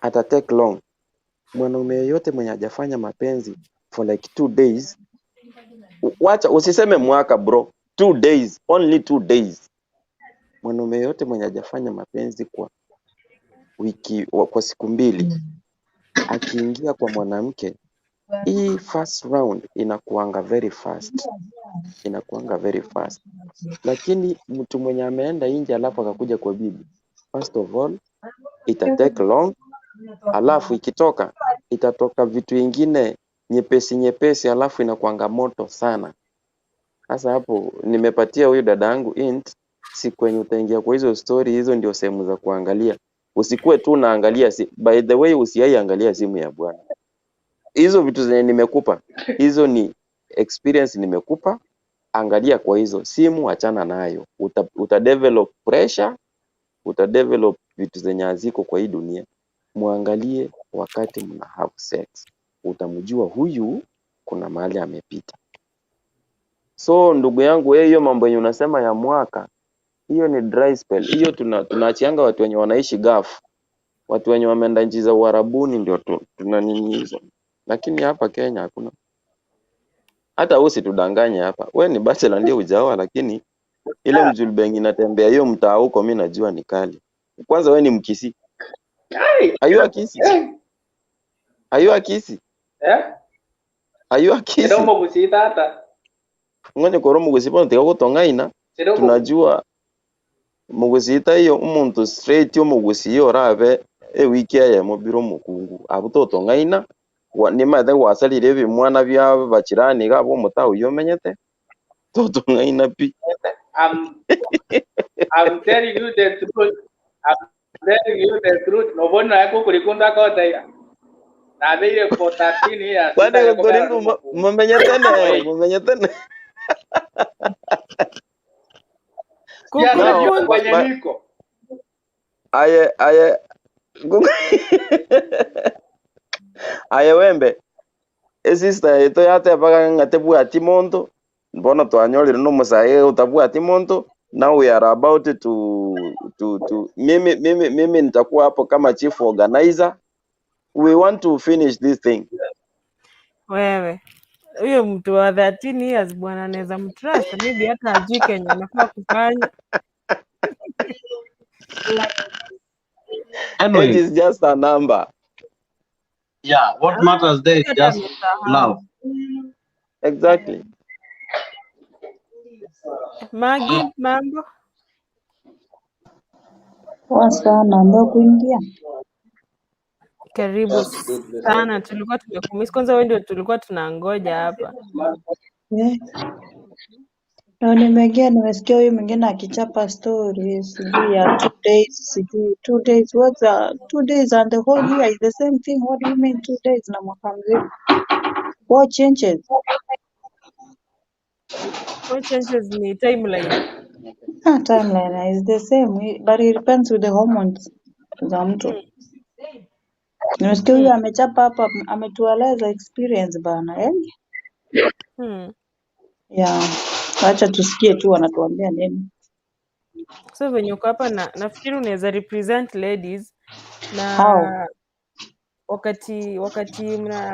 ata take long. Mwanaume yeyote mwenye hajafanya mapenzi for like 2 days, wacha usiseme mwaka, bro, 2 days, only 2 days. Mwanaume yeyote mwenye hajafanya mapenzi kwa wiki, kwa siku 2, akiingia kwa mwanamke, hii first round inakuanga very fast, inakuanga very fast. Lakini mtu mwenye ameenda nje alafu akakuja kwa bibi, first of all ita take long, alafu ikitoka itatoka vitu ingine nyepesi nyepesi, alafu inakuanga moto sana. Sasa hapo nimepatia huyu dada yangu hint, si kwenye utaingia kwa hizo story, hizo ndio sehemu za kuangalia. Usikuwe tu unaangalia si, by the way, usiai angalia simu ya bwana. Hizo vitu zenye nimekupa hizo ni experience nimekupa, angalia kwa hizo simu, achana nayo. Uta develop pressure, uta develop vitu zenye haziko kwa hii dunia. Muangalie wakati mna have sex, utamjua huyu kuna mahali amepita. So ndugu yangu, wewe hiyo mambo yenye unasema ya mwaka, hiyo ni dry spell. Hiyo tunaachianga watu wenye wanaishi Gulf, watu wenye wameenda nchi za Uarabuni ndio tuna nini hizo, lakini hapa Kenya hakuna. Hata wewe usitudanganye hapa, we ni bachelor ndio hujaoa, lakini ile mjulbengi inatembea hiyo mtaa huko, mi najua ni kali. Kwanza we ni Mkisii. Are you a Kisii? Are you a Kisii? Eh? Are you a Kisii? Kidomo kusita hata. Ng'onye koro Mugusii bono tiga gotong'aina. Kidogo. Tunajua Mugusii taiyo omonto straight Omogusii orabe ewiki eyemo bire omokungu abwo totong'aina nimaete gwasarire ebimwana bia bachirani iga abwo omotaa oywo omenyete totong'aina pi. I'm telling you the truth. I'm telling you the truth. Nobona yako kulikunda kota ya. Nabeire for 13 years. Kwani Sitaki kubera korindu n'umukungu. mumenyete nere Wait. Mumenyete nere. Sikia Now, najua kwenye niko. Aye aye wembe esister yetu yatebaga ng'a tebwati monto bono twanyorire nomosae utabwati monto. Now we are about to mimi nitakuwa hapo kama chief organizer. We want to finish this thing. Wewe, huyo mtu wa 13 years bwana, anaweza mtrust? Maybe hata ajui kenye anafaa kufanya. Age Anyway, is just a number. Yeah, what Ah, matters there is hata just amesahau. love. Exactly. Magi, mambo? Poa sana, ndio kuingia. Karibu That's good. sana, tulikuwa tumekumiss. Kwanza wewe ndio tulikuwa tunangoja hapa. Eh, ndio nimeingia, nimesikia huyu mwingine akichapa story sijui ya 2 days, sijui 2 days, what's 2 days and the whole year is the same thing. What do you mean 2 days na mwaka mzima? What changes? What changes ni timeline. Ah, timeline is the same, but it depends with the hormones za mtu. Nimesikia huyu amechapa hapa, ametueleza experience bana, eh? Yeah, acha tusikie tu wanatuambia nini. So venye uko hapa na nafikiri unaweza represent ladies How? Na wakati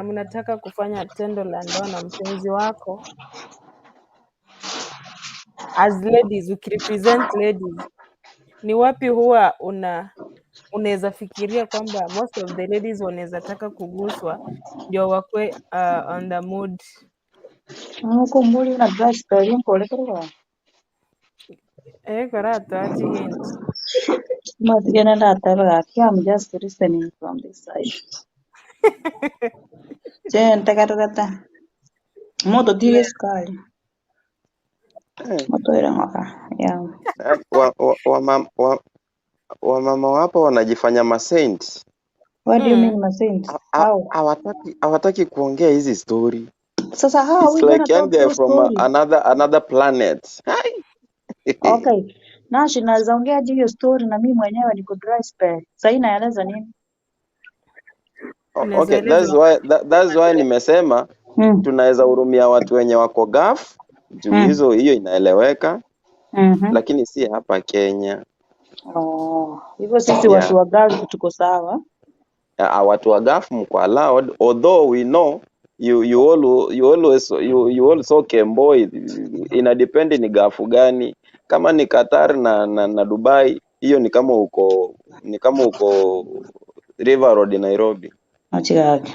mnataka kufanya tendo la ndoa na mpenzi wako, as ladies, ukirepresent ladies, ni wapi huwa una unaweza fikiria kwamba most of the ladies wanaweza taka kuguswa ndio wakwe on the mood. Nukumbuli una dry spell nkolekerwa. Eh, kora tuachi hint. Matigana ndateba gaki, I'm just listening from this side. Je, ntegererete. Moto tire sukari. Eh, Moto ira ng'ora. Yeah. wa, wamama wapo wanajifanya masaint. What do you mean Mm. masaint? How? Hawataki kuongea hizi story. Sasa how are It's we gonna like yani talk they're those from stories? another planet. Hai. Okay. Nashi naweza ongea aje hiyo story na mimi mwenyewe niko dry spell. Sasa inaeleza nini? Unaweza Okay, eleza that's why nimesema tunaweza hurumia watu wenye wako Gulf juu hizo hiyo inaeleweka, lakini si hapa Kenya. Oh, hivyo sisi watu Yeah. wa Gulf tuko sawa. Watu wa Gulf mko allowed, although we know you always you also Kemboi, ina depend ni Gulf gani. Kama ni Qatar na Dubai, hiyo ni kama uko River Road Nairobi. Achigake.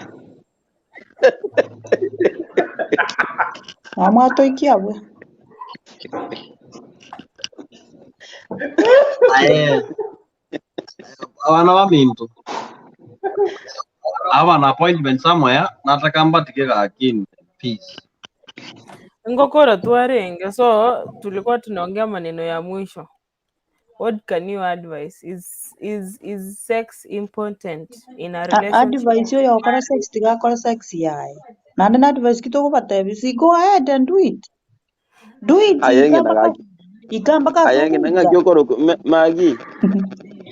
Amwato ikiabwe. Aye, wana wa minto. I have an appointment somewhere. Nataka mbatike gakini. Peace. Ngokoro tuarenge. So tulikuwa tunaongea maneno ya mwisho. What can you advise? Is sex important in a relationship? Advice yo yakora sex tigakora sex yaye. Nande na advice kitoko batebi go ahead and do it. Do it Ayenge ikamba na ka gaki ikamba ka ayenge na sokuja. ngaki okoro magi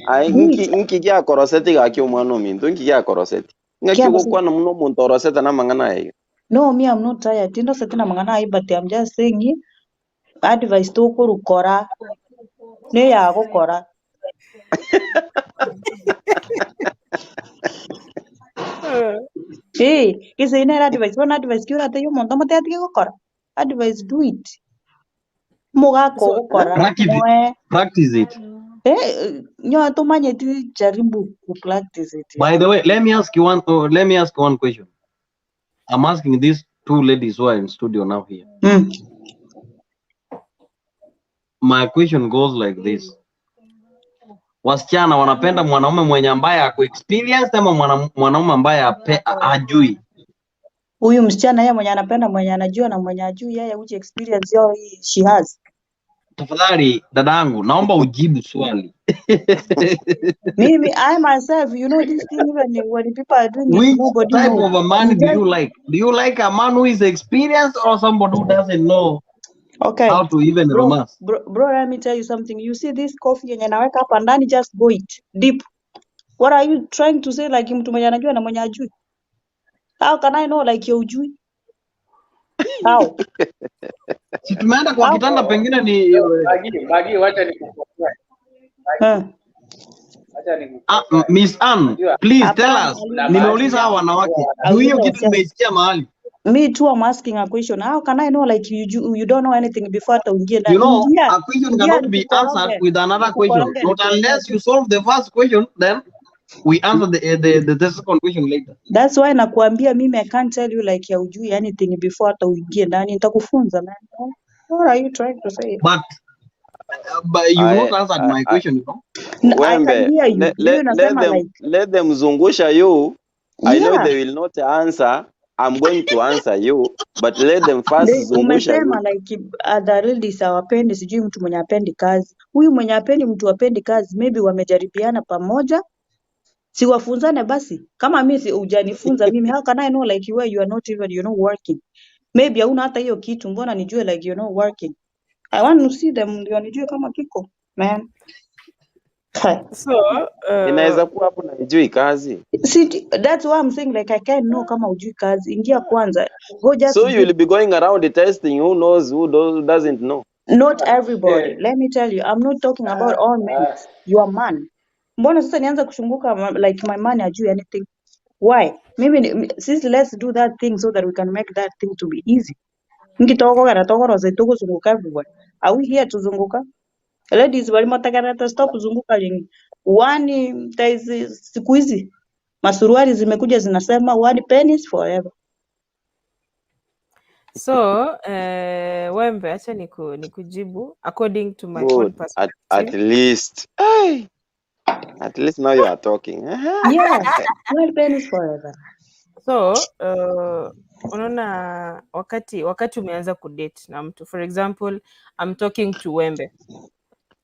aye Do nki it. nki gyakoroseti gaki omwana ominto nki gyakoroseti ng'aki Kiambo ogokwana muno omonto orosete na amang'ana aye. No, me I'm not tired. Tindo setina mang'ana ai but I'm just saying advice tukurukora ni ya gukora. Eh, gise ina advice bona advice kiura te yomonto moteatige gukora. Advice do it. Mugako So gukora Practice it. moe. Practice it. Eh, nyo tumanye ti jaribu ku practice it. By the way, let me ask you one. Oh, let me ask one question. I'm asking these two ladies who are in studio now here. My question goes like this. Wasichana wanapenda mwanaume mwenye ambaye ako experienced ama mwanaume ambaye hajui? Huyu msichana yeye mwenye anapenda mwenye anajua na mwenye ajui yeye which experience yo she has. Tafadhali dadangu, naomba ujibu swali. Mimi I myself, you know this thing even when people are doing it Which nobody type knows. of a man You do just you like? Do you like a man who is experienced or somebody who doesn't know okay. how to even Bro, romance? bro, let me tell you something. You see this coffee yenye naweka hapa ndani, just go it deep. What are you trying to say like mtu mwenye anajua na mwenye ajui? How can I know like you ujui? How? Si tumeenda kwa How? kitanda pengine ni Magi, wacha nikukosoe. Magi, wacha nikukosoe. Miss Ann, Unajua please tell Hapana, us. kuna auliza baadhi Nimeuliza ya hawa wanawake huwa juu hiyo auliza kitu wasichana. nimeisikia mahali. Me too, I'm asking a question. How can I know like you don't know anything before hata uingie You ndani? know, Ingia, a question ingia cannot be answered nikukoroge. with another question. Nikukoroge Not unless nikueleze. you solve the first question, then we answer the second question later. That's why nakuambia mimi I can't tell you like haujui anything before hata uingie ndani. Nitakufunza man. What are you trying to say? But you've Aye, not answered aye, my aye. question, you know. I can Wembe, hear you. Mimi let nasema them like let them zungusha you. I know yeah. they will not answer. I'm going to answer you, but let them first They, zungusha umesema you. like other ladies hawapendi, sijui mtu mwenye apendi kazi. Huyu mwenye apendi mtu apendi kazi, maybe wamejaribiana pamoja, si wafunzane basi. Kama mimi si hujanifunza mimi, how can I know like you are, you are not even you know working? Maybe hauna hata hiyo kitu, mbona nijue like you're not working? I want to see them ndio nijue kama kiko man. So Inaweza kuwa hapo na ijui kazi. See, that's why I'm saying like I can't know kama hujui kazi. Ingia kwanza. Go just So you deep. will be going around testing who knows who doesn't know. Not everybody. Let me tell you, I'm not talking about all men. You are man. Mbona sasa nianza kushunguka like my man hajui anything? Why? Mimi sisi let's do that thing so that we can make that thing to be easy. Nkitoko kana tokoro zetu kuzunguka everywhere. Are we here tuzunguka? Ladies wali motakarata stop kuzunguka lingi. One, there is, siku hizi masuruali zimekuja zinasema one penis forever. So Wembe, acha nikujibu according to my own Good. At perspective. least. Hey, at least now you are talking. Yeah, one penis forever. So unaona wakati umeanza kudate na mtu, for example, I'm talking to Wembe,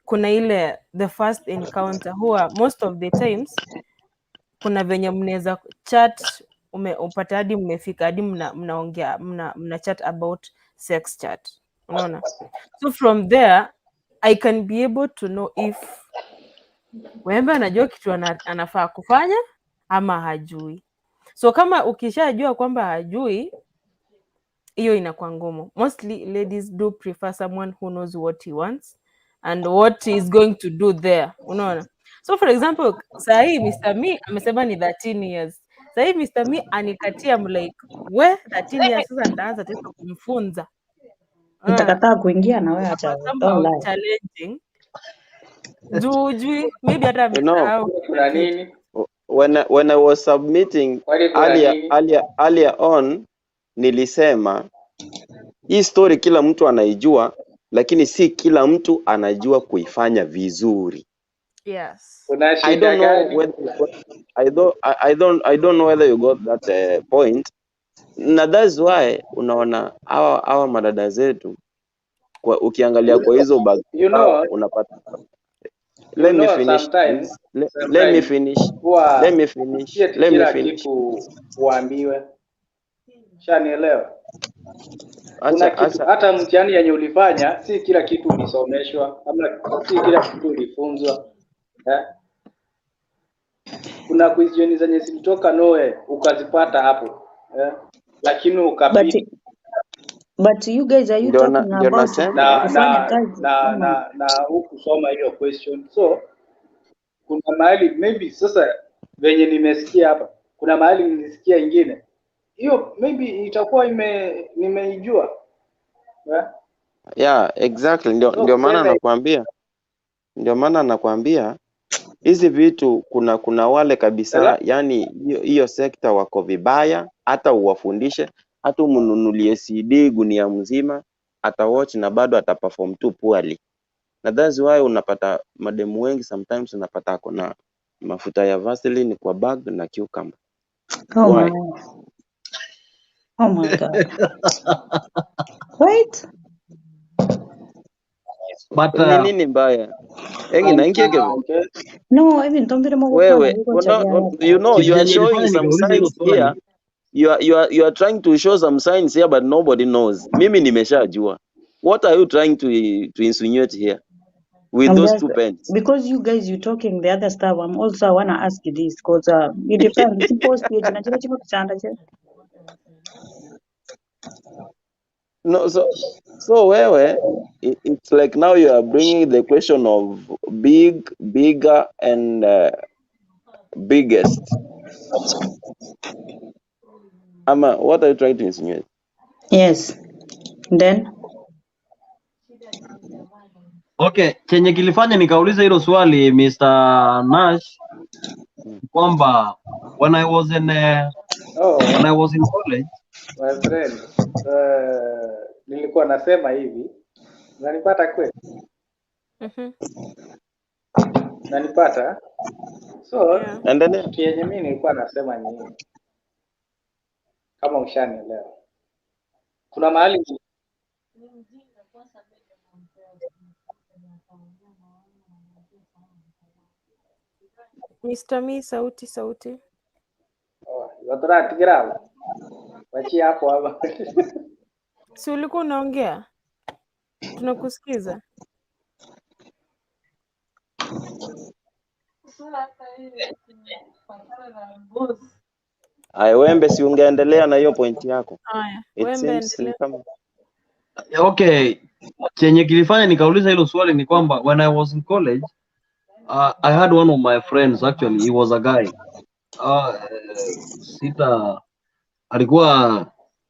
kuna ile the first encounter huwa most of the times kuna venye mnaweza chat, upate hadi mmefika hadi mnaongea, mna chat about sex chat, unaona. So from there I can be able to know if Wembe anajua kitu anafaa kufanya ama hajui. So kama ukishajua kwamba hajui, hiyo inakuwa ngumu. Mostly ladies do prefer someone who knows what he wants and what he is going to do there, unaona. So for example, saa hii Mr. Me amesema ni 13 years. Saa hii Mr. Me anikatia, I'm like, we 13 years, sasa nitaanza tena kumfunza. Unaona? Nitakataa kuingia na wewe, acha, Inakuwa don't somehow lie. Challenging. Juu hujui, maybe hata You know, amesahau Kuna kila kitu. nini? when I was submitting Kwani kuna earlier, nini? earlier on nilisema hii story kila mtu anaijua, lakini si kila mtu anajua kuifanya vizuri. Yes. Kuna I shida don't know gani? whether I don't know whether you got that point. Na that's why unaona hawa madada zetu kwa, ukiangalia kwa hizo bag You zao know, unapata you let me know finish sometimes please. Let me sometimes finish. huwa Let me finish. si ati Let me kila finish. kitu uambiwe. Shanielewa? Kuna Acha kitu acha hata mtihani yenye ulifanya si kila kitu ulisomeshwa ama si kila kitu ulifunzwa, eh? Kuna question zenye zilitoka nowhere ukazipata hapo, eh? Lakini ukapita. But you guys, are you Ndio na talking ndio about nasema na kufanya na kazi na ama na hukusoma hiyo question. So kuna mahali maybe sasa venye nimesikia hapa, kuna mahali nilisikia ingine hiyo maybe itakuwa nimeijua, eh? Yeah, exactly. Ndio So ndio maana kusema nakwambia, ndio maana nakwambia hizi vitu kuna wale kabisa, Hello? yani hiyo sekta wako vibaya, hata uwafundishe, hata umnunulie CD gunia mzima atawatch na bado ataperform tu poorly. Na that's why unapata mademu wengi sometimes unapata ako na mafuta ya Vaseline kwa bag na cucumber. Oh Why? my, oh my God. Wait. But Ni nini mbaya? Engi na ingie. Okay. No, even tombere mokwana Wewe yuko una, chagia. you know kitu you are yenye showing ilifanya some nikauliza hilo signs here. swali You are trying to show some signs here, but nobody knows. Mimi nimeshajua. What are you trying to insinuate here with I'm those just two pens? Because you guys, you talking the other stuff. I'm also, I wanna ask you this because it depends. Post page na chiro chiko kichanda che. No, so wewe, it's like now you are bringing the question of big, bigger and biggest. Ama, what are you trying to insinuate? Yes. Then Okay, chenye kilifanya nikauliza hilo swali, Mr. Nash, kwamba Oh, when I was in college. My friend, nilikuwa nasema hivi, unanipata kweli? Mhm. Unanipata? So Yeah. Endelea. Kitu yenye mimi nilikuwa nasema ni hivi, kama ushanielewa, kuna mahali Mr. Me, sauti sauti. Oh, wataratigira wachie hapo hapa. Si ulikuwa unaongea? Tunakusikiza. Aya, Wembe, si ungeendelea na hiyo point yako? Haya, It Wembe, seems ni endelea. kama Okay, chenye kilifanya nikauliza hilo swali ni kwamba when I was in college, I had one of my friends. Actually, he was a guy. Sita alikuwa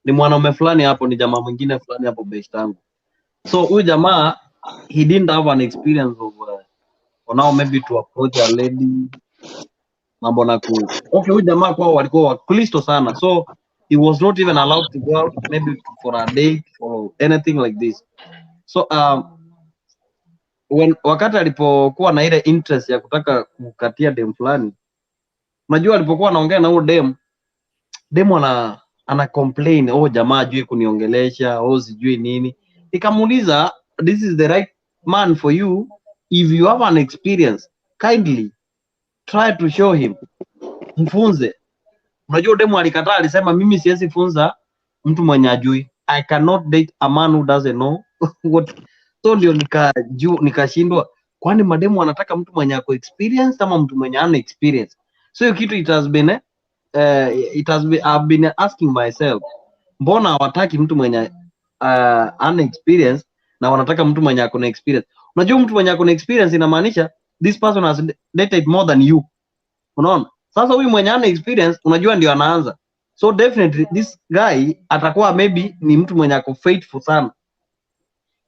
ni mwanaume fulani hapo, ni jamaa mwingine fulani hapo, best yangu. So huyu jamaa, he didn't have an experience of For now maybe to approach a lady, mambo na ku, okay, huyu jamaa kwao walikuwa Wakristo sana, so he was not even allowed to go out maybe for a date or anything like this. So when wakati alipokuwa na ile interest ya kutaka kukatia dem fulani, unajua alipokuwa anaongea na huyo dem, demu ana complain, "Oh, jamaa ajui kuniongelesha, oh, sijui nini." Nikamuuliza, "This is the right man for you. If you have an experience, kindly try to show him, mfunze." Unajua demu alikataa, alisema, "Mimi siwezi funza mtu mwenye ajui. I cannot date a man who doesn't know what." So ndio nikashindwa, kwani mademu wanataka mtu mwenye ako experience ama mtu mwenye hana experience? So hiyo kitu it has been, I've been asking myself, mbona hawataki mtu mwenye hana experience na wanataka mtu mwenye ako na experience? Unajua mtu mwenye ako na experience inamaanisha this person has dated more than you. Unaona? Sasa huyu mwenye hana experience, unajua ndio anaanza, so definitely this guy atakuwa maybe ni mtu mwenye ako faithful sana,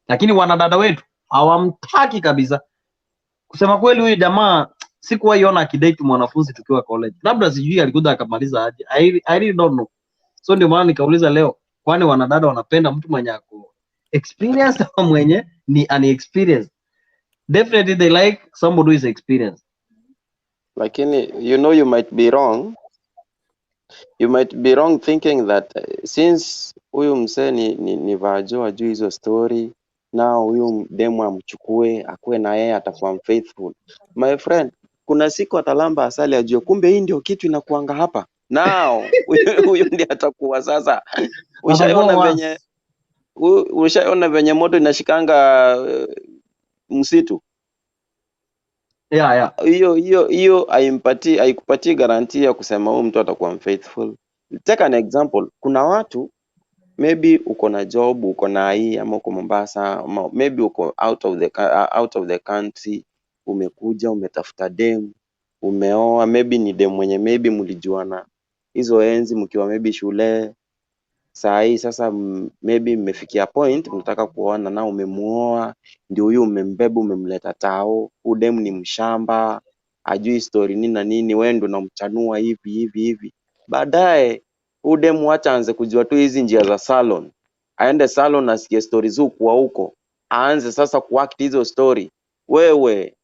lakini wanadada wetu hawamtaki kabisa. Kusema kweli, huyu jamaa sikuwahi ona akidate mwanafunzi tukiwa college. Labda sijui alikuja akamaliza aje. I really don't know. So ndio maana nikauliza leo, kwani wanadada wanapenda mtu mwenye ako experienced ama mwenye ni unexperienced? Definitely they like somebody who is experienced. Lakini you know, you might be wrong. You might be wrong thinking that since huyu msee ni vajo, ajui hizo story, nao huyu demu amchukue akuwe na yeye, atakuwa faithful. My friend, kuna siku atalamba asali ajue kumbe hii ndio kitu inakuanga hapa. Now huyu ndiye atakuwa sasa. Atakuwa Ushaiona worse. Venye ushaiona venye moto inashikanga msitu? Yeah. Hiyo haimpatii, haikupatii guarantee ya kusema huyu mtu atakuwa faithful. Take an example, kuna watu maybe uko na job, uko na hii, ama uko Mombasa, ama maybe uko out of the country, umekuja umetafuta dem, umeoa, maybe ni dem mwenye maybe mlijuana hizo enzi mkiwa maybe shule. Saa hii sasa maybe mmefikia point mnataka kuoana, na umemuoa, ndio huyu umembeba, umemleta tao. Huyu dem ni mshamba, ajui story nini na nini, wewe ndio unamchanua hivi hivi hivi. Baadaye huyu demu wacha aanze kujua tu hizi njia za salon, aende salon asikie story zukuwa huko, aanze sasa kuact hizo story. Wewe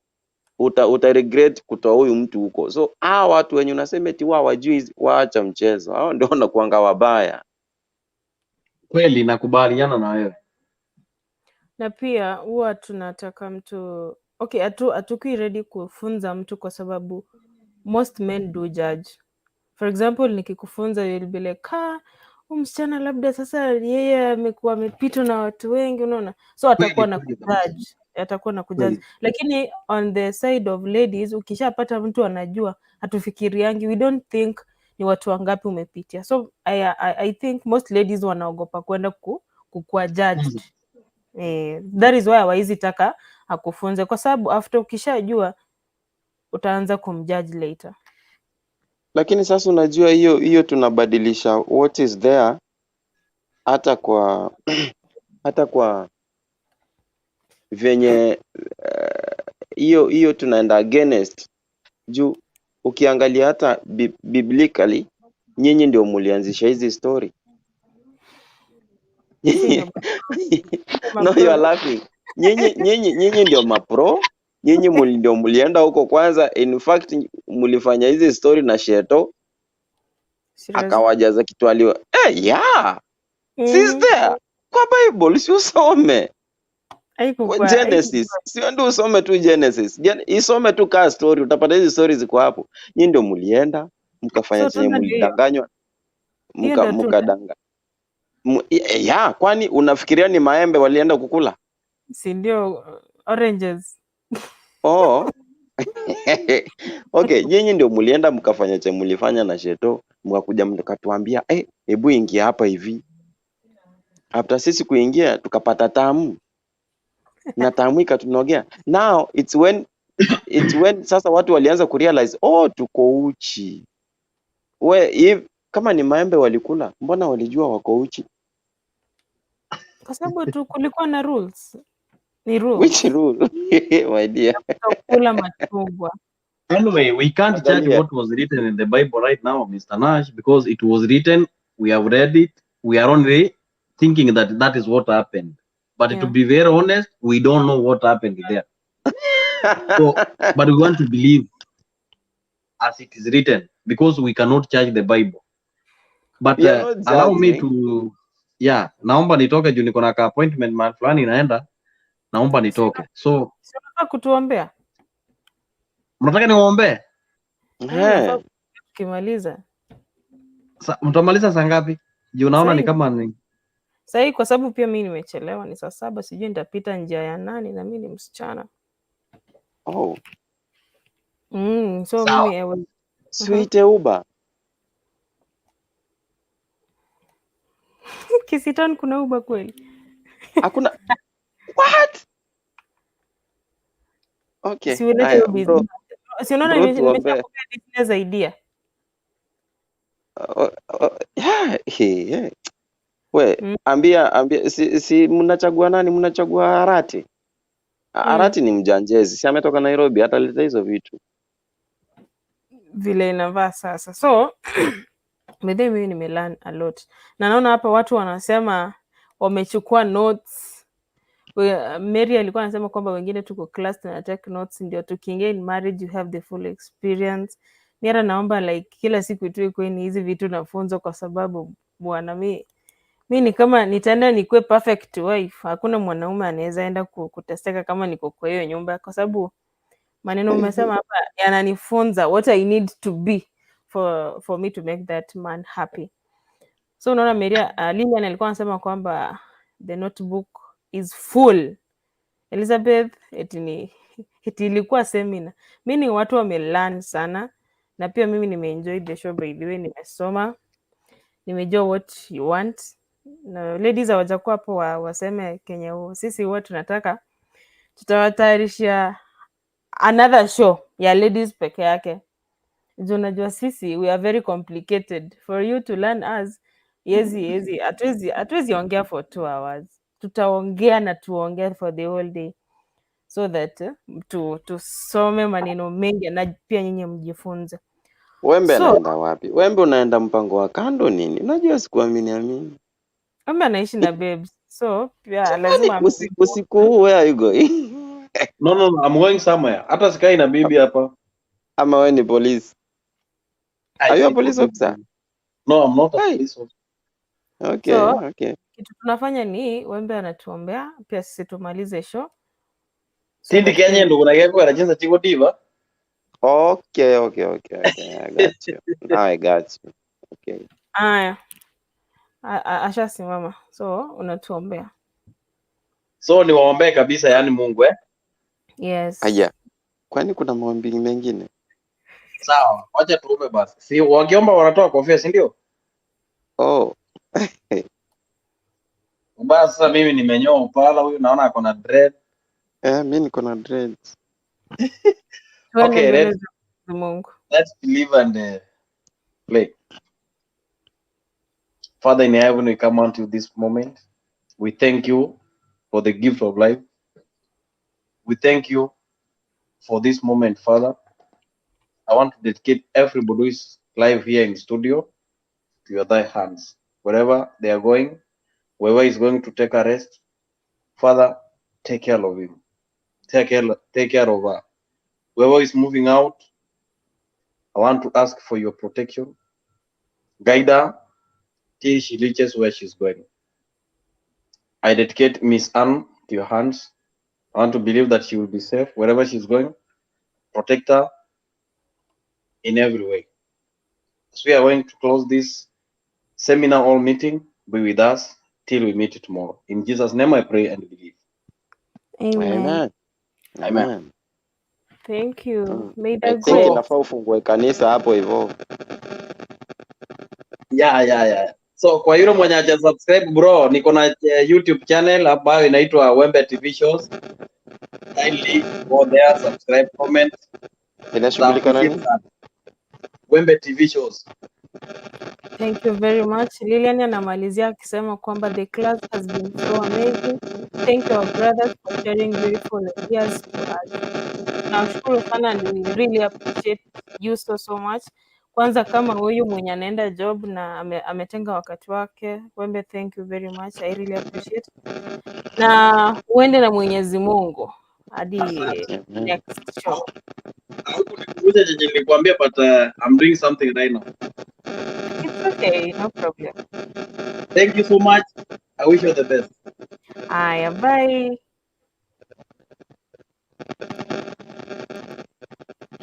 uta regret kutoa huyu mtu huko. So hawa watu wenye unasema eti wao wajui waacha mchezo, hao ndio wanakuanga wabaya. Kweli nakubaliana na wewe. Na pia huwa tunataka mtu, okay, hatukui ready kufunza mtu kwa sababu most men do judge. For example, nikikufunza, you'll be like, "Ah, huyu msichana labda sasa yeye amekuwa amepitwa na watu wengi," unaona? So atakuwa na Kweli kabisa. kujudge, atakuwa na kujudge. Kweli. Lakini on the side of ladies, ukishapata mtu anajua, hatufikiriangi, we don't think ni watu wangapi umepitia. So I think most ladies wanaogopa kwenda kukuwa judged. That is why hawawezi taka akufunze, kwa sababu after ukishajua utaanza kumjudge later. Lakini sasa unajua hiyo tunabadilisha what is there, hata kwa venye hiyo tunaenda against, juu ukiangalia hata biblically nyinyi ndio mulianzisha hizi story. Sisi ndio No, you are mapro. laughing. Nyinyi ndio mapro. Nyinyi ndio mulienda huko kwanza. In fact, mulifanya hizi story na Sheto Serious? Akawajaza kitu alio, yeah. Sister, kwa Bible si usome kwa Haikukuwa Genesis, haikukuwa sio ndio? Usome tu Genesis. Isome tu kaa story, utapata hizi story ziko hapo. Nyinyi ndio mulienda mkafanya So chenye tunda ndio hiyo. Mulidanganywa Hiyo mka ndio tunda. Mkadanga ya kwani unafikiria ni maembe walienda kukula? Si ndio oranges. Oh. Okay, nyinyi ndio mulienda mkafanya che mulifanya na Sheto, mkakuja mkatuambia, "Eh, hebu ingia hapa hivi." After sisi kuingia tukapata tamu na tamu ikatunogea. Now it's when sasa watu walianza kurealize, oh, tuko uchi. We, if, kama ni maembe walikula, mbona walijua wako uchi? Kwa sababu tu kulikuwa na rules. Ni rule Which rule? My dear. kutokula machungwa. Anyway, we can't judge Angalia. what was written in the Bible right now, Mr. Nash, because it was written, we have read it, we are only thinking that that is what happened. But to Yeah. be very honest, we don't know what happened there. So, but we want to believe as it is written because we cannot judge the Bible. But We are not allow me judging. to, yeah, naomba nitoke juu niko na ka appointment mahali fulani naenda, naomba nitoke. So, Si unafaa kutuombea? mnataka niwaombee? Unafaa Eh. tukimaliza Mtamaliza saa ngapi? Juu naona ni sahii kama ni sahii, kwa sababu pia mi nimechelewa, ni saa 7, sijui nitapita njia ya nani, na mi ni msichana. Oh, So sawa. mimi I will. si uite Uber. Kisii Town kuna Uber kweli? Hakuna what? Okay. Si ulete Haya, hiyo bro, business. Si unaona bro tuombee. nimeshakupea business idea. Oh, oh, yeah, yeah. We, ambia si mnachagua nani? Mnachagua Arati. Arati ni mjanjezi. Si ametoka Nairobi, ataleta hizo vitu. Vile inavaa sasa. So bedhe mimi nimelearn a lot. Na naona hapa watu wanasema wamechukua notes. Mary alikuwa anasema kwamba wengine tuko class tuna take notes ndio tukiingia in marriage you have the full experience. Mi hata naomba like kila siku tu ikuwe ni hizi vitu nafunzwa, kwa sababu bwana mi ni kama nitaenda nikuwe perfect wife. Hakuna mwanaume anaweza enda kuteseka kama niko kwa hiyo nyumba, kwa sababu maneno umesema hapa yananifunza what I need to be for me to make that man happy. So unaona Maria, Lilian alikuwa anasema kwamba the notebook is full. Elizabeth eti ni eti ilikuwa seminar. Mi ni watu wamelearn sana, na pia mimi nimeenjoy the show by the way, nimesoma, nimejua what you want. Na ladies hawajakuwa hapo waseme kenye sisi huwa tunataka. Tutawatayarishia another show ya ladies peke yake, juu unajua sisi we are very complicated for you to learn us. Yezi hatuwezi ongea for 2 hours, tutaongea na tuongee for the whole day so that tusome maneno mengi na pia nyinyi mjifunze. Wembe So anaenda wapi? Wembe unaenda mpango wa kando nini? Unajua sikuamini amini. Wembe anaishi na babes, so pia Kwani lazima usiku huu where are you going? No, no, no, I'm going somewhere. Hata sikai na bibi hapa. Ama wewe ni police? I Are you a see police officer? No, I'm not a Hey. police officer. Okay, So okay. kitu tunafanya ni Wembe anatuombea pia sisi tumalize show so Tindi that Kenya pia ndo kuna geko anacheza chiko diva. Okay. I got you. Now I got you. Okay. Aya, ashasimama, so unatuombea. So niwaombee kabisa, yani Mungu eh? Yes. Aya, kwani kuna maombi mengine? Sawa, wacha tuombe basi. Si wakiomba wanatoa kofia, si ndio? Oh. Ubaya sasa mimi nimenyoa upala, huyu naona ako na dread. Eh, mi niko na dreads. Tuende Okay, mbele za Mungu. Let's believe and play. Father in heaven, we come unto this moment. We thank you for the gift of life. We thank you for this moment, Father. I want to dedicate everybody who is live here in studio to your thy hands. Wherever they are going, whoever is going to take a rest, Father, take care of him. Take care of her. Whoever is moving out, I want to ask for your protection. Guide her till she reaches where she's going. I dedicate Miss Anne to your hands. I want to believe that she will be safe wherever she's going. Protect her in every way. As we are going to close this seminar all meeting, be with us till we meet tomorrow. In Jesus' name I pray and believe. Amen. Amen. Amen. Amen. Thank you. May I the think grace. inafaa ufungue kanisa hapo hivyo. Yeah. So kwa yule mwenye haja subscribe bro, niko na YouTube channel ambayo inaitwa Wembe TV Shows. Kindly go there, subscribe, comment. Inashughulika na Appreciate nini? sana. Wembe TV Shows. Thank you very much. Lilian anamalizia akisema kwamba the class has been so amazing. Thank you our brothers for sharing beautiful ideas to us. Nawashukuru sana and we really appreciate you so so much. Kwanza kama huyu mwenye anaenda job na ametenga wakati wake. Wembe, thank you very much. I really appreciate. Na uende na Mwenyezi Mungu hadi Amen. Next show. Haukunikumbusha chenye nilikwambia, but I'm doing something right now. It's okay, no problem. Thank you so much. I wish you the best. Aya, bye.